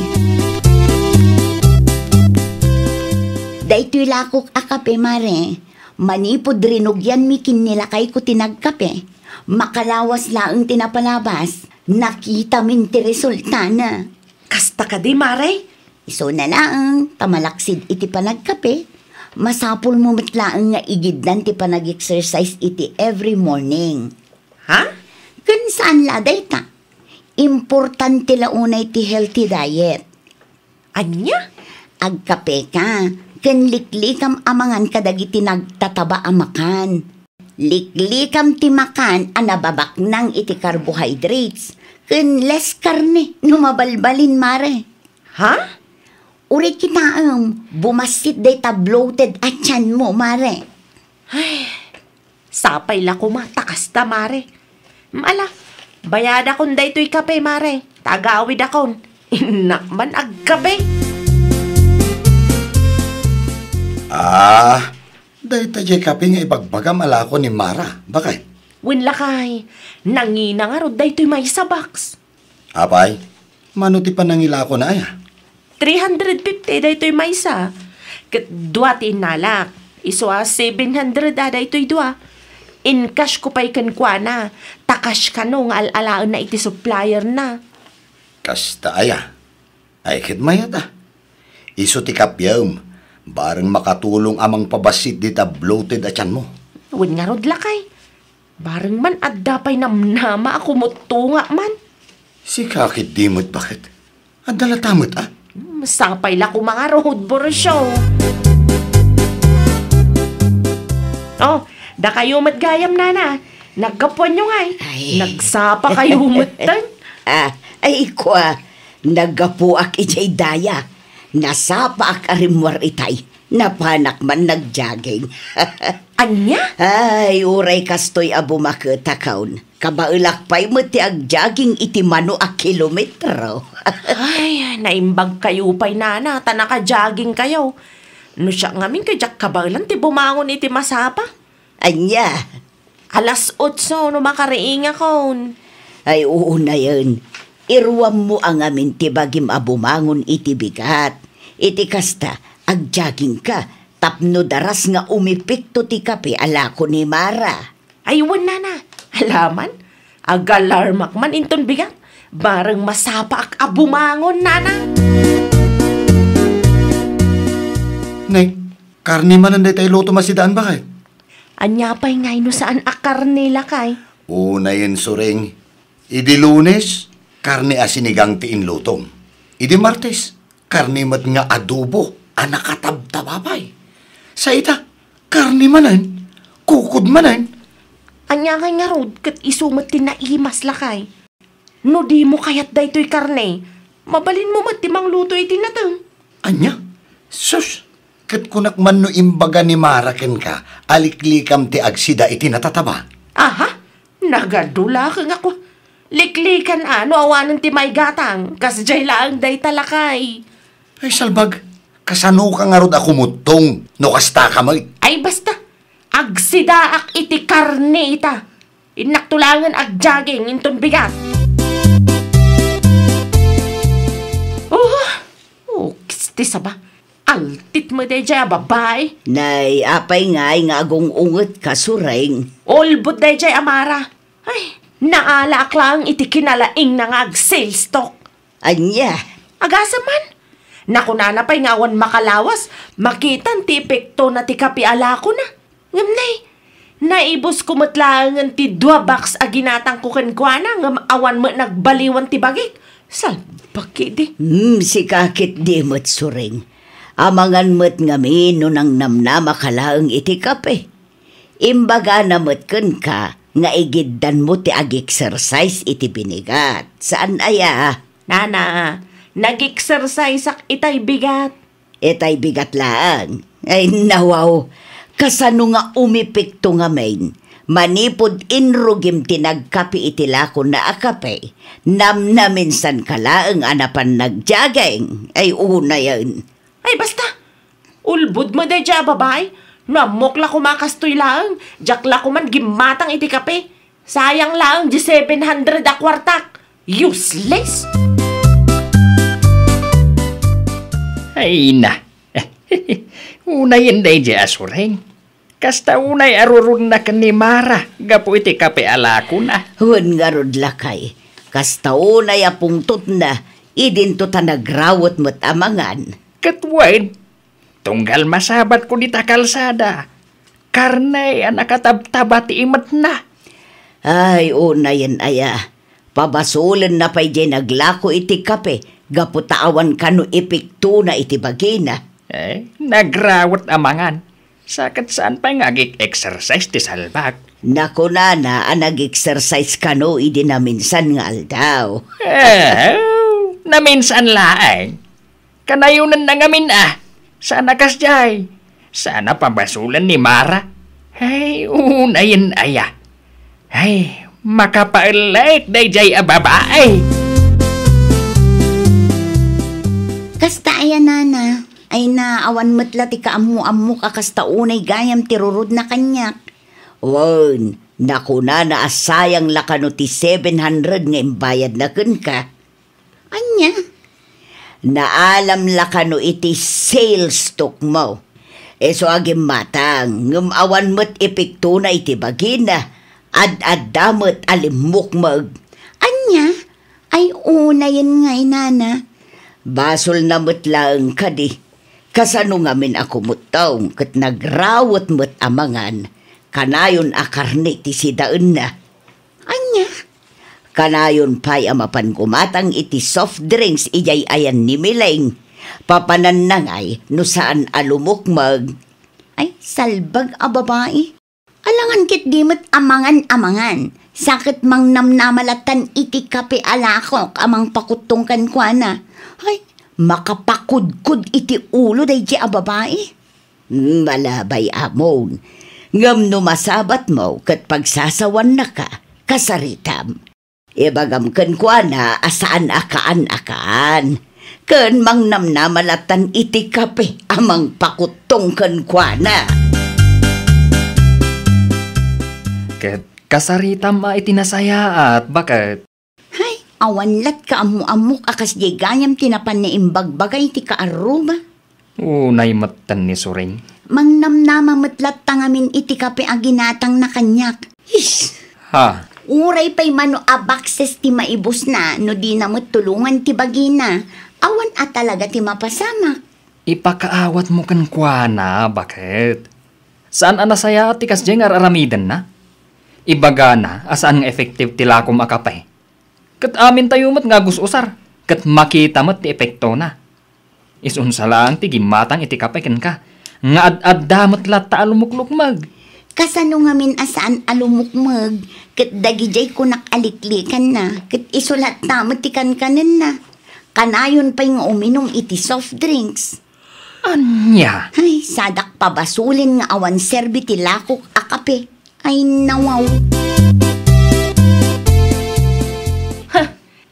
Daytoy lakok a kape, mare, manipud rinugianmi ken ni lakayko ti nagkape, makalawas laeng ti napalabas, nakitamin ti resultana. Kasta kadi, mare? Isuna laeng, ta malaksid iti panagkape, masapulmo met laeng nga igiddan ti panag-exercise iti every morning. Ha? Ken saan la dayta. Importante la unay ti healthy diet. Ania? Agkapeka, ken liklikam a mangan kadagiti nagtataba a makan. Liklikam ti makan a nababaknang iti carbohydrates, ken less karne no mabalbalin, mare. Ha? Uray kitaem, bumassit dayta bloated a tianmo, mare. Ay, sapay la koma ta kasta, mare. Ala, bayadakon daytoy kape, mare. Ta agawidakon. Innak man agkape. Ah, Dayta diay kape nga ibagbagam a lako ni Mara, baket? Wen lakay, nangina ngarud daytoy maysa box. Apay, mano ti panangilakona aya? Three hundred fifty daytoy maysa. Ket dua ti innalak. Isu a seven hundred a daytoy dua. In-cash ko pay kenkuana. Ta cash kano nga al-alaenna iti supplierna. Kasta aya? Ay, ket mayat a. Isu ti kappiem, bareng makatulong a mangpabassit dita bloated a tianmo. Wen ngarud lakay. Bareng man adda pay namnama a kumuttunga man. Sika ket di met baket? Adda lata met a? Hmm, sapay la koma ngarud, Borsyo. Oh, dakayo met gayam, nana. Naggapuanyo ngay. Ay. Nagsapa kayo met ten. Ah, ay, kua, naggapuak idiay daya. Nasapaak a rimmuar itay. Napanak man nag-jogging. Ania? Ay, uray kastoy a bumaketakon. Kabaelak pay met ti ag-jogging iti mano a kilometro. Ay, naimbag kayo pay, nana, ta naka-jogging kayo. No siak ngamin, ket diak kabaelan ti bumangon iti masapa. Ania? Alas otso no makariingakon. Ay, unayen. Iruammo a ngamin ti bagim a bumangon iti bigat. Iti kasta, ag-jogging ka, tapno daras nga umepekto ti kape a lako ni Mara. Ay, wen, nana. Alaman, ag-alarmak man inton bigat. Bareng masapaak a bumangon, nana. Nay, karne manen dayta ilutom a sidaan, baket? Ania pay ngay no saan a karne, lakay? Unayen, Suring, idi Lunes, karne a sinigang ti inlutom. Idi Martes, karne met nga adobo a nakatabtaba pay. Sa ita, karne manen, kukod manen. Ania ngay ngarud ket isu met ti naimas, lakay? No dimo kayat daytoy karne, mabalinmo met ti mangluto iti nateng. Ania? Sus, ket kunak man no imbaga ni Mara kenka a liklikam ti agsida iti natataba. Aha? Nagadu la ket nga kua. Liklikan a no awanen ti maigatang, kasdiay laeng dayta, lakay. Ay, salbag, kasanoka ngarud a kumuttong no kastaka met? Ay, basta, agsidaak iti karne ita. Innakto laengen ag-jogging inton bigat. Oh, oh, kisti saba. Altit met dayjay a babai. Nay, apay ngay nga agung-ungetka, Suring? Ulbod dayjay a Mara. Ay, naalaak laeng iti kinalaingna nga ag-sales talk. Ania? Agasem man. Nakunana pay nga awan makalawas, makitan ti epektona ti kape a lakona. Ngem nay, naibusko met laengen ti dua box a ginatangko kenkuana ngem awan met nagbaliwan ti bagik. Salbag idi. Hmm, sika ket di met, Suring. Amangan met ngamin no nangnamnamaka laeng iti kape. Imbagana met kenka nga igiddanmo ti ag-exercise iti binigat. Saan aya? Nana, nag-exerciseak itay bigat. Itay bigat laeng? Ay, nawaw. Kasano nga umepekto ngamin? Manipud inrugim ti nagkape iti lakona a kape, namnaminsanka laeng a napan nag-jogging. Ay, unayen. Ay, basta! Ulbod met dayjay a babai. No ammok la koma kastoy laeng, diak la koman gimmatang iti kape. Sayang laeng di seven hundred a kuartak. Useless! Ay na. Unayen dayjay a Suring. Kasta unay a rurunna ken ni Mara gapu iti kape a lakona. Wen ngarud, lakay, kasta unay a pungtotna, idinto ta nagrawet met a mangan. Ket wen, tunggal masabatko dita kalsada, karne a nakatabtaba ti imetna. Ay, unayen aya, pabasolenna pay diay naglako iti kape gapu ta awan kano epektona iti bagina. Eh, nagrawet a mangan. Sa ket saan pay nga ag-exercise ti salbag. Nakunana a nag-exercise kano idi naminsan nga aldaw. Eh, naminsan laeng. Kanayonenna ngamin a. Saan a kasdiay. Saan a pabasolen ni Mara. Ay, unayen aya. Ay, makapaelek dayjay a babai. Kasta aya, nana. Ay na, awan met la ti kaammo-ammok a kasta unay gayam ti rurudna kaniak. Wen, nakunana a sayang la kano ti seven hundred nga imbayadna kenka. Ania? Naalam la kano iti sales talk mo. Isu a gimmatang, ngem awan met epektona iti bagina. Ad-adda met a limmukmeg. Ania? Ay, unayen ngay, nana. Basolna met laeng kadi. Kasano ngamin a kumuttong ket nagrawet met a mangan, kanayon a karne ti sidaenna. Ania? Kanayon pay a mapan gumatang iti soft drinks idiay ayan ni Mileng. Papananna ngay no saan a lumukmeg. Ay, salbag a babai. Alangan ket di met amangan-amangan. Sa ket mangnamnama lattan iti kape a lakok a mangpakuttong kenkuana. Ay, makapakudkod iti ulo daydi a babai. Malabay, Amon. Ngem no masabatmo ket pagsasawannaka, kasaritam. Ibagam kenkuana a saan a kaan a kaan. Ken mangnamnama lattan iti kape a mangpakuttong kenkuana. Ket kasaritam a iti nasayaat, baket. Hay, awan lat kaammo-ammok a kasdiay gayam ti napan nga imbagbaga iti kaarruba. Unay metten ni Suring. Mangnamnama met latta ngamin iti kape a ginatangna kaniak. Ish! Ha? Uray pay mano a bakses ti maibusna no dina met tulongan ti bagina. Awan a talaga ti mapasamak. Ipakaawatmo kenkuana, baket. Saan a nasayaat ti kasdiay nga ar-aramidenna? Ibagana a saan nga effective ti lakom a kape. Ket amintayo met nga agus-usar, ket makita met ti epektona. Isunsa laeng ti gimmatang iti kape kenka, nga ad-adda met latta a lumuklukmeg. Kasano ngamin a saan a lumukmeg, ket dagidiay kunak a liklikanna, ket isu latta met ti kankanenna. Kanayon pay nga uminum iti soft drinks. Ania? Ay, sadak pabasolen nga awan serbi ti lakok a kape. Ay, nawaw. Ha!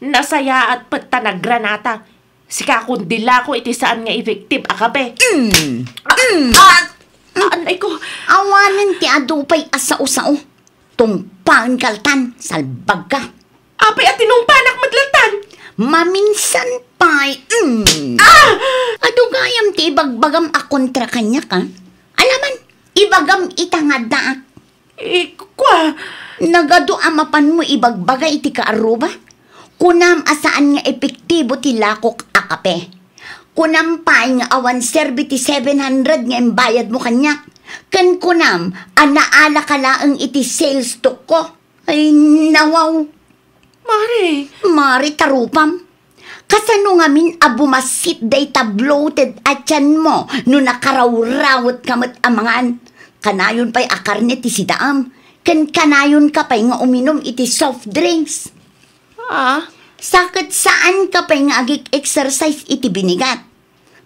Nasayaat pet ta nagranata. Sika kundi lako iti saan nga effective a kape. Mm. Ah, Mm. ah, anay ko. Awanen ti adu pay a sao-sao. Tungpaen kaltan, salbag ka. Apay a tinungpanak met lattan? Maminsan pay, mm. Ah! Adu gayam ti ibagbagam a kontra kaniak, a? Alaman, ibagam ita nga addaak. Eh, kua? Nagadu a mapanmo ibagbaga iti kaarruba? Kunam a saan nga epektibo ti lakok a kape. Kunam pay nga awan serbi ti seven hundred nga imbayadmo kaniak. Ken kunam a naalaka laeng iti sales talk ko. Ay, nawaw. Mare. Mare, tarupam. Kasano ngamin a bumassit dayta bloated a tianmo no nakarawrawet ka met a mangan? Kanayon pay a karne ti sidaam, ken kanayon ka pay nga uminum iti soft drinks. Ah? Sa ket saan ka pay nga agik-exercise iti binigat.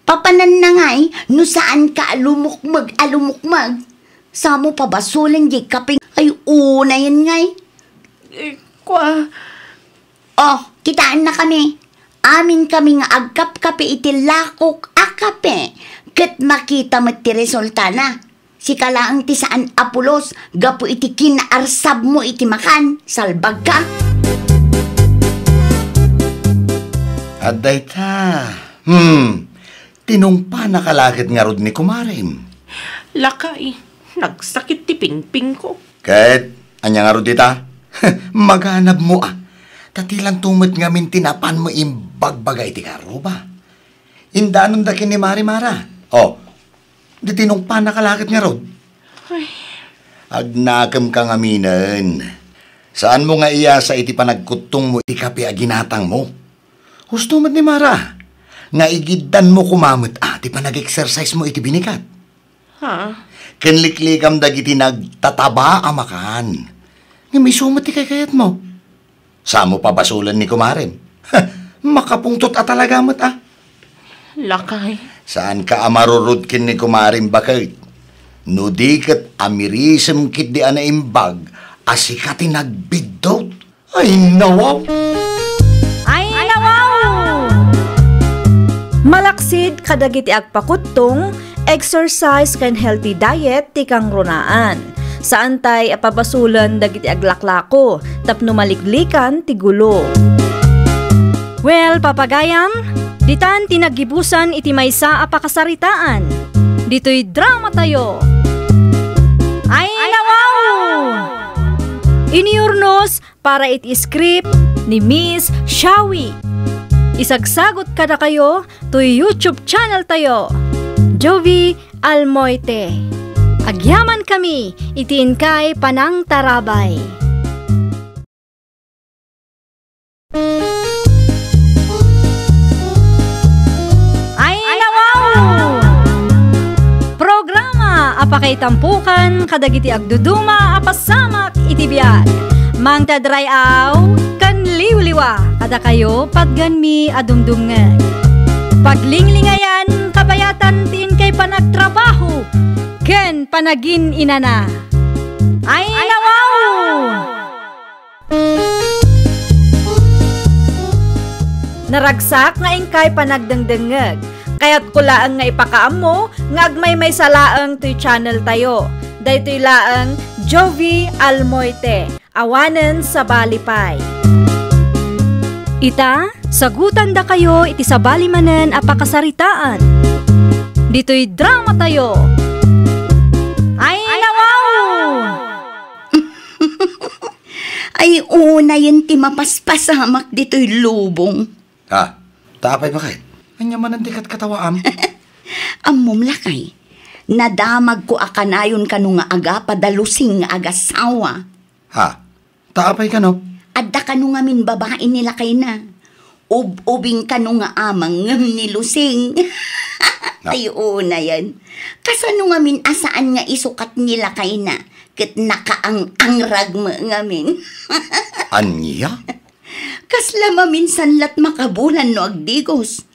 Papananna ngay no saan ka a lumukmeg a lumukmeg. Samo pabasolen diay kape ay unayen ngay. Eh, kua. Oh, kitaenna kami. Amin kami nga agkapkape iti lakok a kape. Ket makita met ti resultana. Sika laeng ti saan a pulos gapu iti kinaarsabmo iti makan. Salbag ka. Adda ita. Hmm. Tinungpanaka la ket ngarud ni kumarem. Lakay, nagsakit ti pingpingko. Ket ania ngarud ita? Maganabmo a. Ta ti lanto met ngamin ti napanmo imbagbaga iti kaarruba. Indanonda ken ni Mari Mara. Oh, di tinungpanaka la ket ngarud. Ay. Agnakemka ngaminen. Saanmo nga iyasa iti panagkuttongmo iti kape a ginatangmo. Husto met ni Mara, nga igiddanmo koma met a ti panag-exercise mo iti binigat. Ha? Ken liklikam dagiti nagtataba a makan. Ngem isu met ti kaykayatmo. Samo pabasolen ni kumarem. Makapungtot a talaga met a. Lakay. Saanka a marurud ken ni kumarem baket? No di ket amirisem ketdi a naimbag a sika ti nagbiddut. Ay, nawaw! Ay, nawaw! Malaksa Sid kadagiti agpakuttong, exercise ken healthy diet ti kangrunaan. Saantay a pabasolen dagiti aglaklako tapno maliglikan ti gulo. Well, papagayam, ditan ti naggibusan iti maysa a pakasaritaan. Ditoy dramatayo. Ay, nawaw! Iniurnos para iti script ni Miss Shawi. Isagsagot kadakayo toy YouTube channel tayo, Jovi Almoite. Agyaman kami iti inkay panangtarabay. Ay, nawaw! Programa a pakaitampukan kadagiti agduduma a pasamak iti biag. Mangted ray-aw ken liwliwa kadakayo patgenmi a dumdumngeg. Paglinglingayan, kabayatan ti inkay panagtrabaho ken panagin-inana. Ay, nawaw! Naragsak nga inkay panagdengdengngeg. Kayatko laeng nga ipakaammo nga agmaymaysa laeng toy channel tayo. Daytoy laeng Jovi Almoite, awanen sabali pay. Ita, sagutandakayo iti sabali manen a pakasaritaan. Ditoy dramatayo. Ay, nawaw! Ay, unayen ti mapaspasamak ditoy lubong. Ha? Ta apay baket? Ania manen ti katkatawaam? Ammom lakay, nadamagko a kanayon kano nga agapada Lusing nga agasawa. Ha? Ta apay kano? Adda kano ngamin babai ni lakayna. Ub-ubing kano nga ama ngem ni Lusing. Na- Ay, unayen. Kasano ngamin a saan nga isukat ni lakayna ket nakaang-angrag met ngamin. Ania? Kasla maminsan lat makabulan no agdigos.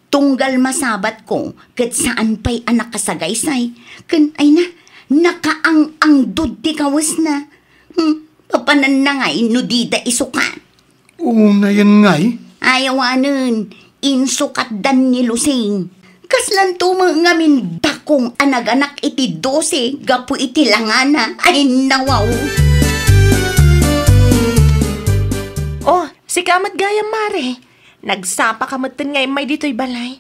Tunggal masabatko ket saan pay a nakasagaysay. Ken ay na, nakaang-angdud ti kawesna. Hmm, papananna ngay no dida isukat. Unayen ngay? Ay, awanen, insukatdan ni Lusing. Kaslanto met ngamin dakong a naganak iti dose gapu iti langana. Ay, nawaw! Oh, sika met gayam, Mare. Nagsapaka metten nga immay ditoy balay.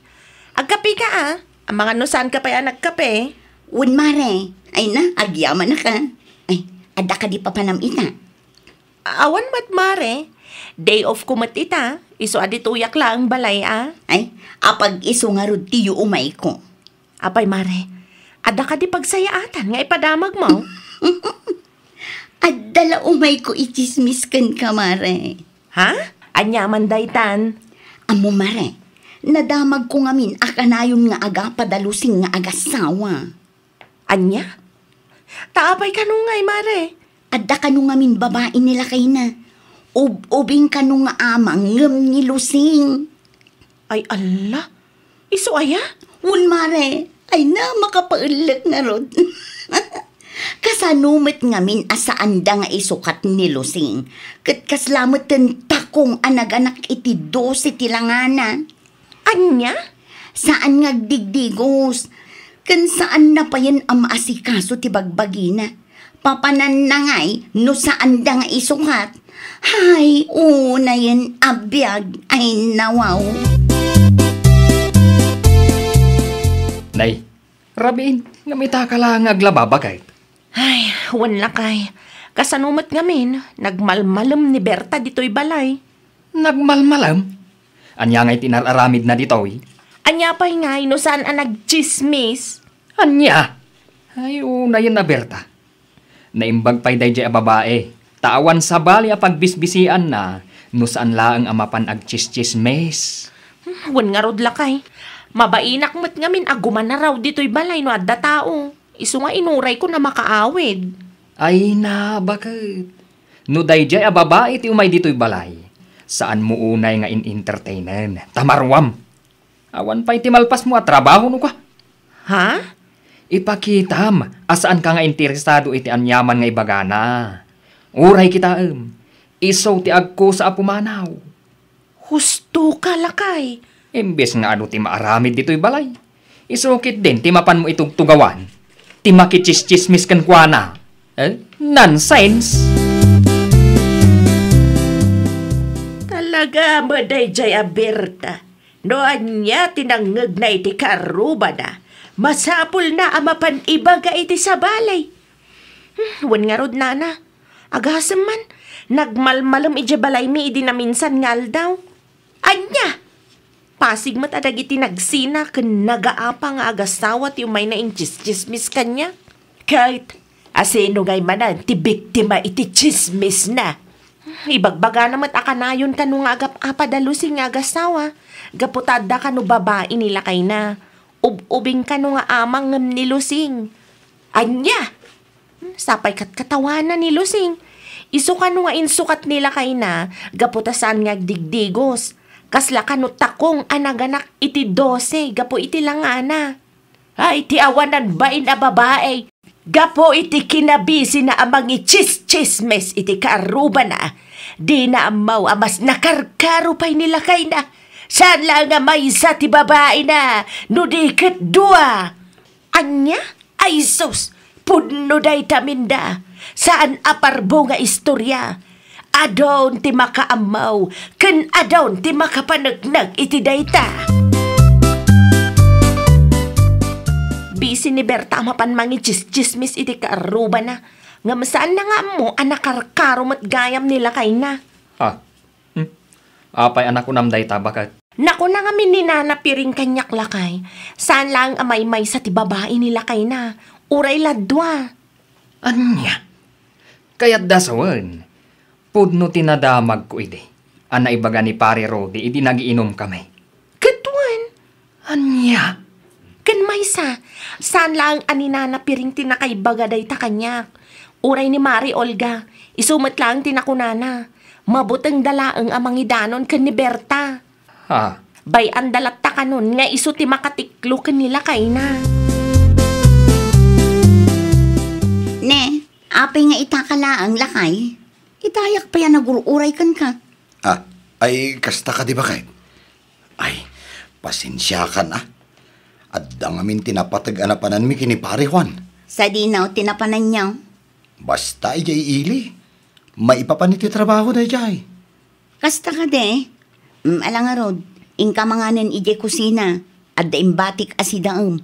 Agkapeka, a? Amangan no saanka pay a nagkape. Wen, Mare. Ay na, agyamanaka. Ay, adda kadi papanam ita? Awan met, Mare. Day off ko met ita. Isu a ditoyak laeng balay, a. Ay, apag-isu ngarud ti yuumayko. Apay, Mare, adda kadi pagsayaatan nga ipadamagmo? Adda la umayko itsismis kenka, Mare. Ha? Ania man daytan? Ammo, Mare, nadamagko ngamin a kanayon nga agapada Lusing nga agasawa. Ania? Ta apay kano ngay, Mare? Adda kano ngamin babai ni lakayna. Ub-ubing kano nga ama ngem ni Lusing. Ay, alla! Isu aya? Wen, Mare. Ay na, makapaellek ngarud. Kasano met ngamin a saanda nga isukat ni Lusing? Ket kasla met ten takong a naganak iti dose ti langana. Ania? Saan nga agdigdigos. Ken saanna payen a maasikaso ti bagbagina. Papananna ngay no saanda nga isukat. Hay, unayen a biag. Ay, nawaw. Nay, rabiin, ngem ita ka la nga aglaba, baket? Ay, wen lakay. Kasano met ngamin, nagmalmalem ni Berta ditoy balay. Nagmalmalem? Ania ngay ti inar-aramidna ditoy? Ania pay ngay no saan a nagtsismis? Ania? Ay, unayen a Berta. Naimbag pay daydiay a babai, ta awan sabali a pagbisbisianna no saan laeng a mapan agtsistsismis. Hmm, wen ngarud lakay. Mabainak met ngamin a gumanaraw ditoy balay no adda tao. Isu nga inurayko na makaawid. Ay na, baket. No daydiay a babai ti umay ditoy balay, saanmo unay nga in-entertainen, ta maruam. Awan pay ti malpasmo a trabaho no kua. Ha? Ipakitam a saanka nga interesado iti aniaman nga ibagana. Uray kitaem, isu ti agkusa a pumanaw. Husto ka, lakay. Imbes nga adu ti maaramid ditoy balay, isu ketdin ti mapanmo itugtugawan ti makitsistsismis kenkuana. Eh, nonsense! Talaga met daydiay a Berta. No ania ti nangngegna iti kaarrubana, masapulna a mapan ibaga iti sabali. Hmm, wen ngarud, nana, agasem man, nagmalmalem idiay balaymi idi naminsan nga aldaw. Ania? Pasig met a dagiti nagsina ken nagaapa nga agasawa ti umayna intsistsismis kaniak. Ket asino ngay manen ti biktima iti tsismisna? Ibagbagana met a kanayon kano nga agap-apa da Lusing nga agasawa, gapu ta adda kano babai ni lakayna. Ub-ubing kano nga ama ngem ni Lusing. Ania? Sapay katkatawana ni Lusing. Isu kano nga insukat ni lakayna gapu ta saan nga agdigdigos. Kasla kano takong a naganak iti dose gapu iti langana. Ay, ti awanan bain a babai, gapu iti kinabisina a mangitsistsismis iti kaarrubana, dina ammo a mas nakarkaro pay ni lakayna. Saan laeng a maysa ti babaina, no di ket dua. Ania? Ay sus! Pudno dayta, Minda. Saan a parbo nga istoria. Adun ti makaammo, ken adun ti makapaneknek iti dayta. Bisi ni Berta a mapan mangitsistsismis iti kaarrubana, ngem saanna nga ammo a nakarkaro met gayam ni lakayna. Ah, hmm? Apay a nakunam dayta, baket? Nakuna ngamin ni Nana Piring kaniak, lakay, saan laeng a maymaysa ti babai ni lakayna, uray la dua. Ania? Kayatda sawen, pudno ti nadamagko idi a naibaga ni Pare Rudy idi nagiinumkami. Ket wen? Ania? Ken maysa, saan laeng a ni Nana Piring ti nakaibaga dayta kaniak. Uray ni Mare Olga, isu met laeng ti nakunana. Mabutengda laeng a mangidanon ken ni Berta. Ha? Bay-anda latta kanon nga isu ti makatiklo ken ni lakayna. Ne, apay nga itaka laeng, lakay? Itayak pay a nagur-uray kenka. Ah, ay, kasta kadi, baket? Ay, pasensiakan, ah. Adda ngamin ti napateg a napananmi ken ni Pare Juan. Sadino ti napananyo? Basta idiay ili. Maipapan iti trabaho daydiay. Kasta kadi? Mm, ala ngarud, inka manganen idiay kusina. Adda imbatik a sidaem.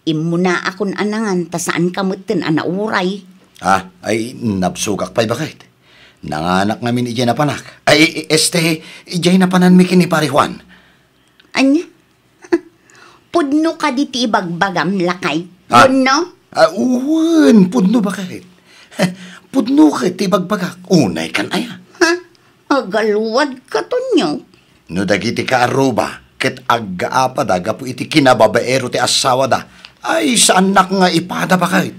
Immunaakon a nangan ta saanka metten a nauray. Ah, ay, nabsogak pay, baket. Nanganak ngamin idiay napanak. Ay, este, idiay napananmi ken ni Pare Juan. Ania? Pudno kadi ti ibagbagam, lakay? Ah? Pudno? Ah, wen, pudno, baket? Pudno ket ti ibagbagak. Unay kan aya? Ha? Agaluad katonyo? No dagiti kaarruba ket aggaapada gapu iti kinababaero ti assawada, ay, saannak nga ipada, baket.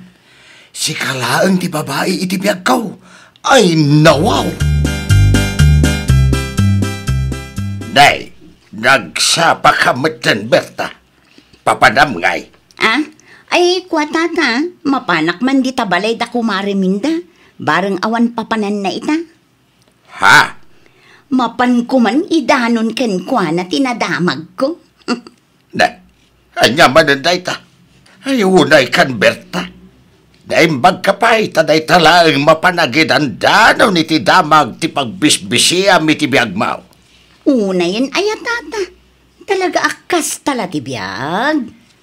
Sika laeng ti babai iti biagko. Ay, nawaw! Nay, nagsapaka metten, Berta. Papanam ngay? Ah? Ay, kua, tata, mapanak man dita balay da kumare Minda. Bareng awan papananna ita. Ha? Mapanko man idanon kenkuana ti nadamagko. Na, ania manen dayta? Ay, unay kan, Berta. Naimbagka pay ta dayta laeng mapan agidandanon iti damag ti pagbisbisiam iti biagmo. Unayen aya, tata? Talaga a kasta la ti biag?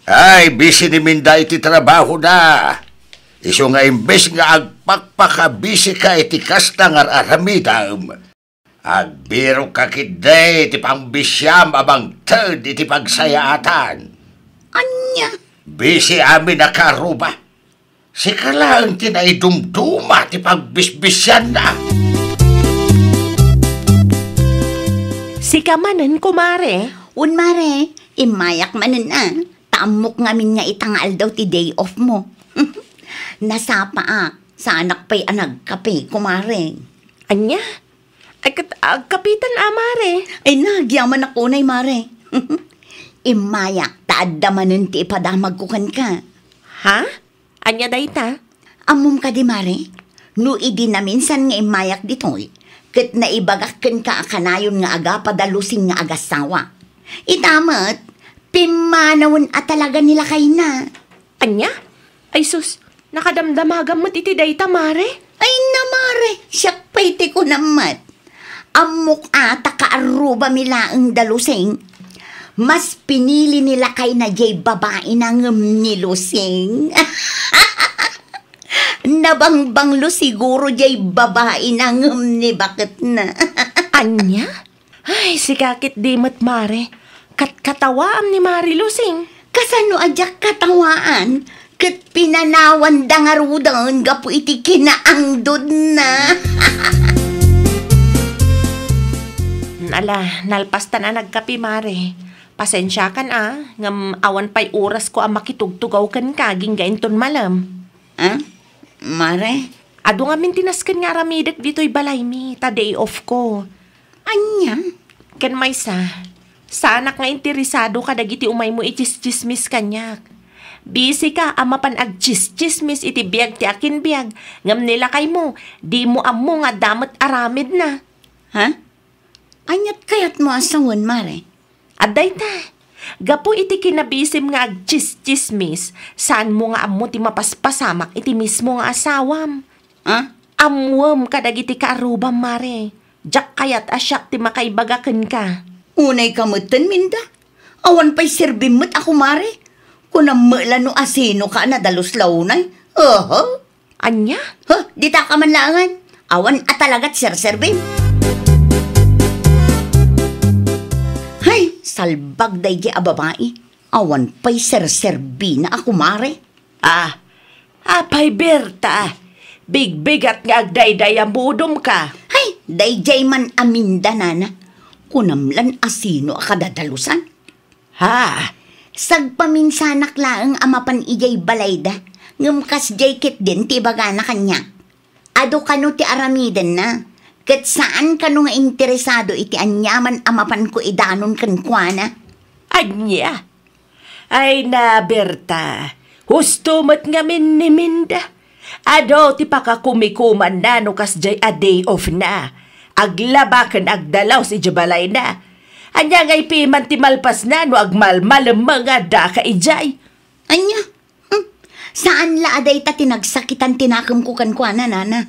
Ay, bisi ni Minda iti trabahona. Isu nga imbes nga agpakpakabisika iti kasta nga ar-aramidem, agbirokka ketdi ti pangbisiam a mangted iti pagsayaatan. Ania? Bisi amin a kaarruba. Sika laeng ti naidumduma ti pagbisbisianna. Sika manen, kumare? Wen, mare, immayak manen a. Ta ammok ngamin nga ita nga aldaw ti day off mo. Nasapaak, saanak pay a nagkape, kumare. Ania? Ay, ket agkapitan a, mare. Ay, nagyamanak unay, mare. Immayak, ta adda manen ti ipadamagko kenka. Ha? Ania dayta? Ammom kadi, mare? No idi naminsan nga immayak ditoy, ket naibagak kenka a kanayon nga agapa da Lusing nga agasawa. Ita met, pimmanawen a talaga ni lakayna. Ania? Ay sus, nakadamdamagam met iti dayta, mare. Ay na, mare, siak pay ti kunam met. Ammok a ta kaarrubami laeng da Lusing. Mas pinili ni lakayna jay babaina ngem ni Lusing. Nabangbanglo siguro jay babaina ngem ni baketna. Ania? Ay, sika ket di met, mare. Katkatawaam ni Mare Lusing. Kasano a diak katawaan? Ket pinanawanda ngaruden gapu iti kinaangdodna. Ala, nalpastan a nagkape, mare. Pasensiakan a, ngem awan pay orasko a makitugtugaw kenka agingga inton malem. Ah? Mare? Adu ngamin ti nasken nga aramidek ditoy balaymi, ta day off ko. Ania? Ken maysa, saanak nga interesado kadagiti umaymo itsistsismis kaniak. Busy ka a mapan agtsistsismis iti biag ti akinbiag, ngem ni lakaymo, dimo ammo nga adda met aramidna. Ha? Aniat kayatmo a sawen, mare? Adda ita. Gapu iti kinabisim nga agtsistsismis, saanmo nga ammo ti mapaspasamak iti mismo nga asawam. Ah? Ammoem kadagiti kaarrubam, mare. Diak kayat a siak ti makaibaga kenka. Unay ka metten, Minda. Awan pay serbim met a kumare. Kunam met la no asino ka a nadalus la unay. Aha. Ania? Huh, dita ka man laengen. Awan a talagat serserbim. Hay, salbag daydi a babai. Awan pay serserbina a kumare. Ah, apay, Berta? Bigbigat nga agdayday a mudom ka. Hay, daydiay man a Minda, nana. Kunam lan asino a kadadalusan. Ha? Sagpaminsanak laeng a mapan idiay balayda, ngem kasdiay ketdin ti ibagana kaniak. Adu kano ti aramidenna, ket saan kano nga interesado iti aniaman a mapanko idanon kenkuana. Ania? Ay na, Berta, husto met ngamin ni Minda. Adu ti pakakumikumanna no kasdiay a day off na. Aglaba ken agdalus idiay balayna. Ania ngay piman ti malpasna no agmalmalem nga adda ka idiay? Ania? Hmm? Saan la a dayta ti nagsakitan ti nakemko kenkuana, nana?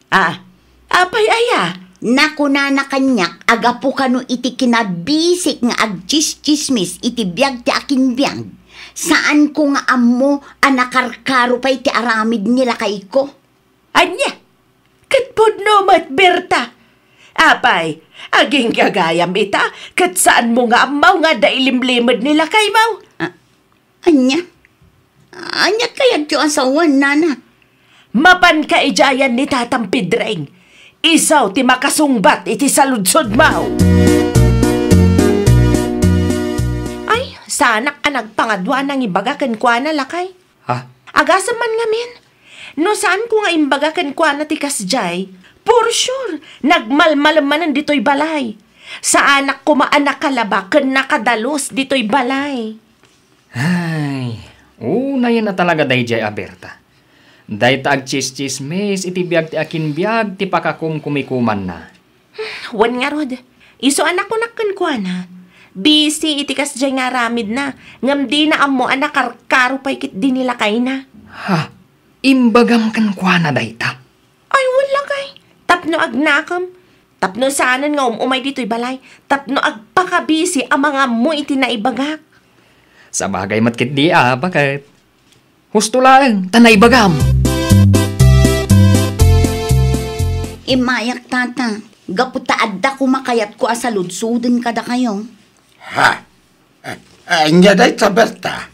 Ah, apay aya? Nakunana kaniak a gapu kano iti kinabisik nga agtsistsismis iti biag ti akinbiag, saanko nga ammo a nakarkaro pay ti aramid ni lakayko. Ania? Ket pudno met, Berta. Apay, aginggagayam ita, ket saanmo nga ammo nga adda ilimlimed ni lakaymo? Ah, ania? Ania kayatyo a sawen, nana? Mapanka idiayan ni Tatang Pedring. Isu ti makasungbat iti saludsodmo. Ay, saanak a nagpangadua a nangibaga kenkuana, lakay. Ha? Agasem man ngamin. No saanko nga imbaga kenkuana ti kasdiay, for sure, nagmalmalem manen ditoy balay. Saanak koma a nakalaba ken nakadalus ditoy balay. Ay, unayen a talaga daydiay a Berta. Dayta agtsistsismis iti biag ti akinbiag ti pakakumkumikumanna. Wen ngarud, isu a nakunak kenkuana, busy iti kasdiay nga aramidna, ngem dina ammo a nakarkaro pay ketdi ni lakayna. Ha? Imbagam kenkuana dayta? Ay, wen, lakay. Tapno agnakem, tapno saanen nga um-umay ditoy balay, tapno agpakabisi a mangammo iti naibagak. Sabagay met ketdi a, baket. Husto laeng, ta naibagam. Immayak, tata, gapu ta adda koma kayatko a saludsoden kadakayo. Ha? A-, ania dayta, Berta?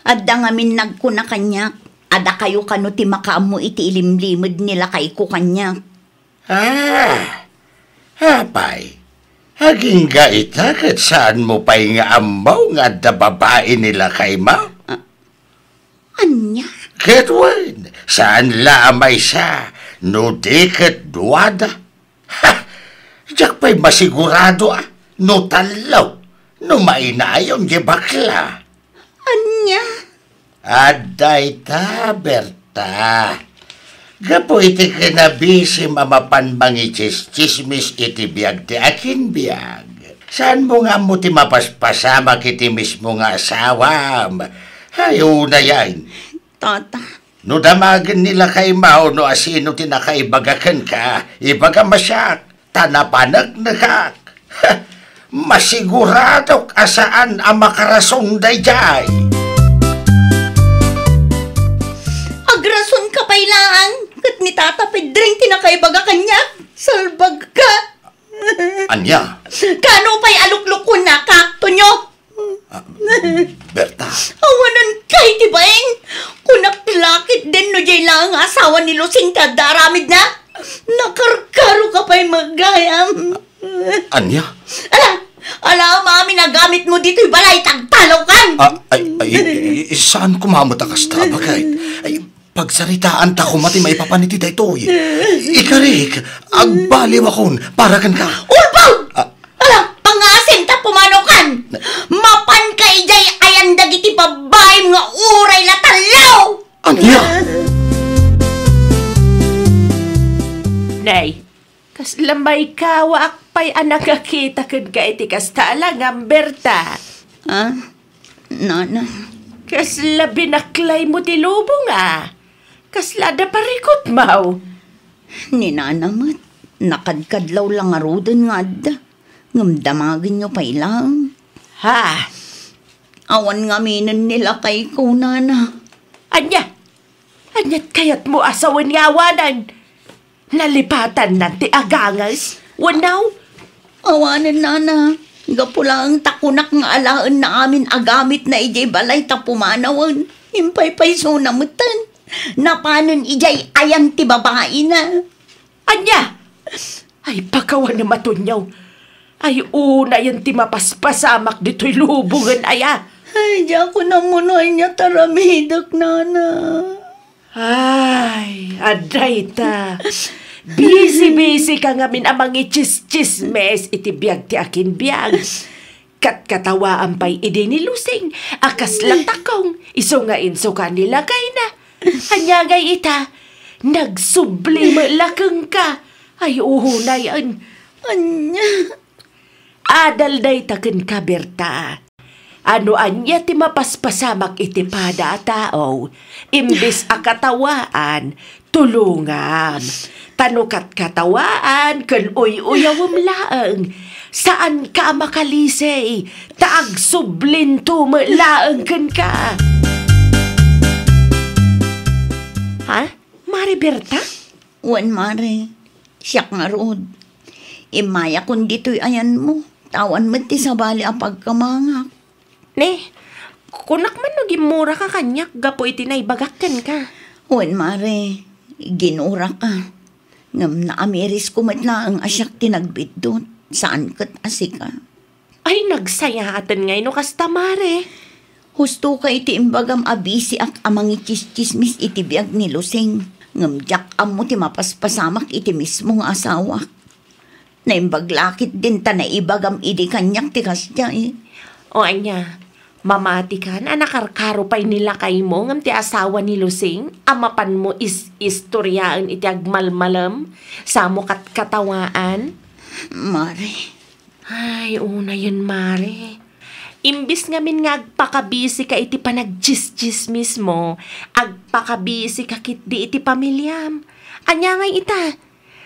Adda ngamin nagkuna kaniak, a dakayo kano ti makaammo iti ilimlimed ni lakayko kaniak. Ah, apay, agingga ita ket saanmo pay nga ammo nga adda babai ni lakaymo? Ah, ania? Ket wen, saan la a maysa, no di ket duada. Ha! Diak pay masigurado a no tallo, no mainayon ti bakla. Ania? Adda ita, Berta. Gapu iti kinabisim a mapan mangitsismis iti biag ti akinbiag, Saanmo nga ammo ti mapaspasamak iti mismo nga asawam? Ay, unayan. Tata. No damagen ni lakaymo no asino ti nakaibaga kenka, ibagam a siak, ta napaneknekak. Masiguradok a saan a makarason daydiay. Agrasonka pay laeng, ket ni Tata Pedring ti nakaibaga kaniak. Salbagka. Ania? Kaano pay a luklukuennaka, Tonyo? Ah, Berta. Awanenka iti bain. Kunak la ketdin no diay laeng nga asawa ni Lusing ti adda aramidna. Nakarkaroka pay met gayam. Ania? Ala, ala, amin a gamitmo ditoy balay, tagtalawkan. Ah, ay, ay, ay, saan koma met a kasta, bagay. Ay, pagsaritaanta koma ti maipapan iti daytoy. Ikarik, agbaliwakon para kenka. Ulbod! Ah. Ala, pangasim ta pumanawkan! Mapanka idiay ayan dagiti babbaim nga uray la tallo! Ania? Nay, kasla maikawaak pay a nakakita kenka iti kasta a langam, Berta. Ah, Nana. Kasla binaklaymo ti lubong a. Kasla adda parikutmaw. Ni Nana met, nakadkadlaw la ngaruden nga adda. Ngem damagenyo pay laeng. Ha? Awan ngaminen ni lakayko, Nana. Ania? Ania't kayatmo a sawen nga awanan? Nalipatanna ti aganges? Wenno? Awanen, Nana. Gapu laeng ta kunak nga alaenna amin a gamitna idiay balay ta pumanawen. Impaypaysona metten. Napanen idiay ayan ti babaina. Ania? Ay, pakawanem a Tonyo. Ay, unayen ti mapaspasamak ditoy lubongen aya. Ay, diakon ammo no ania ti aramidek, Nana. Ay, adda ita. Bisi-bisi ka ngamin a mangitsistsismes iti biag ti akin biag. Katkatawaan pay idi ni Lusing a kasla takong, isu nga insuka ni lakayna. Ania ngay ita? Nagsubli met la kenka. Ay, unayen. Ania? Adal dayta kenka, Berta. A no ania ti mapaspasamak iti pada a tao, imbes a katawaan, tulongam. Ta no katkatawaan ken uy-uyawem laeng, saanka a makalisi, ta agsublinto met laeng kenka. Ha? Mare Berta? Wen, Mare. Siak ngarud. Immayakon ditoy ayanmo, ta awan met ti sabali a pagkamangak. Ne, kunak man no gimmuraka kaniak gapu iti naibagak kenka. Wen, Mare, ginuraka. Ngem naamirisko met laeng a siak ti nagbiddut, saan ket a sika. Ay, nagsayaaten ngay no kasta, Mare. Hustoka iti imbagam a bisiak a mangitsistsismis iti biag ni Lusing. Ngem diak ammo ti mapaspasamak iti mismo nga asawak. Naimbag la ketdin ta naibagam idi kaniak ti kasdiay. O ania, mamatikan a nakarkaro pay ni lakaymo ngem ti asawa ni Lusing a mapanmo is-istoriaen iti agmalmalem, samo katkatawaan? Mare. Ay, unayen, Mare. Imbes ngamin nga agpakabisika iti panagtsistsismismo, agpakabisika ketdi iti pamiliam. Ania ngay ita?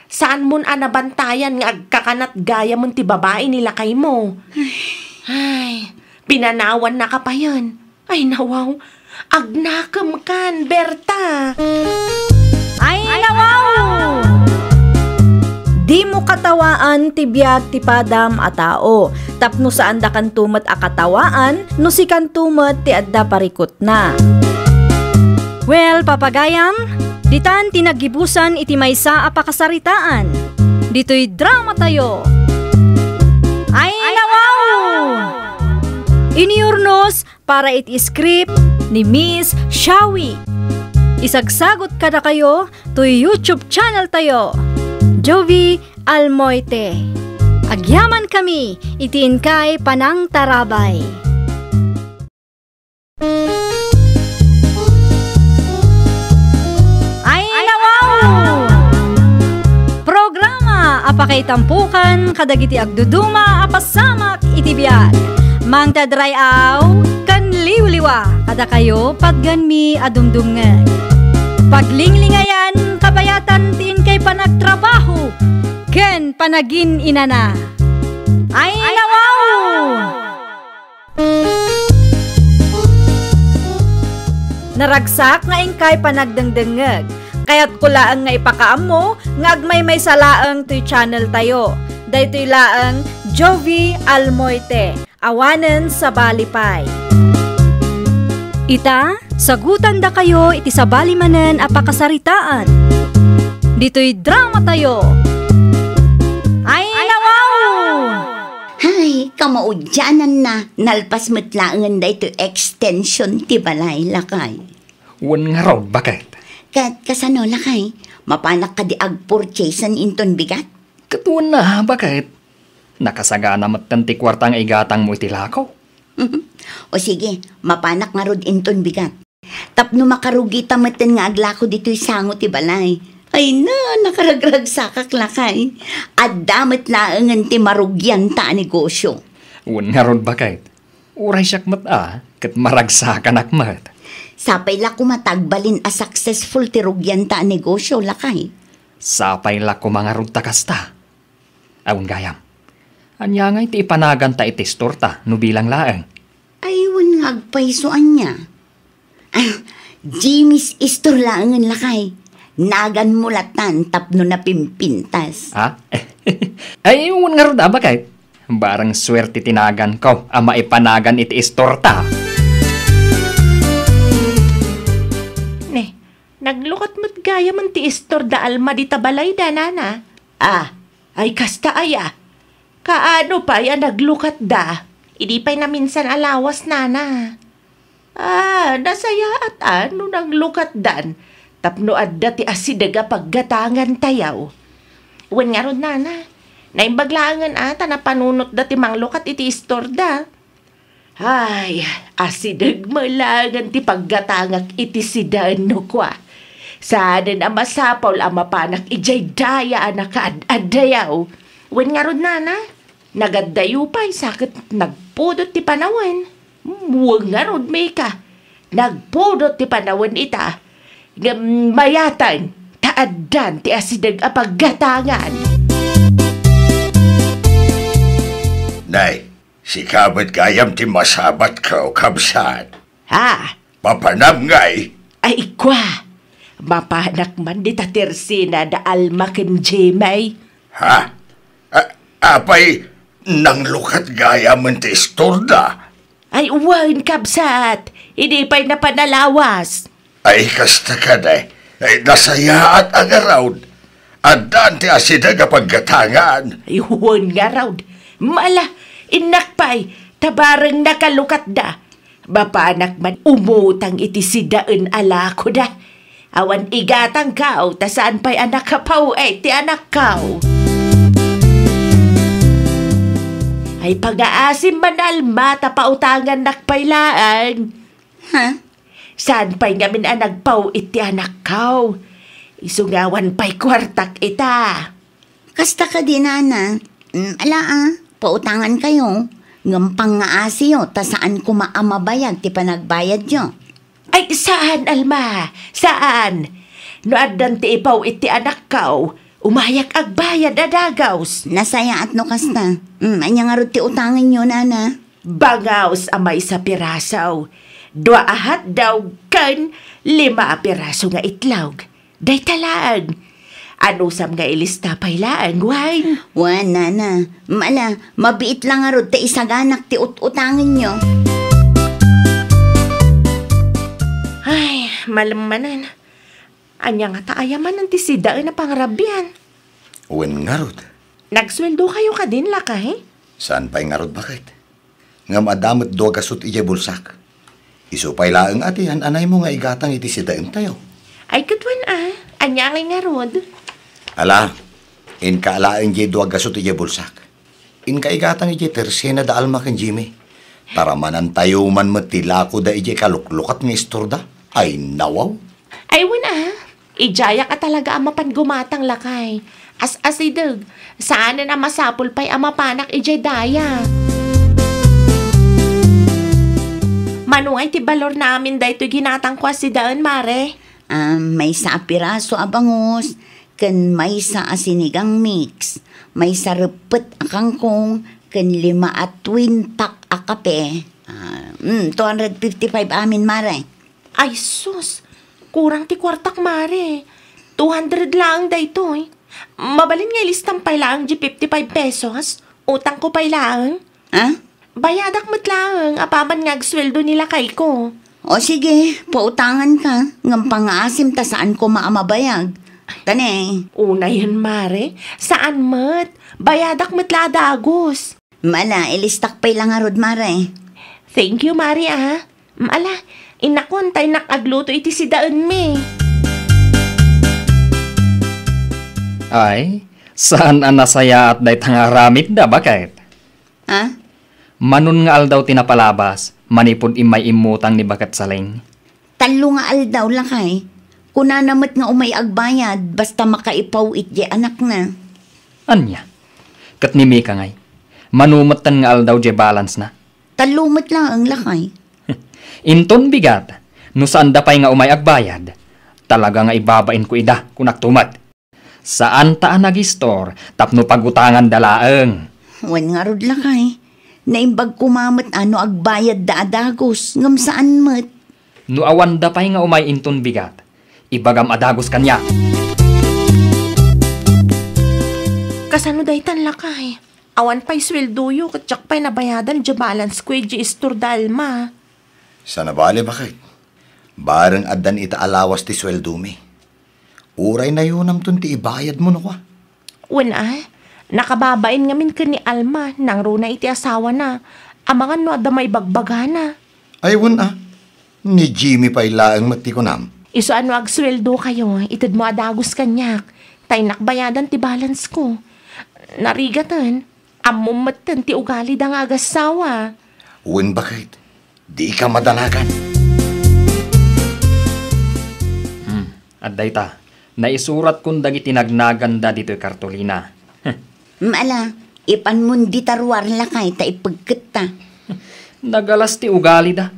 Saanmon a nabantayan nga agkakanat gayam ti babai ni lakaymo. Ay, pinanawannaka payen. Ay, nawaw. Agnakemkan, Berta. Ay, nawaw! Dimo katawaan ti biag ti padam a tao, tapno saandakanto met a katawaan no sikanto met ti adda parikutna. Well, papagayam, ditan ti naggibusan iti maysa a pakasaritaan. Ditoy dramatayo. Ay, nawaw! Iniurnos para iti script ni Miss Shawi. Isagsagot kadakayo toy YouTube channel tayo, Jovi Almoite. Agyamankami iti inkay panangtarabay. Ay, nawaw! Programa a Itampukan kadagiti agduduma a pasamak iti biag. Mangted ray-aw ken liwliwa kadakayo patganmi a dumdumngeg. Paglinglingayan, kabayatan ti inkay panagtrabaho ken panagin-inana. Ay, nawaw! Naragsak nga inkay panagdengdengngeg. Kayatko laeng nga ipakaammo nga agmaymaysa laeng toy channel tayo. Daytoy laeng Jovie Almoite, awanen sabali pay. Ita, sagutandakayo iti sabali manen a pakasaritaan. Ditoy drama tayo. Ay, nawaw! Hay, kamaudiananna, nalpas met laengen daytoy extension ti balay, lakay. Wen ngarud, baket? Ket kasano, lakay? Mapanak kadi agpurchasen inton bigat? Ket wen a, baket? Nakasagana metten ti kuarta nga igatangmo iti lako. O sige, mapanak ngarud inton bigat. Tapno makarugita metten nga aglako ditoy sango ti balay. Ay na, nakaragragsakak, lakay. Adda met laengen ti marugianta a negosio. Wen ngarud, baket? Uray siak met a, ket maragsakanak met. Sapay la koma ta agbalin a successful ti rugianta a negosio, lakay. Sapay la koma ngarud ta kasta. Awan gayam. Ania ngay ti ipanaganta iti istorta no bilang laeng? Ay, wen nga agpayso ania. Ah, Jimmy's Store laengen, lakay. Naganmo latan tapno napimpintas. Ha? Ay, wen ngarud a, baket? Bareng suerte ti naganko a maipanagan iti istorta. Ne, naglukat met gayamen ti istorda Alma dita balayda, nana. Ah, ay kasta aya. Kaano pay a naglukatda? Idi pay naminsan a lawas, nana. Ah, nasayaat a no naglukatdan tapno adda ti asideg a paggatangantayo. Wen ngarud, nana, naimbag laengen a ta napanunotda ti manglukat iti istorda. Ay, asideg met laengen ti paggatangak iti sidaen no kua. Saanen a masapul a mapanak idiay daya a nakaad-addayo. Wen ngarud, nana, nagaddayo pay sa ket nagpudot ti panawen. Wen ngarud, Mika, nagpudot ti panawen ita. Ngem mayatan, ta addan ti asideg a paggatangan. Nay, sika met gayam ti masabatko, kabsat. Ha? Mapanam ngay? Ay, kua. Mapanak man dita tersena da Alma ken Jimmy. Ha? A-, apay, nanglukat gayamen ti istorda? Ay, wen, kabsat. Idi pay napan a lawas. Ay, kasta kadi. Ay, nasayaat a ngarud. Addan ti asideg a paggatangan. Ay, wen ngarud. Mala, innak pay, ta bareng nakalukatda. Mapanak man umutang iti sidaen a lakoda. Awan igatangko, ta saan pay a nakapaw-et ti anakko. Ay, pangaasim man, Alma, ta pautangannak pay laeng. Ha? Saan pay ngamin a nagpaw-et ti anakko? Isu nga awan pay kuartak ita. Kasta kadi, nana. Mm, ala, a, pautangankayo. Ngem pangngaasiyo, ta saan koma a mabayag ti panagbayadyo. Ay, saan, Alma? Saan? No addan ti ipaw-et ti anakko, umayak agbayad a dagus. Nasayaat no kasta. Mm, ania ngarud ti utangenyo, nana? Bangaws a maysa piraso, dua a hotdog, ken lima a piraso nga itlog. Dayta laeng. Anusam nga ilista pay laeng, wen? Wen, nana. Mala, mabiit la ngarud ta isaganak ti ut-utangenyo. Ay, malem manen. Ania ngata aya manen ti sidaen a pangrabian? Wen ngarud. Nagsueldokayo kadin, lakay? Saan pay ngarud, baket? Ngem adda met dua gasut idiay bulsak. Isu pay laeng a ti yan-anaymo nga igatang iti sidaentayo. Ay, ket wen a, ania ngay ngarud? Ala, inka laeng diay dua gasut idiay bulsak. Inka igatang idiay tersena da Alma ken Jimmy. Taramanantayo man met ti lakoda idiay kaluklukat nga istorda. Ay, nawaw. Ay, wen a, idiayak a talaga a mapan gumatang, lakay. As-asideg, saanen a masapul pay a mapanak idiay daya. Mano ngay ti balor na amin daytoy ginatangko a sidaen, Mare? Ah, maysa a piraso a bangus, ken maysa a sinigang mix, maysa reppet a kangkong, ken lima a twin pack a kape. Ah, mm, two hundred fifty-five amin, Mare. Ay sus, kurang ti kuartak, Mare. Two hundred laeng daytoy. Mabalin nga ilistam pay laeng di fifty-five pesos? Utangko pay laeng. Ha? Bayadak met laeng apaman nga agsueldo ni lakayko. O sige, pautangan ka, ngem pangaasim ta saan koma a mabayag. Tane. Unayen, Mare, saan met. Bayadak met la a dagus. Mala, ilistak pay la ngarud, Mare. Thank you, Mare, ah. Mala, inakon ta innak agluto iti sidaenmi. Ay, saan a nasayaat dayta nga aramidda, baket? Ha? Manon nga aldaw ti napalabas, manipud immay immutang ni Baket Saling? Tallo nga aldaw, lakay. Kunana met nga umay agbayad, basta makaipaw iti anakna. Ania? Ket ni Mika ngay, mano metten nga aldaw diay balance na? Tallo met laeng, lakay. Inton bigat, no saanda pay nga umay agbayad, talaga nga ibabainko ida, kunak tumet. Saanta a nagistor tapno pagutanganda laeng. Wen ngarud, lakay. Naimbag koma met a no agbayadda a dagus, ngem saan met. No awanda pay nga umay inton bigat, ibagam a dagus kaniak. Kasano daytan, lakay? Awan pay sueldoyo ket diak pay nabayadan diay balance ko idiay istor da Alma. Saan a bale, baket? Bareng addan ita a lawas ti sueldomi. Uray nayunamton ti ibayadmo no kua. Wen a, nakababain ngamin ken ni Alma, nangruna iti asawana. Amangan no adda maibagbagana. Ay, wen a, ni Jimmy pay laeng met ti kunam. Isu a no agsueldokayo, itedmo a dagus kaniak, ta innak bayadan ti balance ko. Narigaten, ammom metten ti ugalida nga agassawa. Wen, baket. Dika madanagan. Hmm, adda ita. Naisuratkon dagiti nagnaganda ditoy kartolina. Mala, ipanmon dita ruar, lakay, ta ipegketta. Nagalas ti ugalida.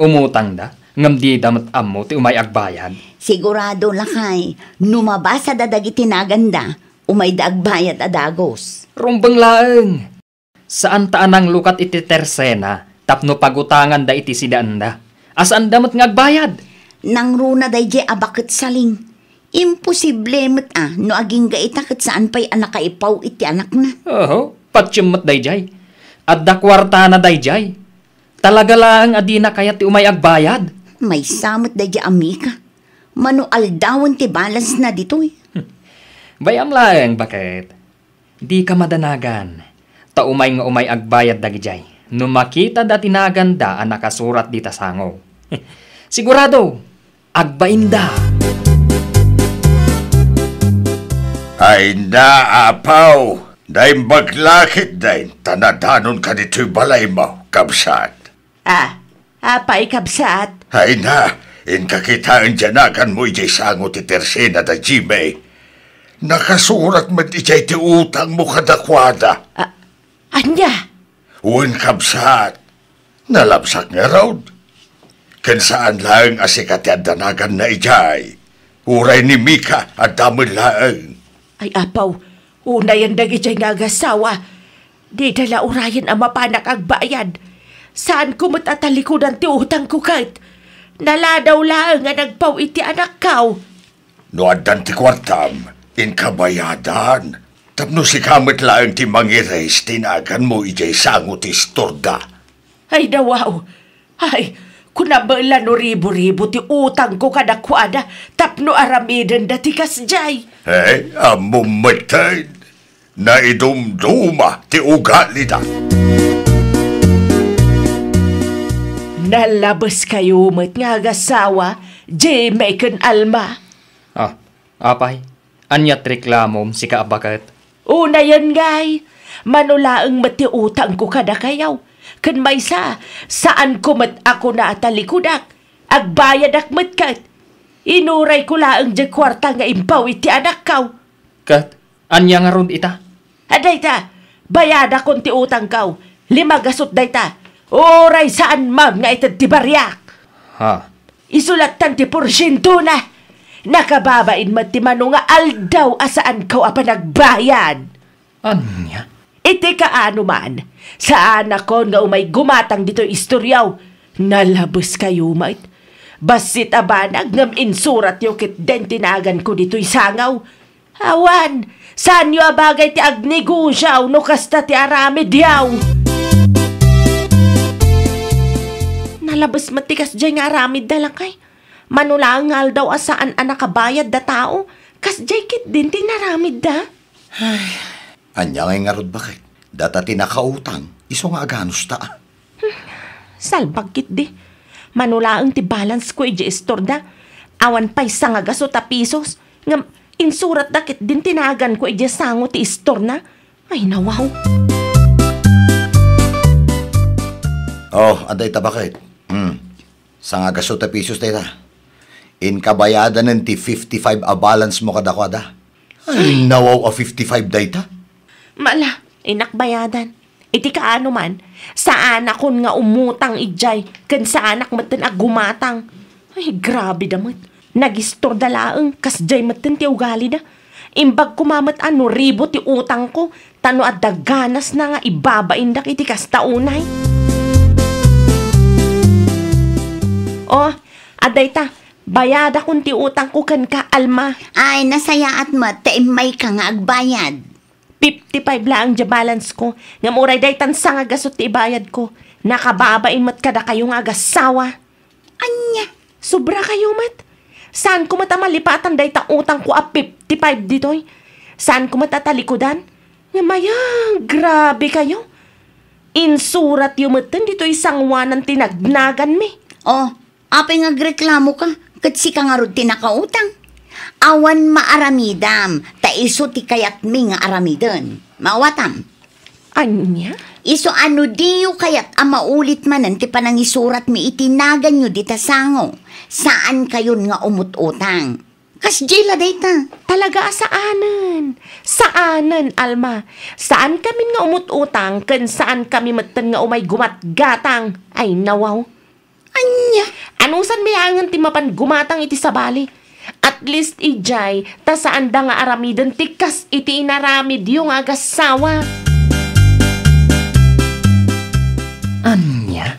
Umutangda, ngem dida met ammo ti umay agbayad. Sigurado, lakay, no mabasada dagiti naganda, umayda agbayad a dagus. Rumbeng laeng. Saan ta a nanglukat iti tersena tapno pagutanganda iti sidaenda, a saanda met nga agbayad. Nangruna daydiay a Baket Saling. Imposible met a no agingga ita ket saan pay a nakaipaw iti anakna. Oho, patiem met daydiay. Adda kuartana daydiay. Talaga laeng a dina kayat ti umay agbayad. Maysa met daydiay a Mika. Mano aldawen ti balance na ditoy. Bay-am laeng, baket. Dika madanagan, ta umay nga umay agbayad dagidiay no makitada ti naganda a nakasurat dita sango. Sigurado, agbainda. Ay na, apaw, naimbag la ketdin ta nadanonka ditoy balaymo, kabsat. Ah, apay, kabsat? Ay na, inka kitaen diay naganmo idiay sango ti tersena da Jimmy. Nakasurat met idiay ti utangmo kadakuada. Ah, ania? Wen, kabsat. Nalabsak ngarud. Ken saan laeng a sika ti adda naganna idiay. Uray ni Mika, adda met laeng. Ay, apaw, unayen dagidiay nga agassawa. Dida la urayen a mapanak agbayad. Saanko met a talikudan ti utangko ket. Naladaw laeng a nagpaw iti anakkaw. No addan ti kuartam, inka bayadan. Tapno sika met laeng ti mangiris ti naganmo idiay sango ti istorda. Ay, dawaw. Ay, kunam la no ribu-ribu ti utangko kadakuada tapno aramidenda ti kasdiay. Eh, ammom metten, naidumduma ti ugalida. Nalabeskayo met nga agassawa, Jimmy ken Alma. Ah, apay, ania ti reklamom, sika a baket? Unayen ngay, mano laeng met ti utangko kadakayo. Ken maysa, saanko met a kuna a talikudak. Agbayadak met ket. Inurayko laeng diay kuarta nga impaw iti anakkaw. Ket, Ania ngarud ita? Adayta, bayadakon ti utangko. Lima gasut dayta. Uray saan man nga ited ti bariak. Ha? Isulattan ti porsientona. Nakababain met ti mano nga aldaw a saanko a panagbayad. Ania? Iti kaano man, saanakon nga umay gumatang ditoy istoryo. Nalabeskayo met. Bassit a banag ngem insuratyo ketdin ti naganko ditoy sango. Awan, saanyo a bagay ti agnegosio no kasta ti aramidyo. Nalabes met ti kasdiay nga aramidda, lakay. Mano laeng nga aldaw a saan a nakabayad da tao, kasdiay ketdin ti inaramidda. Ay, ania ngay ngarud, baket? Data ti nakautang, isu nga aganusta. Salbag ketdi. Mano laeng ti balance ko idiay istorda. Awan pay sangagasut a pisos. Ngem insuratda ketdin ti naganko idiay sango ti istorna. Ay, nawaw. Oh, adda ita, baket. Hmm. Sangagasut a pisos dayta. Inka bayadanen ti fifty-five a balance mo kadakuada. Ay, nawaw a fifty-five dayta. Mala, innak bayadan. Iti kaano man, saanakon nga umutang idiay, ken saanak metten a gumatang. Ay, grabe da met. Nagistorda laeng, kasdiay metten ti ugalida. Imbag koma met a no ribo ti utangko, ta no adda ganasna nga ibabaindak iti kasta unay. Oh, adayta, bayadakon ti utangko kenka, Alma. Ay, nasayaat met ta immayka nga agbayad. Fifty-five laeng diay balance ko, ngem uray daytan sangagasut ti ibayad ko. Nakababain met kadakayo nga agassawa. Ania? Sobra kayo met. Saan ko met a malipatan dayta utang ko a fifty-five ditoy? Saan ko met a talikudan? Ngem aya, grabe kayo. Insurat yo metten ditoy sanguanan ti nagnaganmi. Oh, apay nga agreklamo ka? Ket sika ngarud ti nakautang. Awan maaramidam, ta isu ti kayatmi nga aramiden. Maawatam? Ania? Isu a no diyo kayat a maulit manen ti panangisuratmi iti naganyo dita sango, saan kayon nga umut-utang. Kasdiay la dayta. Talaga a saanen. Saanen, Alma. Saan kamin nga umut-utang, ken saan kami metten nga umay gumatgatang. Ay, nawaw. Ania? Anusan mayangen ti mapan gumatang iti sabali? At least idiay, ta saanda nga aramiden ti kas iti inaramidyo nga agassawa. Ania?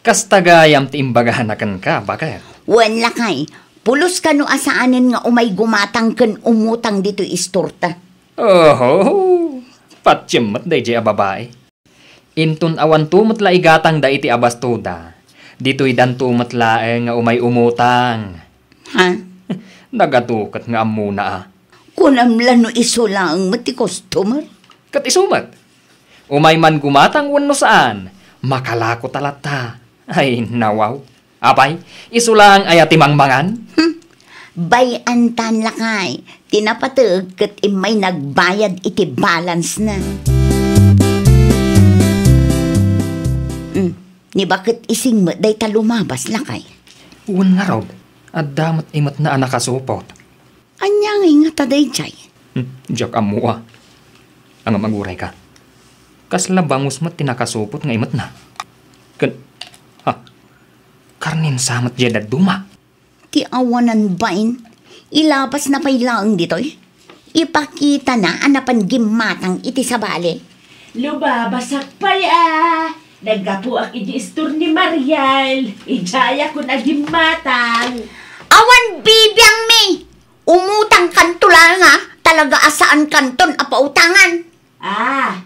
Kasta gayam ti imbagana kenka, baket? Wen, lakay, pulos kano a saanen nga umay gumatang ken umutang ditoy istorta. Oho, patiem met daydiay a babai. Inton awanto met la igatangda iti abastoda, ditoydanto met laeng nga umay umutang. Ha? Nagato ket nga ammona a. Kunam la no isu laeng met ti customer? Ket isu met. Umay man gumatang wenno saan, makalako ta latta. Ay, nawaw. Apay, isu laeng aya ti mangmangan? Hmm. Bay-antan lakay, ti napateg ket immay nagbayad iti balance na. Hmm. Ni baket ising met dayta lumabas lakay. Wen ngarud, adda met imetna a nakasupot. Ania ngay ngata daydiay? Hmm, diak ammo a. Ngem aguray ka. Kasla bangus met ti nakasupot nga imetna. Ken, ha, karnen sa met diay dadduma. Ti awanan bain, ilabasna pay laeng ditoy. Ipakitana a napan gimmatang iti sabali. Lumabasak pay a. Naggapuak iti istor ni Mariel. Idiayakon a gimmatang. Awan bibiangmi! Umutangkanto laeng a, talaga a saankanton a pautangan. Ah,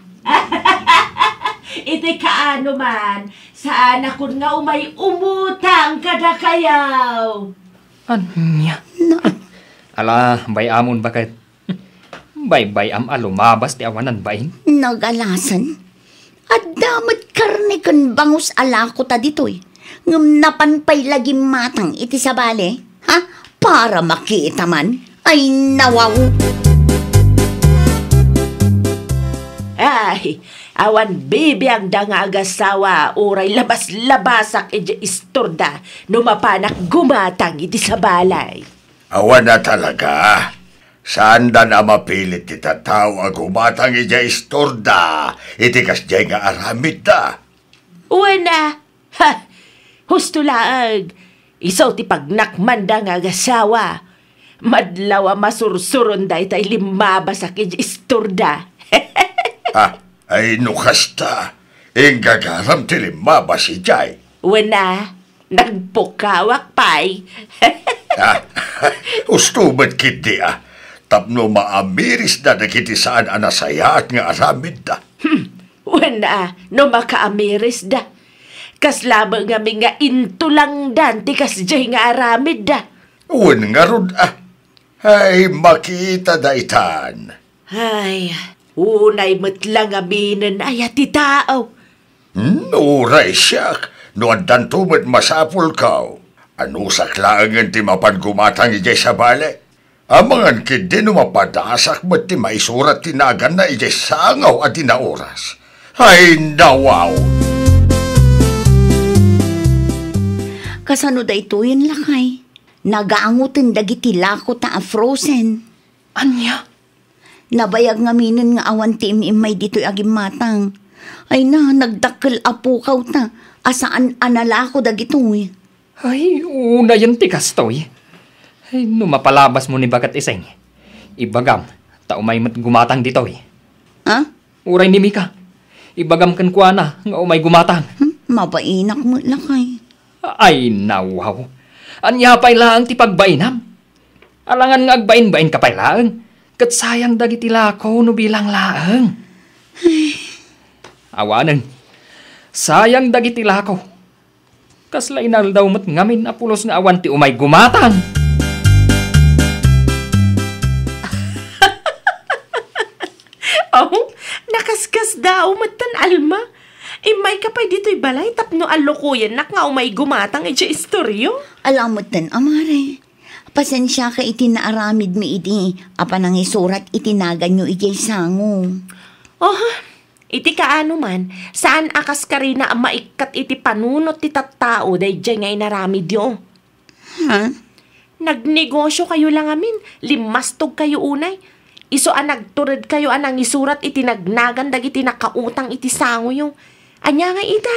iti kaano man, saanakon nga umay umutang kadakayo. Ania? Na- Ala, bay-amon baket. Baybay-am a lumabas ti awanan bain. Nagalasen. Adda met karne ken bangus a lako ta ditoy. Ngem napan pay la gimmatang iti sabali. Ha? Para makita man. Ay, nawaw. Ay, awan bibiangda nga agassawa, uray labas-labasak iti istorda no mapanak gumatang iti sabali. Awan a talaga. Saandan a mapilit ti tattao a gumatang idiay istorda iti kasdiay nga aramidda. Wen a, ha, husto laeng. Isu ti pagnakmanda nga agasawa. Madlaw a masursuron daytay limmabasak iti istorda. Ah, ay no kasta, inggagaram ti limmabas idiay. Wen a, nagpukawak pay. Ah, husto met ketdi a, tapno maamirisda dagiti saan a nasayaat nga aramidda. Hmm, wen a, no makaamirisda. Kasla met ngamin nga intulangdan ti kasdiay nga aramidda. Wen ngarud a, ay, makita daytan. Ay, unay met la ngaminen aya ti tao. Hmm, uray siak, no addanto met masapulko. Anusak laengen ti mapan gumatang idiay sabali. Amangan ketdi no mapadasak met ti maisurat ti naganna idiay sango a di naoras. Ay, nawaw! Kasano daytoyen, lakay? Nagangoten dagiti lako ta a frozen. Ania? Nabayag ngaminen nga awan ti im-immay ditoy a gimmatang. Ay na, nagdakkel a pukaw ta, a saan a nalako dagitoy. Ay, unayen ti kastoy. Ay, no mapalabasmo ni Baket Ising, ibagam, ta umay met gumatang ditoy. Ha? Uray ni Mika, ibagam kenkuana nga umay gumatang. Hmm, mabainak met lakay. Ay, nawaw. Ania pay laeng ti pagbainam? Alangan nga agbainbain ka pay laeng, ket sayang dagiti lako no bilang laeng. Awanen, sayang dagiti lako. Kasla inaldaw met ngamin a pulos nga awan ti umay gumatang. Aw, nakaskasdaaw metten, Alma. Immayka pay ditoy balay tapno allokoyennak nga umay gumatang idiay istoryo. Ala metten, a mare. Pasensiaka iti naaramidmi idi a panangisurat iti naganyo idiay sango. Oh, iti kaano man, saan a kaskarina a maikkat iti panunot ti tattao daydiay nga inaramidyo. Ha? Nagnegosiokayo la ngamin, limmastogkayo unay. Isu a nagturedkayo a nangisurat iti nagnagan dagiti nakautang iti sangoyo. Ania nga ita?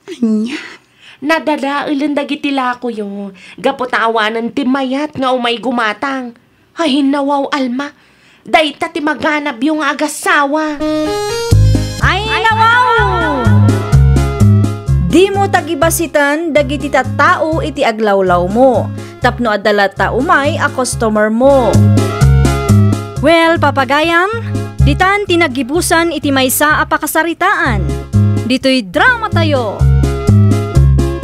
Ania? Nadadaelen dagiti lakoyo gapu ta awanen ti mayat nga umay gumatang. Ay, nawaw, Alma. Dayta ti maganabyo nga agasawa. Ay, nawaw! Dimo tagibasiten dagiti tattao iti aglawlawmo, tapno adda latta umay a customer mo. Well, papagayam, ditan ti naggibusan iti maysa a pakasaritaan. Ditoy drama tayo.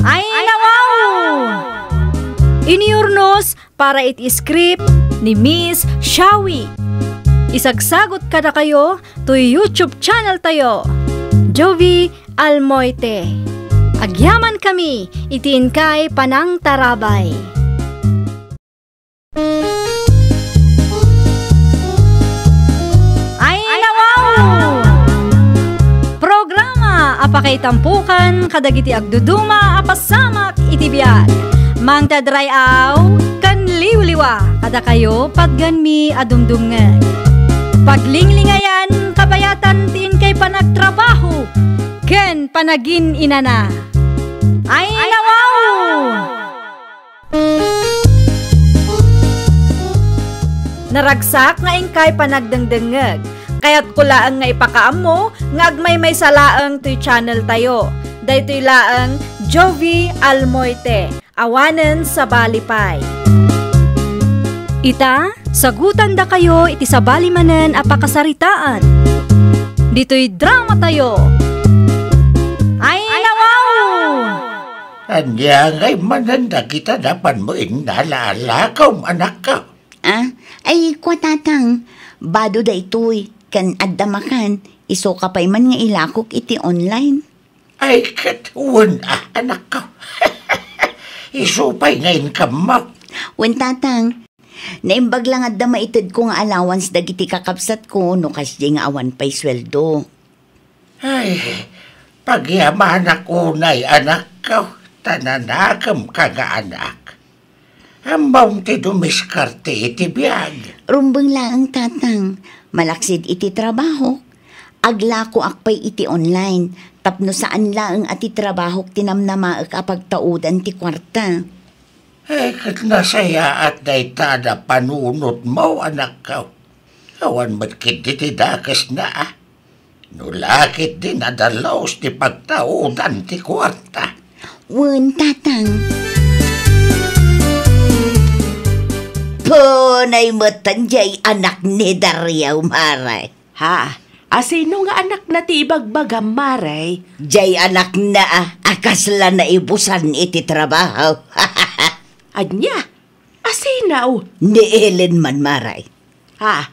Ay, nawaw! Iniurnos para iti script ni Miss Shawi. Isagsagot kadakayo toy YouTube channel tayo, Jovi Almoite. Agyaman kami iti inkay panangtarabay. Ay, nawaw! Programa a pakaitampukan kadagiti agduduma a pasamak iti biag. Mangted ray-aw ken liwliwa kadakayo patgenmi a dumdumngeg. Paglinglingayan, kabayatan ti inkay panagtrabaho ken panagin-inana. Ay, nawaw! Naragsak nga inkay panagdengdengngeg. Kayatko laeng nga ipakaammo nga agmaymaysa laeng toy channel tayo. Daytoy laeng Jovi Almoite, awanen sabali pay. Ita, sagutandakayo iti sabali manen a pakasaritaan. Ditoy drama tayo. Ay, nawaw! Ania ngay manen dagita napanmo innalaalakaw, anakko? Ah, ay, kua, Tatang, bado daytoy, ken adda makan, isuka pay man nga ilakok iti online. Ay, ket wen a, anakko. Isu pay nga inkammo. Wen, Tatang, naimbag la nga adda maitedko nga allowance dagiti kakabsatko no kasdi nga awan pay sueldo. Ay, pagyamanak unay, anakko, ta nanakemka nga anak. Ammom ti dumiskarte iti biag. Rumbeng laeng, Tatang. Malaksid iti trabahok, aglakoak pay iti online tapno saan laeng a ti trabahok ti namnamaek a pagtaudan ti kuarta. Eh, ket nasayaat dayta a panunotmo, anakko. Awan met ketdi ti dakesna, a. No la ketdi nadalus ti pagtaudan ti kuarta. Wen, Tatang. Punay metten jay anak ni Dario, Mare. Ha? Asino nga anakna ti ibagbagam, Mare? Jay anakna a, a kasla naibusan iti trabaho. Ania? Asino? Ni Ellen man, Mare. Ha?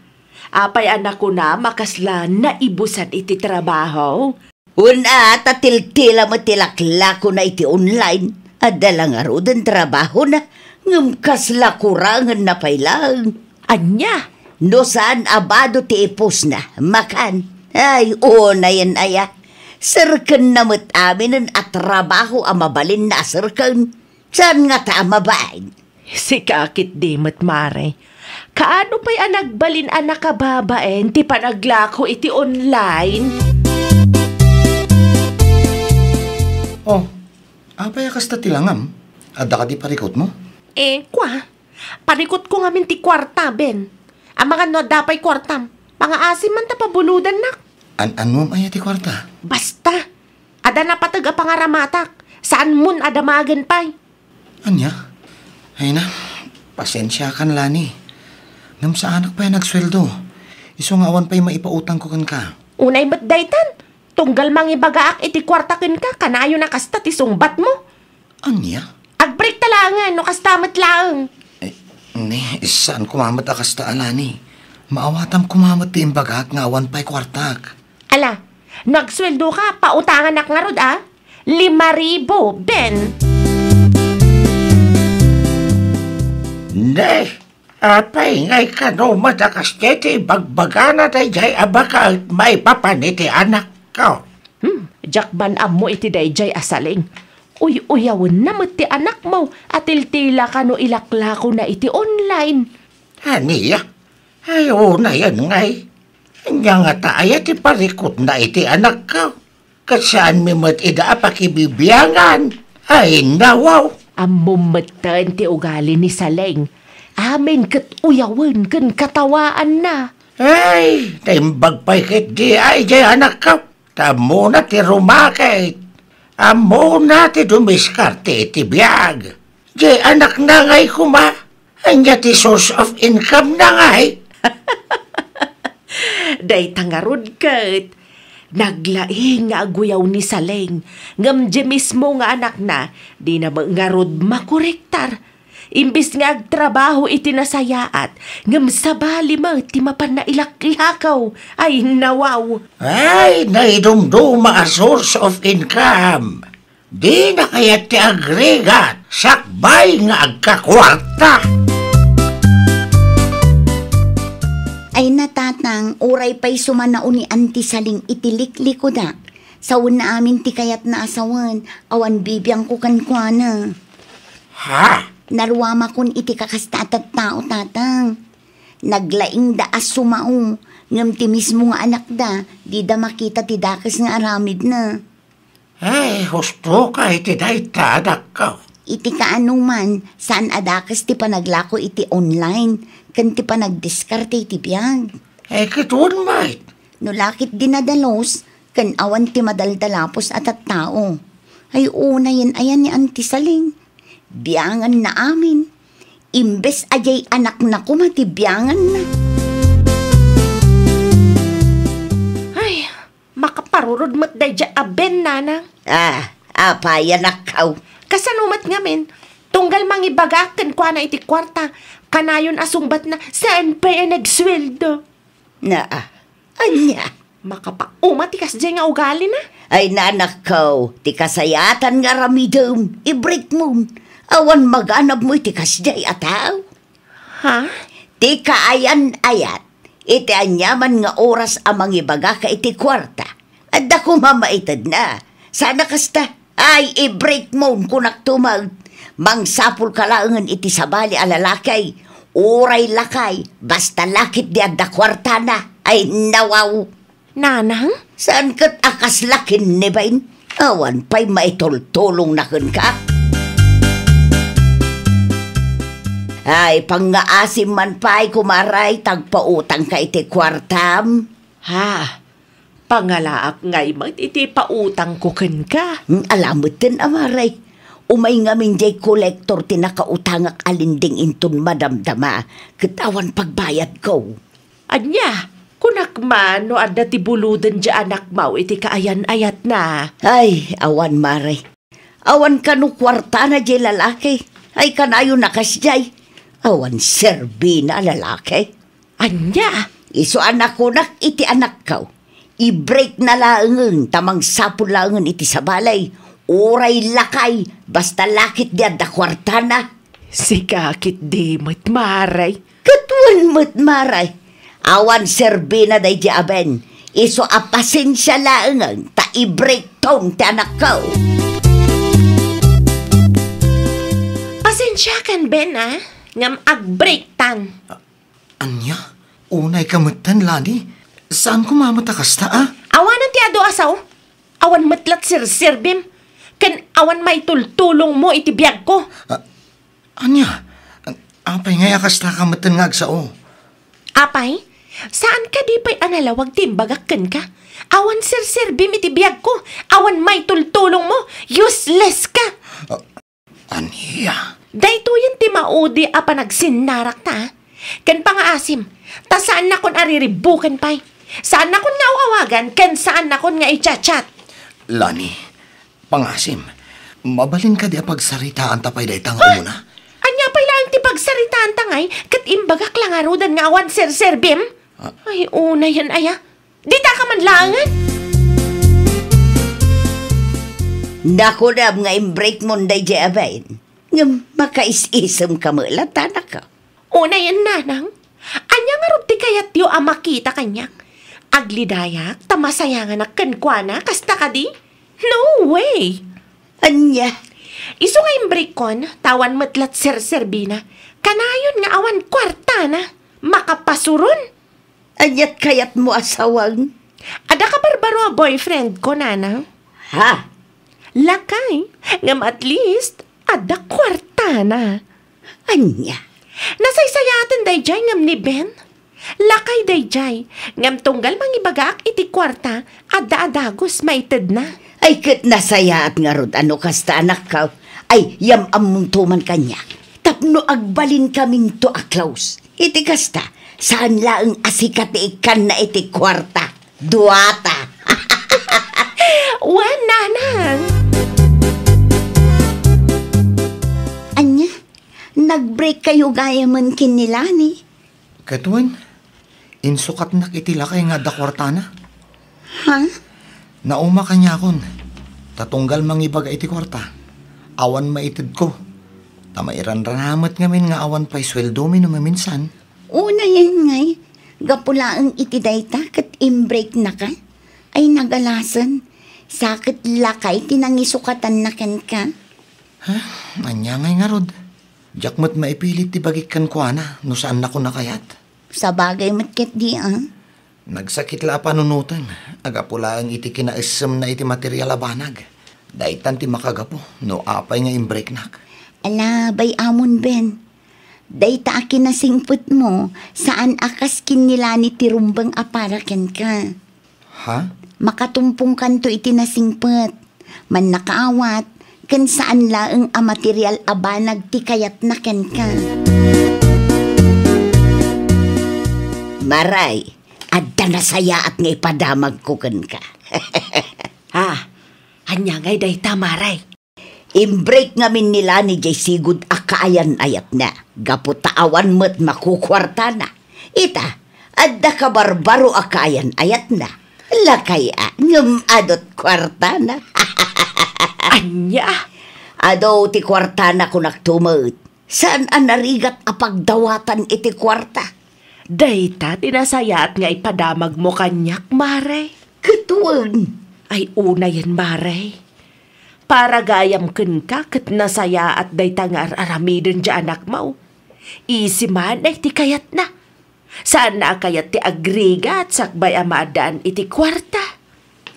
Apay a nakunam a kasla naibusan iti trabaho? Wen a, ta tiltila met ti laklakona iti online. Adda la ngaruden trabahona, ngem kasla kurangenna pay laeng. Ania? No saan a bado ti ipusna, makan. Ay, unayen aya. Serkenna met aminen a trabaho a mabalinna a serken. Saan ngata a mabain? Sika ketdi met, Mare. Kaano pay a nagbalin a nakababain ti panaglako iti online? Oh, apay a kasta ti langam? Adda kadi parikutmo? Eh, kua, parikutko ngamin ti kuarta, Ben. Amangan no adda pay kuartam. Pangaasim man ta pabulodannak. An-anuem aya ti kuarta? Basta. Adda napateg a pangaramatak. Saanmon a damagen pay. Ania? Ay na, pasensiakan, Lani. Ngem saanak pay a nagsueldo. Isu nga awan pay maipautangko kenka. Unay met daytan. Tunggal mangibagaak iti kuarta kenka, kanayon a kasta ti sungbatmo. Ania? Agbreak ta laengen no kasta met laeng. Eh, ni, saan koma met a kasta, Lani. Maawatam koma met ti imbagak nga awan pay kuartak. Ala, no agsueldoka, pautanganak ngarud, a? Lima ribu, Ben. Ne, apay ngay kano met a kasdiay ti ibagbagana daydiay a baket maipapan iti anakko? Hmm, diak man ammo iti daydiay a Saling. Uy-uyawenna met ti anakmo a tiltila kano ilaklakona iti online. Ania? Ay, unayen ngay. Ania ngata aya ti parikutna iti anakko? Ket saanmi met ida a pakibibiangan? Ay, nawaw! Ammom metten ti ugali ni Saling. Amin ket uyawen ken katawaanna. Ay, naimbag pay ketdi ay diay anakko. Ta ammona ti rumakit. Ammona ti dumiskarte iti biag. Diay anakna ngay koma. Ania ti source of income na ngay? Dayta ngarud ket, naglaing nga aguyaw ni Saling, ngem diay mismo nga anakna, dina met ngarud makorektar. Imbes nga agtrabaho iti nasayaat, ngem sabali met ti mapan nailaklakaw. Ay, nawaw! Ay, naidumduma a source of income. Dina kayat ti agrigat, sakbay nga agkakuarta. Ay na, Tatang, uray pay sumanaw ni Auntie Saling iti liklikuda. Sawenna amin ti kayatna a sawen, awan bibiangko kenkuana. Ha? Naruamakon iti kakasta a tattao, Tatang. Naglaingda a sumao, ngem ti mismo nga anakda, dida makita ti dakes nga aramidna. Ay, husto ka iti dayta, adakko. Iti kaanoman, saan a dakes ti panaglako iti online, ken ti panagdiskarte iti biag. Ay, ket wen met. No lakit dinadalos, ken awan ti madaldalapos a tattao. Ay, unayen aya ni Auntie Saling. Bianganna amin. Imbes a diay anakna koma ti bianganna. Ay, makaparurod met daydiay a Ben, nanang. Ah, apay, anakko? Kasano met ngamin? Tunggal mangibagak kenkuana iti kuarta, kanayon a sungbatna, saan pay a nagsueldo. Naa, ania? Makapauma ti kasdiay nga ugalina. Ay, nanakko, ti kasayatan nga aramidem, ibreakmon. Awan maganabmo iti kasdiay a tao. Ha? Ti kaayan-ayat, iti aniaman nga oras a mangibagaka iti kuarta. Adda koma maitedna. Saan a kasta. Ay, ibreakmon, kunak tumag. Mangsapulka laengen iti sabali a lalaki, uray lakay, basta la ketdi adda kuartana. Ay, nawaw. Nanang? Saan ket a kasla ken ni Bain? Awan pay maitultulongna kenka. Ay, pangngaasim man pay, kumaray, ta agpautangka iti kuartam. Ha? Pangalaak ngay met iti pautangko kenka. Hmm, ala metten, Maray. Umay ngamin jay kolektor ti nakautangak a lending inton madamdama, ket awan pagbayadko. Ania, kunak man no adda ti buloden jay anakmo iti kaayan-ayatna. Ay, awan, Maray. Awan kano kuartana jay lalaki. Ay, kanayon a kasjay. Awan serbina a lalaki. Ania? Isu a nakunak iti anakko, i-breakna laengen ta mangsapul laengen iti sabali. Uray lakay, basta la ketdi adda kuartana. Sika ketdi met, Maray. Ket wen met, Maray. Awan serbina daydi a Ben. Isu a pasensia laengen ta i-breakton ti anakko. Pasensiakan, Ben, a. Ngem ag-breaktan. Ania? Unayka metten, Lani? Saan koma met a kasta, a? Awanen ti adu a sao. Awan met la ti serserbim. Ken awan maitultulongmo iti biagko. A-, ania? Apay ngay a kastaka metten nga agsao? Apay, saan kadi pay a nalawag ti imbagak kenka? Awan serserbim iti biagko. Awan maitultulongmo. Useless ka. A-, Ania? Daytoyen ti maudi a panagsinnarakta, a. Ken pangaasim, ta saannakon a riribbuken pay. Saannakon nga aw-awagan ken saannakon nga i-chat-chat. Lani, pangaasim, mabalin kadi a pagsaritaanta pay dayta nga umuna? Ania pay laeng ti pagsaritaanta ngay ket imbagak la ngaruden nga awan serserbim? A- Ay, unayen aya. Dita ka man laengen? Nakunam nga imbreakmon daydi a Ben. Ngem makaisisemka met latta, anak. Unayen, nanang. Ania ngarud ti kayatyo a makita kaniak? Aglidayak ta masayanganak kenkuana, kasta kadi? No way! Ania? Isu nga imbreakkon, ta awan met la ti serserbina. Kanayon nga awan kuartana. Makapasuron! Aniat kayatmo a sawang? Adda kabarbaro a boyfriend ko, nanang. Ha? Lakay, ngem at least, adda kuartana. Ania? Nasaysayaaten dayjay ngem ni Ben. Lakay dayjay, ngem tunggal mangibagaak iti kuarta, adda a dagus maitedna. Ay, ket nasayaat ngarud a no kasta, anakko. Ay, yam-ammongto man kaniak. Tapno agbalinkaminto a close. Iti kasta, saan laeng a sika ti ikkanna iti kuarta. Duata. Wen, nanang. Ania? Nag-break kayo gayamen ken ni Lani? Ket wen, insukatnak iti lakay nga adda kuartana. Ha? Nauma kaniakon, ta tunggal mangibaga iti kuarta, awan maitedko. Ta mairanrana met ngamin nga awan pay sueldomi no maminsan. Unayen ngay, gapu laeng iti dayta ket imbreaknaka. Ay nagalasen, sa ket lakay ti nangisukatanna kenka. Ha? Ania ngay ngarud? Diak met maipilit ti bagik kenkuana no saannakon a kayat. Sabagay met ketdi, a. Nagsakit la a panunoten, a gapu laeng iti kinaessemna iti material a banag. Daytan ti makagapu no apay nga imbreaknak. Ala, bay-amon, Ben. Dayta a kinasingpetmo, saan a kas ken ni Lani ti rumbeng a para kenka. Ha? Makatumpongkanto iti nasingpet, mannakaawat, ken saan laeng a material a banag ti kayatna kenka. Maray, adda nasayaat nga ipadamagko kenka. Ha? Ania ngay dayta, Maray? Imbreak ngamin ni Lani jay sigud a kaayan-ayatna, gapu ta awan met makukuartana. Ita, adda kabarbaro a kaayan-ayatna. Lakay a, ngem adu't kuartana. Ania? Adu ti kuartana, kunakto met. Saan a narigat a pagdawatan iti kuarta? Dayta ti nasayaat nga ipadamagmo kaniak, Maray. Ket wen. Ay, unayen, Maray. Para gayam kenka ket nasayaat dayta nga ar-aramiden ti anakmo. Isi man ti kayatna. Saanna a kayat ti agrigat sakbay a maaddaan iti kuarta.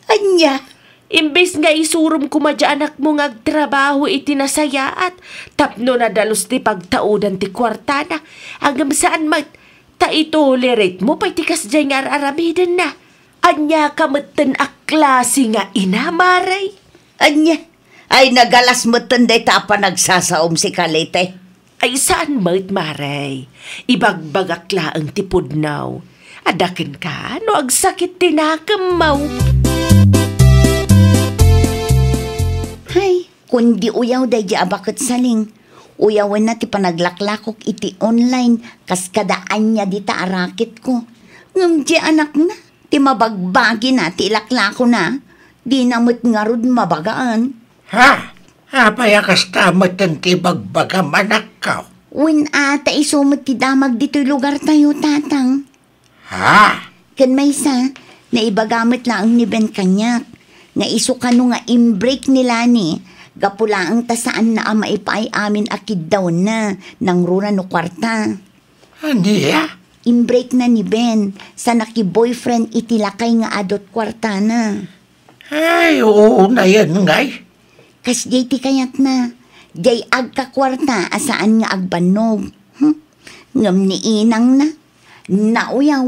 Ania? Imbes nga isurom koma ti anakmo nga agtrabaho iti nasayaat tapno nadalus ti pagtaudan ti kuartana, ngem saan met ta itolerate mo pay ti kasdiay nga ar-aramidenna. Ania ka metten a klase nga ina, Mare? Ania? Ay, nagalas metten dayta a panagsasaom, sika Leyte. Ay, saan met, Mare. Ibagbagak laeng ti pudno. Adda kenka no agsakit ti nakemmo. Hay, kundi uyaw daydi a baket saling. Uyawenna ti panaglaklakok iti online kas kada ania dita a raketko. Ngem ti anakna, ti mabagbagina ti ilaklakona, dina met ngarud mabagaan. Ha? Apay a kasta metten ti ibagbagam, anakko? Wen a, ta isu met ti damag ditoy lugartayo, Tatang. Ha? Ken maysa, naibaga met laeng ni Ben kaniak nga isu kano nga imbreak ni Lani gapu laeng ta saanna a maipaay amin a kiddawenna, nangruna no kuarta. Ania? Imbreakna ni Ben sa nakiboyfriend iti lakay nga adu't kuartana. Ay, unayen ngay. Kasdiay ti kayatna, diay agkakuarta a saan nga agbannog. Hmm? Ngem ni inangna, nauyaw,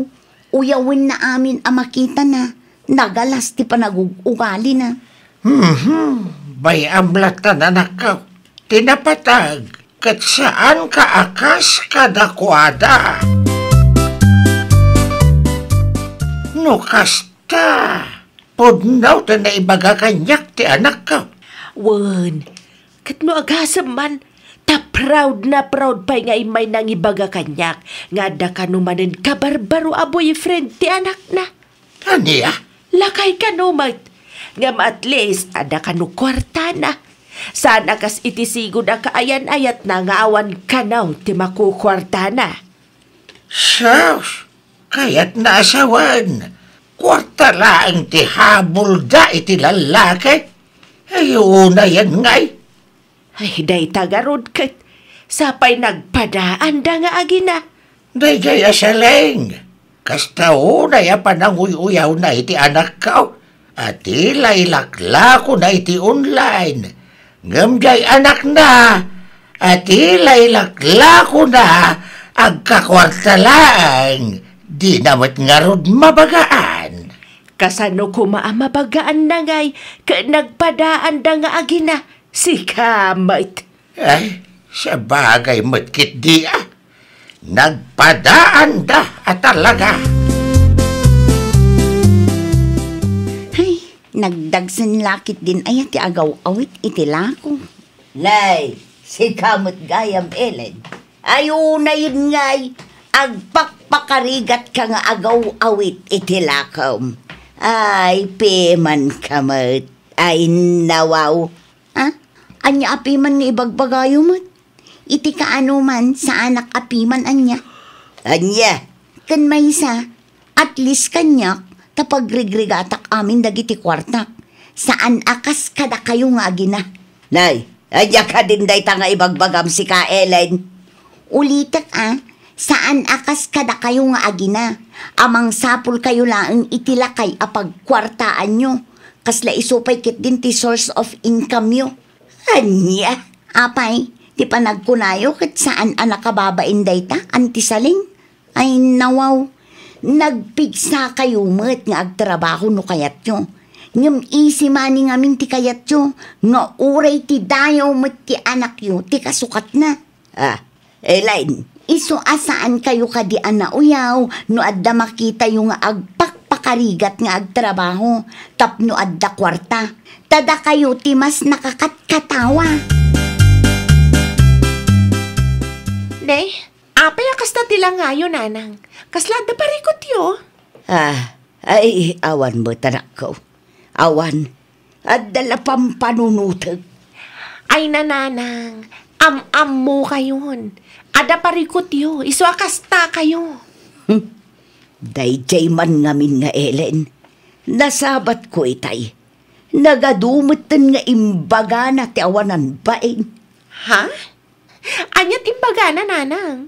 uyawenna amin a makitana, nagalas ti panagug-ugalina. Mhm. Bay-am latta, anakko. Ti napateg, ket saanka a kas kadakuada. No kasta, pudno ti naibaga kaniak ti anakko. Wen, ket no agasem man, ta proud na proud pay nga immay nangibaga kaniak nga adda kano manen kabarbaro a boyfriend ti anakna. Ania? Lakay kano met. Ngem at least, adda kano kuartana. Saan a kas iti sigud a kaayan-ayatna nga awan kano ti makukuartana. Sus! Kayatna a sawen, kuarta laeng ti habulda iti lallaki. Ay, unayen ngay. Ay, dayta garud ket sapay nagpadaanda nga agina. Daydiay a saleng, kasta unay a pananguy-uyawna iti anakko a ti la ilaklakona iti online. Ngem diay anakna a ti la ilaklakona agkakuarta laeng, dina met ngarud mabagaan. Kasano koma a mabagaanna ngay ket nagpadaanda nga agina? Sika met. Ay, sabagay met ketdi a. Nagpadaanda a talaga. Ay, nagdagsen la ketdin aya ti agaw-awit iti lako. Nay, sika met gayam, Ellen. Ay, unayen ngay, agpakpakarigatka nga agaw-awit iti lakom. Ay, pimanka met. Ay, nawaw. Ah? Ania a piman nga ibagbagayo met? Iti kaano man, saanak a piman ania? Ania? Ken maysa, at least kaniak, ta pagrigrigatak amin dagiti kuartak. Saan a kas kadakayo nga agina. Nay, ania kadin dayta nga ibagbagam sika, Ellen? Ulitek a, saan a kas kadakayo nga agina, a mangsapulkayo laeng iti lakay a pagkuartaanyo. Kasla isu pay ketdin ti source of income-yo. Ania? Apay, ti panagkunayo ket saan a nakababain dayta, Auntie Saling? Ay, nawaw. Nagpigsakayo met nga agtrabaho no kayatyo. Ngem easy money ngamin ti kayatyo, nga uray ti dayaw met ti anakyo ti kasukatna. Ah, Elaine, isu a saankayo kadi a nauyaw no adda makitayo nga agpakpakarigat nga agtrabaho tapno adda kuarta. Ta dakayo ti mas nakakatkatawa. Ne, apay a kasta ti langayo, nanang? Kasla adda parikutyo? Ah, ay, awan met, anakko. Awan, adda la pampanunotek. Ay, nananang, am-ammokayon. Adda parikutyo, isu a kastakayo. Hmm. Daydiay man ngamin nga Ellen, nasabatko itay. Nagadu metten nga imbagana ti awanan bain. Ha? Ania ti imbagana, nanang?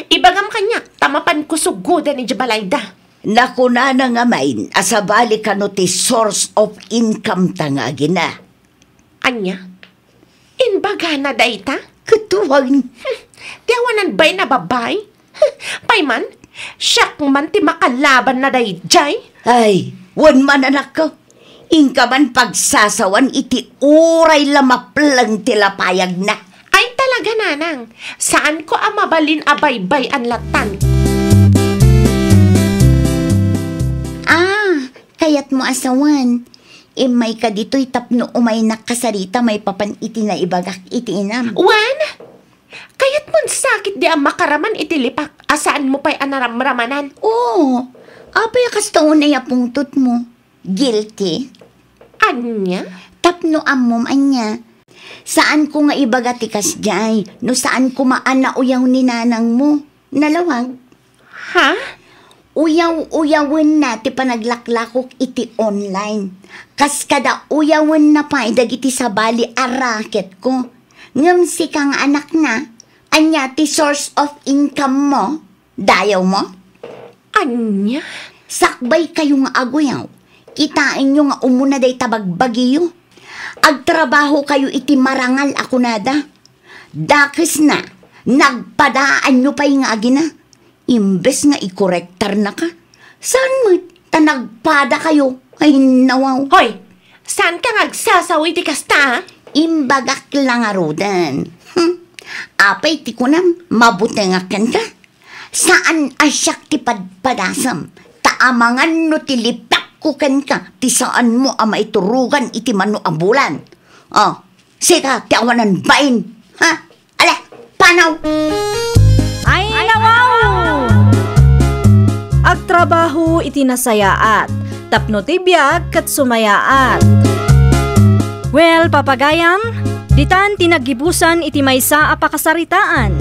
Ibagam kaniak ta mapanko sugoden idiay balayda. Nakunana ngamin a sabali kano ti source of income ta nga agina. Ania? Imbagana dayta? Ket wen. Hmm, ti awanan bain a babbai? Hmm, pay man, siak man ti makalabanna daydiay. Ay, wen man, anakko. Inka man pagsasawan iti uray la mapleng ti lapayagna. Ay, talaga, nanang. Saanko a mabalin a baybay-an lattan. Ah, kayatmo a sawen. Immayka ditoy tapno umaynak kasarita maipapan iti naibagak iti inam. Wen? Kayatmon sakit di a makaraman iti lipak a saanmo pay a naramramanan? Oo. Apay a kasta unay a pungtotmo? Guilty? Ania? Tapno ammom ania. Saanko nga ibaga ti kasdiay no saan koma a nauyaw ni nanangmo. Nalawag. Ha? Uyaw-uyawenna ti panaglaklakok iti online. Kas kada uyawenna pay dagiti sabali a racketko. Ngem sika nga anakna, ania ti source of income mo? Dayawmo? Ania? Sakbaykayo nga aguyaw. Kitaenyo nga umuna dayta bagbagiyo. Agtrabahokayo iti marangal a kunada. Dakesna, nagpadaanyo pay nga agina. Imbes nga ikorektarnaka, saan met ta nagpadakayo? Ay, nawaw. Hoy! Saanka nga agsasaw iti kasta, a? Imbagak la ngaruden. Hmm. Apay ti kunam, mabutengak kenka? Saan a siak ti padpadasem, ta amangan no ti lipakko kenka ti saanmo a maiturugan iti mano a bulan. Oh, sika ti awanan bain, ha? Ala, panaw! Ay, nawaw! Agtrabaho iti nasayaat, tapno ti biag ket sumayaat. Well, papagayam, ditan ti naggibusan iti maysa a pakasaritaan.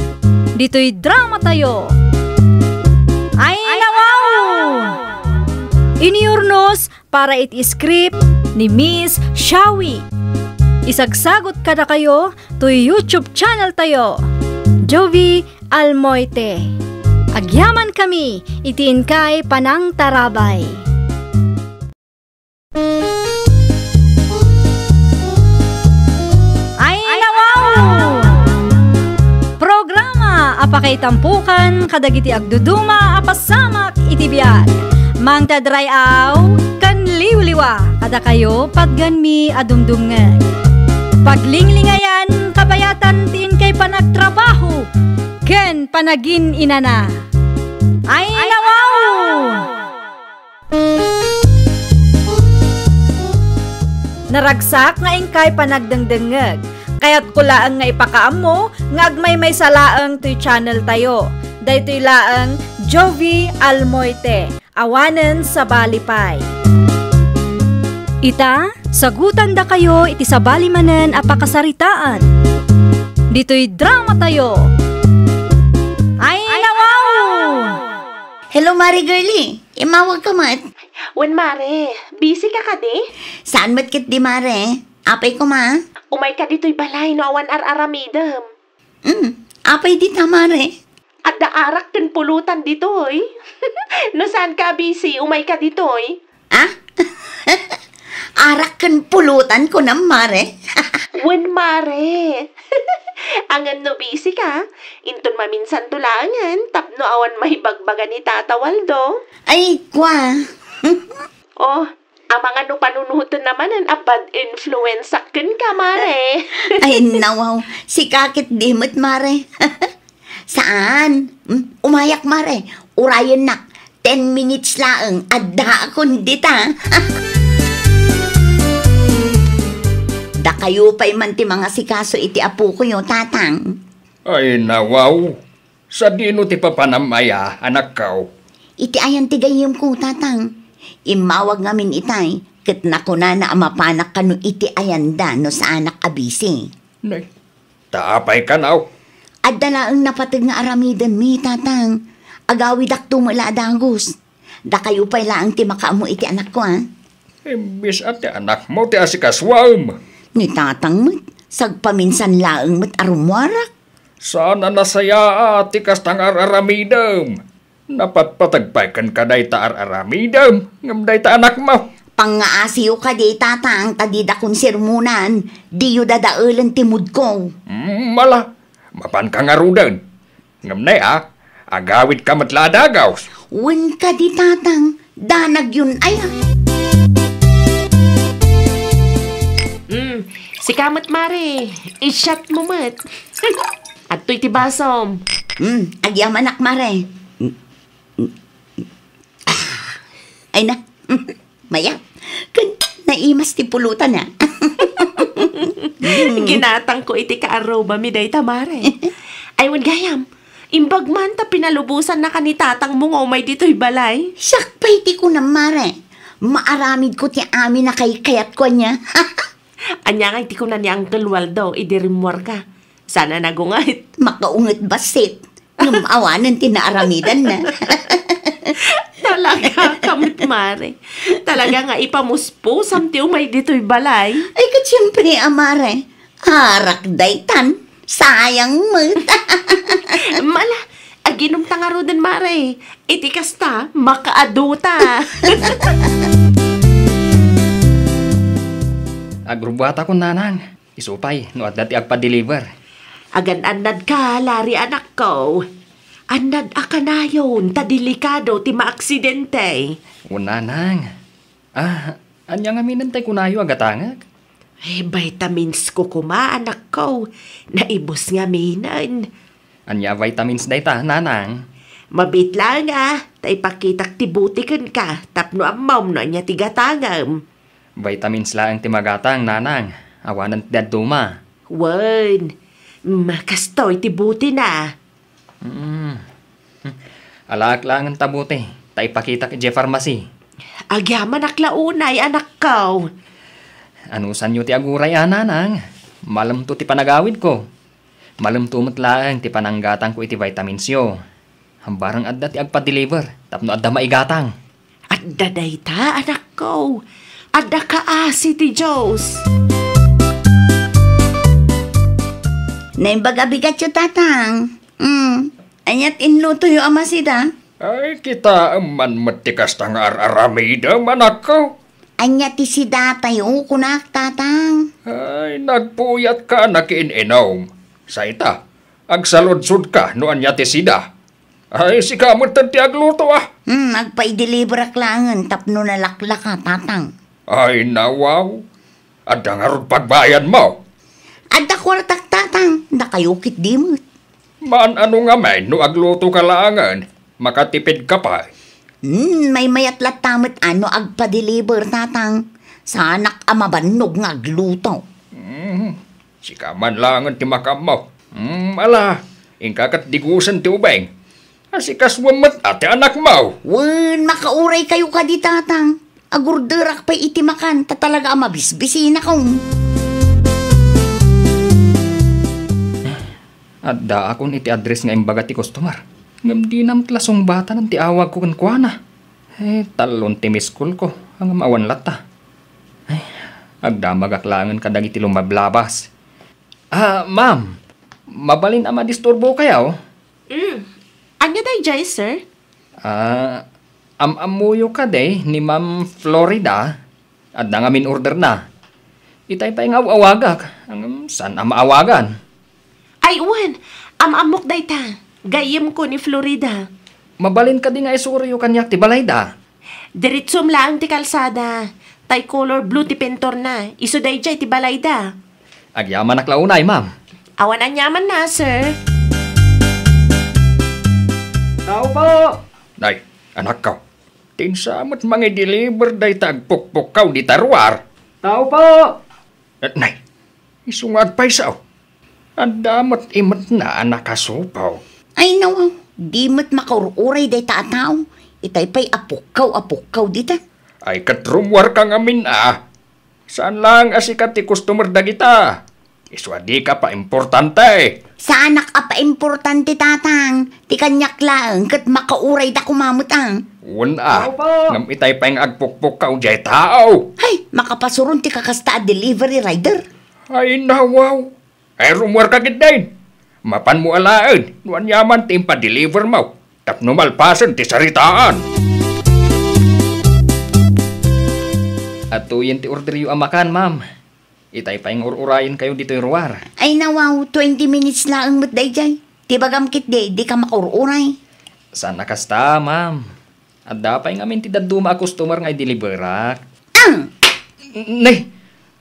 Ditoy dramatayo. Ay, nawaw! Inurnos para iti script ni Miss Shawi. Isagsagot kadakayo toy YouTube channel tayo, Jovi Almoite. Agyamankami iti inkay panangtarabay. Ay, nawaw! Programa a pakaitampokan kadagiti agduduma a pasamak iti biag. Mangted ray-aw ken liwliwa kadakayo patgenmi a dumdumngeg. Paglinglingayan, kabayatan ti inkay panagtrabaho ken panagin-inana. Ay, nawaw! Naragsak nga inkay panagdengdengngeg. Kayatko laeng nga ipakaammo nga agmaymaysa laeng toy channel tayo. Daytoy laeng Jovi Almoite, awanen sabali pay. Ita, sagutandakayo iti sabali manen a pakasaritaan. Ditoy dramatayo. Ay, nawaw! Hello, Mare Girlie. Immawagka met? Wen, Mare. Busy ka kadi? Saan met ketdi, Mare. Apay koma? Umayka ditoy balay no awan ar-aramidem. Hmm, apay dita, Mare? Adda arak ken pulutan ditoy. No saanka a busy, umayka ditoy. Ah? Arak ken pulutan, kunam, Mare? Wen, Mare. Ngem no busy ka, inton maminsanto laengen tapno awan maibagbaga ni Tata Waldo. Ay, kua. Oh, amangan no panunoten manen a bad influence kenka, Mare. Ay, nawaw. Sika ketdi met, Mare. Saan? Hmm? Umayak, Mare. Urayennak. Ten minutes laeng. Addaakon dita. Dakayo pay man ti mangasikaso iti apokoyo, Tatang. Ay, nawaw. Sadino ti papanam aya, anakko? Iti ayan ti gayyemko, Tatang. Immawag ngamin itay, ket nakunana a mapanak kano iti ayanda no saanak a busy. Nay, ta apay kano? Adda laeng napateg nga aramidenmi, Tatang. Agawidakto met la a dagus. Dakayo pay laeng ti makaammo iti anakko, a? Imbes a ti anakmo ti asikasuam. Ni tatang met, sagpaminsan laeng met a rummuarak. Saan a nasayaat ti kasta nga ar-aramidem. Napatpateg pay kenka dayta ar-aramidem, ngem dayta anakmo. Pangngaasiyo kadi, tatang, ta didakon sermonan, diyo dadaelen ti moodko. Mm, ala, mapanka ngaruden. Ngem nay a, agawidka met la a dagus. Wen kadi, tatang, danagyon aya. Mm, sika met, mare, i-shot mo met. Adtoy ti basom. Mm, agyamanak, mare. Mm, mm, mm. Ah, ay na. Mayat. Ken naimas ti pulutan, a. Ginatangko iti kaarrubami dayta, mare. Ay, wen gayam, imbag man ta pinalubosannaka ni tatangmo nga umay ditoy balay. Siak pay ti kunam, mare. Maaramidko ti amin a kaykayatko ania. Ania ngay ti kuna ni Uncle Waldo idi rimmuarka? Saan a nagunget. Makaunget bassit. Ngem awanen ti naaramidanna. Talaga ka met, mare. Talaga nga ipamuspusam ti umay ditoy balay. Ay, ket siempre a, mare. Arak daytan. Sayang met. Mala, aginomta ngaruden, mare. Iti kasta, makaadota. Agrubbuatakon, nanang. Isu pay no adda ti agpa-deliver. Agan-annadka, Larry, anakko. Annad a kanayon ta delikado ti maaksidente. O, nanang. Ah, ania ngamin tay kunayo a gatangek? Eh, vitamins ko koma, anakko. Naibus ngaminen. Ania a vitamins dayta, nanang? Mabiit laeng a, ta ipakitak ti bote kenka tapno ammom no ania ti gatangem. Vitamins laeng ti magatang, nanang. Awanen ti dadduma. Wen, mm, kastoy ti botena. Mm. Alaak laengen ta bote, ta ipakitak idiay pharmacy. Agyamanak la unay, anakko. Anusanyo ti aguray a, nanang? Malemto ti panagawidko. Malemto met laeng ti pananggatangko iti vitaminsyo. Barang adda ti agpa-deliver tapno adda maigatang. Adda dayta, anakko. Adda kaasi ti Dios. Naimbag a bigatyo, tatang. Mm. Ania ti inlutoyo a masida? Ay, kitaem man met ti kasta nga ar-aramidem, anakko. Ania ti sidatayo, kunak, tatang? Ay, nagpuyatka a nakiin-inom. Sa ita, agsaludsodka no ania ti sida. Ay, sika met ti agluto, a. Hmm, agpa-i-deliverak laengen tapno nalaklaka, tatang. Ay, nawaw. Adda ngarud pagbayadmo? Adda kuartak, tatang. Dakayo ketdi met. Maan-ano ngamin no aglutoka laengen, makatipidka pay. Hmm, maymayat latta met a no agpa-deliver, tatang. Saanak a mabannog nga agluto. Hmm, sika man laengen ti makaammo. Hmm, ala, inka ket digusen ti ubing. Asikasuem met a ti anakmo. Wen, makauraykayo kadi, tatang. Agurderak pay iti makan, ta talaga a mabisbisinakon. Addaakon iti address nga imbaga ti customer. Ngem dina met la sungbatanan ti awagko kenkuana. Eh, tallon ti miss call ko, ngem awan latta. Eh, agdamagak laengen kadagiti lumablabas. Ah, ma'am, mabalin a madisturbokayo? Mm. Ania daydiay, sir? Ah, am-ammoyo kadi ni Ma'am Florida? Adda ngamin orderna. Itay pay nga aw-awagak, ngem saan a maawagan. Ay, wen, am-ammok dayta. Gayyemko ni Florida. Mabalin kadi nga isuroyo kaniak ti balayda? Diretsom laeng ti kalsada. Tay color blue ti pintorna. Isu daydiay ti balayda. Agyamanak la unay, ma'am. Awan aniamanna, sir. Tao po! Nay, anakko. Tinsa met mangi-deliver dayta agpukpukkaw dita ruar. Tao po! Eh, nay, isu nga agpayso. Adda met imetna a nakasupaw. Ay, nawaw, di met makaur-uray dayta a tao. Itay pay a pukkaw a pukkaw dita. Ay, ket rummuarka ngamin a. Saan laeng a sika ti customer dagita. Isu a dika paimportante. Saanak a paimportante, Tatang. Ti kaniak laeng ket makaurayda koma met, a. Wen a, Opo. Ngem itay pay nga agpukpukkaw diay tao. Hay, makapasuron ti kakasta a delivery rider. Ay, nawaw. Ay, rummuarka ketdin. Mapanmo alaen no aniaman ti impadelivermo tapno malpasen ti saritaan. Adtoyen ti orderyo a makan, ma'am. Itay pay nga ur-urayenkayo ditoy ruar. Ay, nawaw, twenty minutes laeng met daydiay. Ti bagam ketdi, dika makaur-uray. Saan a kasta, ma'am. Adda pay ngamin ti dadduma a customer nga ideliverak. Ang! Ne,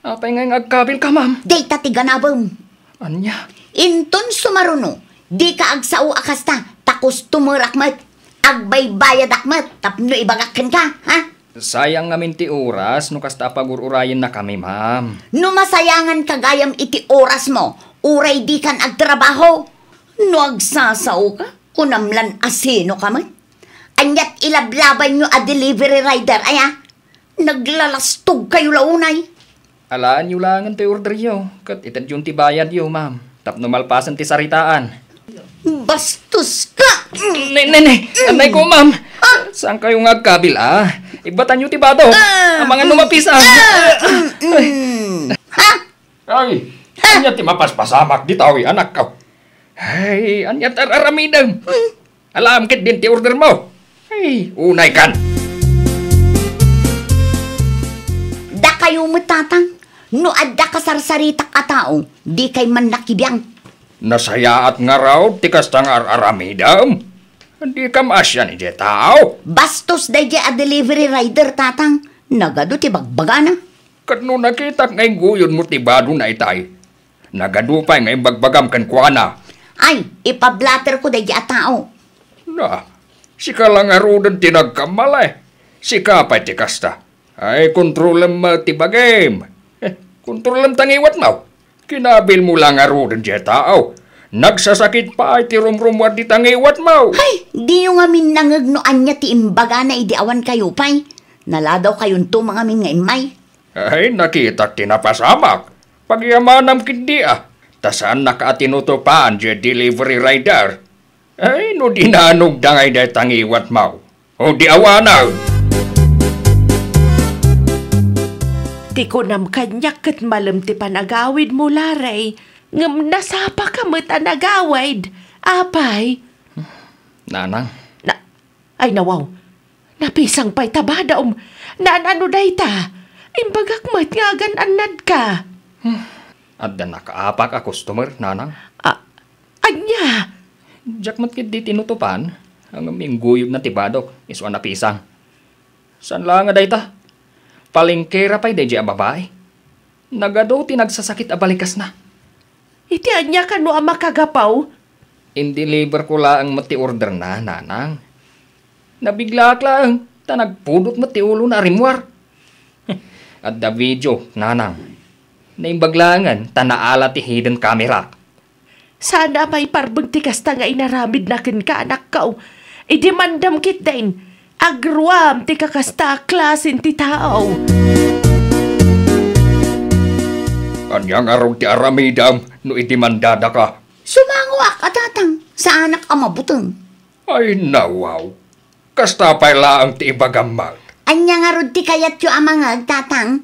apay nga agkabilka, ma'am? Dayta ti ganabem. Ania? Inton sumaruno, dika agsao a kasta, ta customerak met. Agbaybayadak met tapno ibagak kenka, ha? Sayang ngamin ti oras no kasta a pagur-urayennakami, ma'am. No masayanganka gayam iti orasmo, uray dikan agtrabaho. No agsasaoka, kunam lan a sinoka met. Aniat ilablabayyo a delivery rider, aya? Naglalastogkayo la unay. Alaenyo laengen ti orderyo, ket itedyon ti bayadyo, ma'am, tapno malpasen ti saritaan. Bastoska! Ne, ne, ne! Anay ko, ma'am! Ah! Saankayo nga agkabil, a? Ibbatanyo ti badok! Ah! Amangan no mapisan! Ah! Mm, mm. Ha? Ay, ania ti mapaspasamak dita, oy, anak? Ay, ania ti ar-aramidem? Hmm. Alaem ketdin ti ordermo. Ay, unaykan. Dakayo met, Tatang, no adda kasarsaritak a tao, dikay man nakibiang. Nasayaat ngarud ti kasta nga ar-aramidem. Dika maasian idiay tao. Bastos daydiay a delivery rider, Tatang. Nagadu ti bagbagana. Ket no nakitak nga ingguyodmo ti badona itay, nagadu pay nga imbagbagam kenkuana. Ay, ipablaterko daydiay a tao. Na, sika la ngaruden ti nagkamali. Sika pay ti kasta. Ay, kontrolem met ti bagim. Eh, kontrolem ta ngiwatmo. Kinabilmo la ngaruden diay tao. Nagsasakit pay ti rumrumuar dita ngiwatmo. Ay, diyo ngamin nangeg no ania ti imbagana idi awankayo pay. Naladawkayonto ngamin nga immay. Ay, nakitak ti napasamak. Pagyamanam ketdi, a. Ta saannak a tinutupan diay delivery rider. Ay, no dinanogda ngay dayta ngiwatmo. O di awanen. Ti kunam kaniak ket malem ti panagawidmo, Larry. Ngem nasapaka met a nagawid. Apay? Nanang. Na, Ay, nawaw. Napisang pay ta badom. Naan-ano dayta? Imbagak met nga agan-annadka. Hmm. Adda nakaapak a customer, Nanang. A-, ania? Diak met ketdi tinutupan, ngem ingguyodna ti badok, isu a napisang. Saan la nga dayta? Palengkera pay daydiay a babai. Nagadu ti nagsasakit a balikasna. Iti ania kano a makagapu? Indeliverko laeng met ti orderna, Nanang. Nabiglaak laeng, ta nagpudot met ti ulona a rimmuar. Adda video, Nanang. Naimbag laengen, ta naala ti hidden camera. Saan a maiparbeng ti kasta nga inaramidna kenka, anakko. Idemandam ketdin. Agruam ti kakasta a klasen ti tao. Ania ngarud ti aramidem no idemandadaka? Sumangoak a tatang, saanak a mabuteng. Ay, nawaw. Kasta pay laeng ti ibagam met. Ania ngarud ti kayatyo a mangeg, tatang?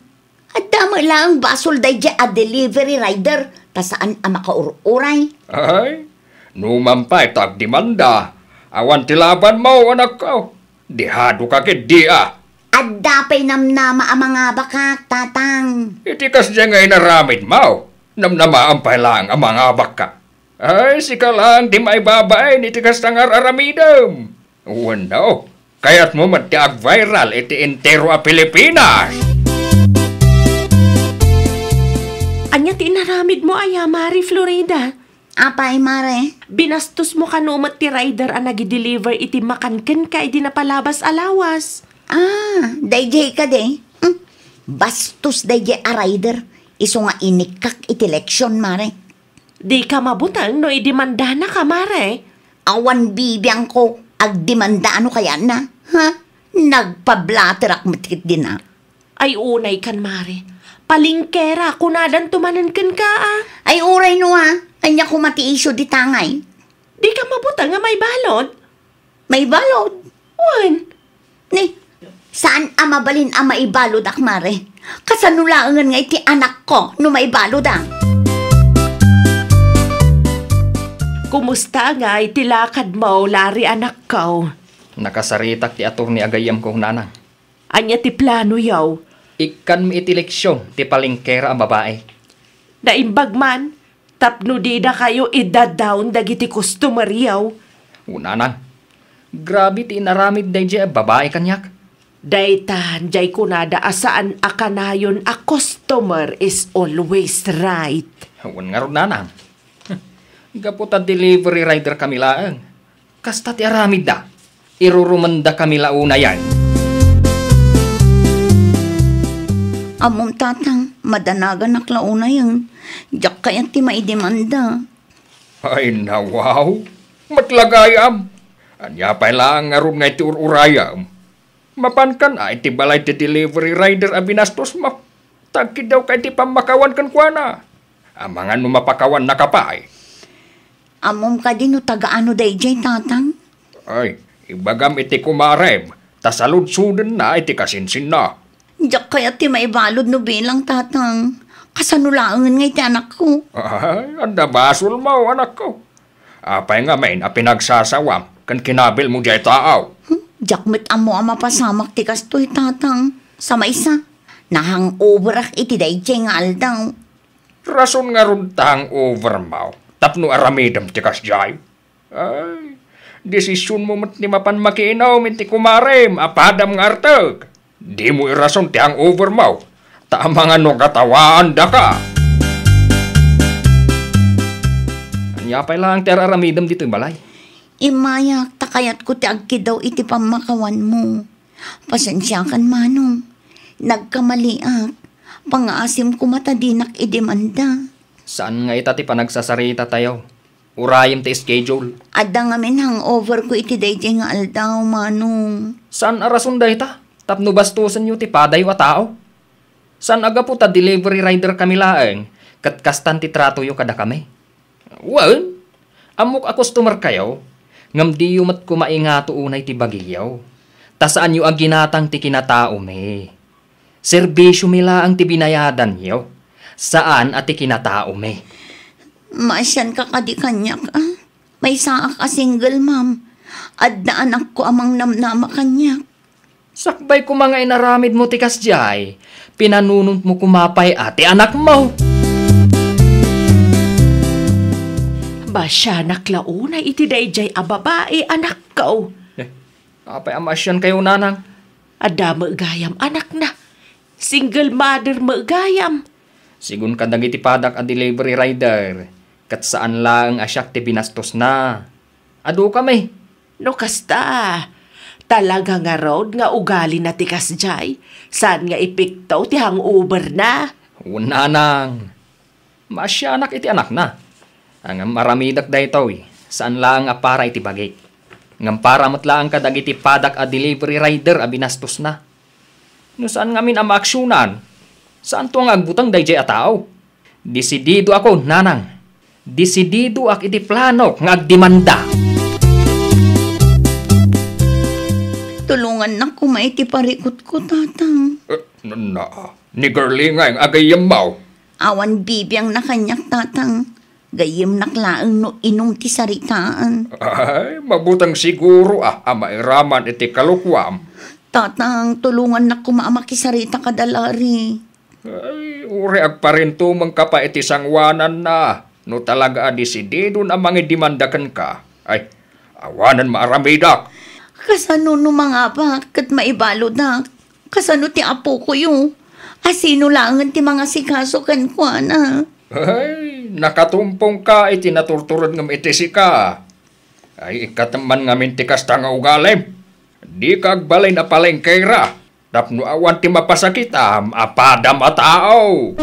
Adda met laeng basol daydiay a delivery rider ta saan a makaur-uray. Ay, numan pay ta agdemanda, awan ti labanmo, anakko. Dehado ka ketdi a. Adda pay namnama a mangabakak, tatang. Iti kasdiay nga inaramidmo, namnamaam pay laeng a mangabakka. Ay, sika laeng ti maibabain iti kasta nga ar-aramidem. Wenno, kayatmo met ti ag-viral iti entero a Pilipinas? Ania ti inaramidmo aya, Mare Florida? Apay, Mare? Binastosmo kano met ti rider a nagideliver iti makan kenka idi napalabas a lawas. Ah, daydiay kadi? Hmm. Bastos daydiay a rider. Isu nga inikkak iti leksion, Mare. Dika mabuteng no idemandanaka, Mare. Awan bibiangko, agdemanda no kayatna, ha? Nagpablaterak met ketdin a. Ay, unaykan, Mare. Palengkera, kunadanto manen kenka a. Ay, uray no a. Ania koma ti isyu dita ngay? Dika mabuteng nga maibalud? Maibalud? Wen. Ni, saan a mabalin a maibaludak, Mare? Kasano laengen nga iti anakko no maibaluda? Kumusta ngay ti lakadmo, Lari, anakko? Nakasaritak ti attorney a gayyemko, nanang. Ania ti planoyo? Ikkanmi iti leksion ti palengkera a babai. Naimbag man, tapno didakayo idadawn dagiti customeryo. Nanang, grabe ti inaramid daydiay a babai kaniak. Daytan, diay kunada a saan a kanayon a customer is always right. Wen ngarud, nanang. Gapu ta delivery rider kami laeng. Kasta ti aramidda. Irurumenda kami la unayen. Ammom, Tatang, madanaganak la unayen. Diak kayat ti maidemanda. Ay, nawaw. Met la gayam. Ania pay laeng ngarud nga iti ur-urayam? Mapankan a iti balay ti delivery rider a binastosmo. Ta agkiddawka iti pammakawan kenkuana. Amangan no mapakawannaka pay. Ammom kadi no taga-ano daydiay, Tatang? Ay, ibagam iti kumarem, ta saludsodenna iti kasinsinna. Diak kayat ti maibalud no bilang, Tatang. Kasano laengen nga iti anakko? Ay, adda basolmo, anakko. Apay ngamin a pinagsasawam ken kinabilmo diay tao? Hmm, diak met ammo a mapasamak ti kastoy, Tatang. Sa maysa, na-hangoverak iti daydiay nga aldaw. Rason ngarud ta hangovermo tapno aramidem ti kasdiay? Ay, desisionmo met ti mapan makiinum iti kumarem a padam nga artek. Dimo irason ti hangovermo, ta amangan no katawaandaka. Ania pay laeng ti ar-aramidem ditoy balay? Immayak, ta kayatko ti agkiddaw iti pammakawanmo. Pasensiakan, Manong. Nagkamaliak. Pangaasim koma ta dinak idemanda. Saan nga ita ti panagsasarita tayo? Urayem ti schedule. Adda ngamin hangover ko iti daydiay nga aldaw, Manong. Saan a rason dayta tapno bastosenyo ti padayo a tao? Saan a gapu ta delivery rider kami laeng ket kastan ti tratoyo kadakami? Wen, ammok a customer kayo, ngem diyo met koma ingato unay ti bagiyo, ta saanyo a ginatang ti kinataomi. Serbisiomi laeng ti binayadanyo, saan a ti kinataomi. Maasianka kadi kaniak, a? Maysaak a single mom. Adda anakko a mangnamnama kaniak. Sakbay koma nga inaramidmo ti kasdiay, pinanunotmo koma pay a ti anakmo. Maasianak la unay iti daydiay a babai, anakko. Eh, apay a maasiankayo, nanang? Adda met gayam anakna. Single mother met gayam. Sigun kadagiti padak a delivery rider, ket saan laeng a siak ti binastosna. Adu kami. No kasta, talaga ngarud nga ugalina ti kasdiay, saan nga epekto ti hangover na? Wen, nanang. Maasianak iti anakna. Ngem aramidek daytoy, saan laeng a para iti bagik, ngem para met laeng kadagiti padak a delivery rider a binastosna. No saan ngamin a maaksionan, saanto nga agbuteng daydiay a tao. Desididoakon, nanang. Desididoak iti planok nga agdemanda. Tulongannak koma iti parikutko, Tatang. Eh, na, na, ni Girlie ngay nga gayyemmo. Awan bibiangna kaniak, Tatang. Gayyemnak laeng no inum ti saritaan. Ay, mabuteng siguro a, a mairaman iti kalokuam. Tatang, tulongannak koma a makisarita kada Larry. Ay, uray agparintumengka pay iti sangoananna. No talaga a desididon a mangidemanda kenka, ay, awanen maaramidak. Kasano no mangabak ket maibaludak? Kasano ti apokoyo? A sino laengen ti mangasikaso kenkuana? Ay, nakatumpongka iti naturturedngem iti sika. Ay, ikkatem man ngamin ti kasta nga ugalim. Dika agbalin a palengkera tapno awan ti mapasakitam a padam a tao.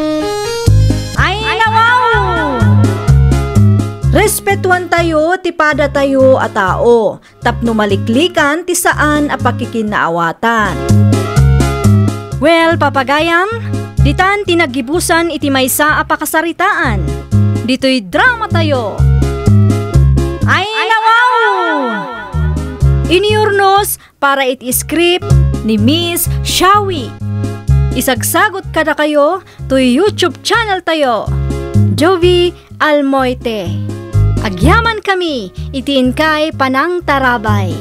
Ay, nawaw! Respetuantayo ti padatayo a tao tapno maliklikan ti saan a pakikinnaawatan. Well, papagayam, ditan ti naggibusan iti maysa a pakasaritaan. ditoy dramatayo. Ay, nawaw! Iniurnos para iti script ni Miss Shawi. Isagsagot kadakayo toy YouTube channel tayo, Jovie Almoite. Agyamankami iti inkay panangtarabay.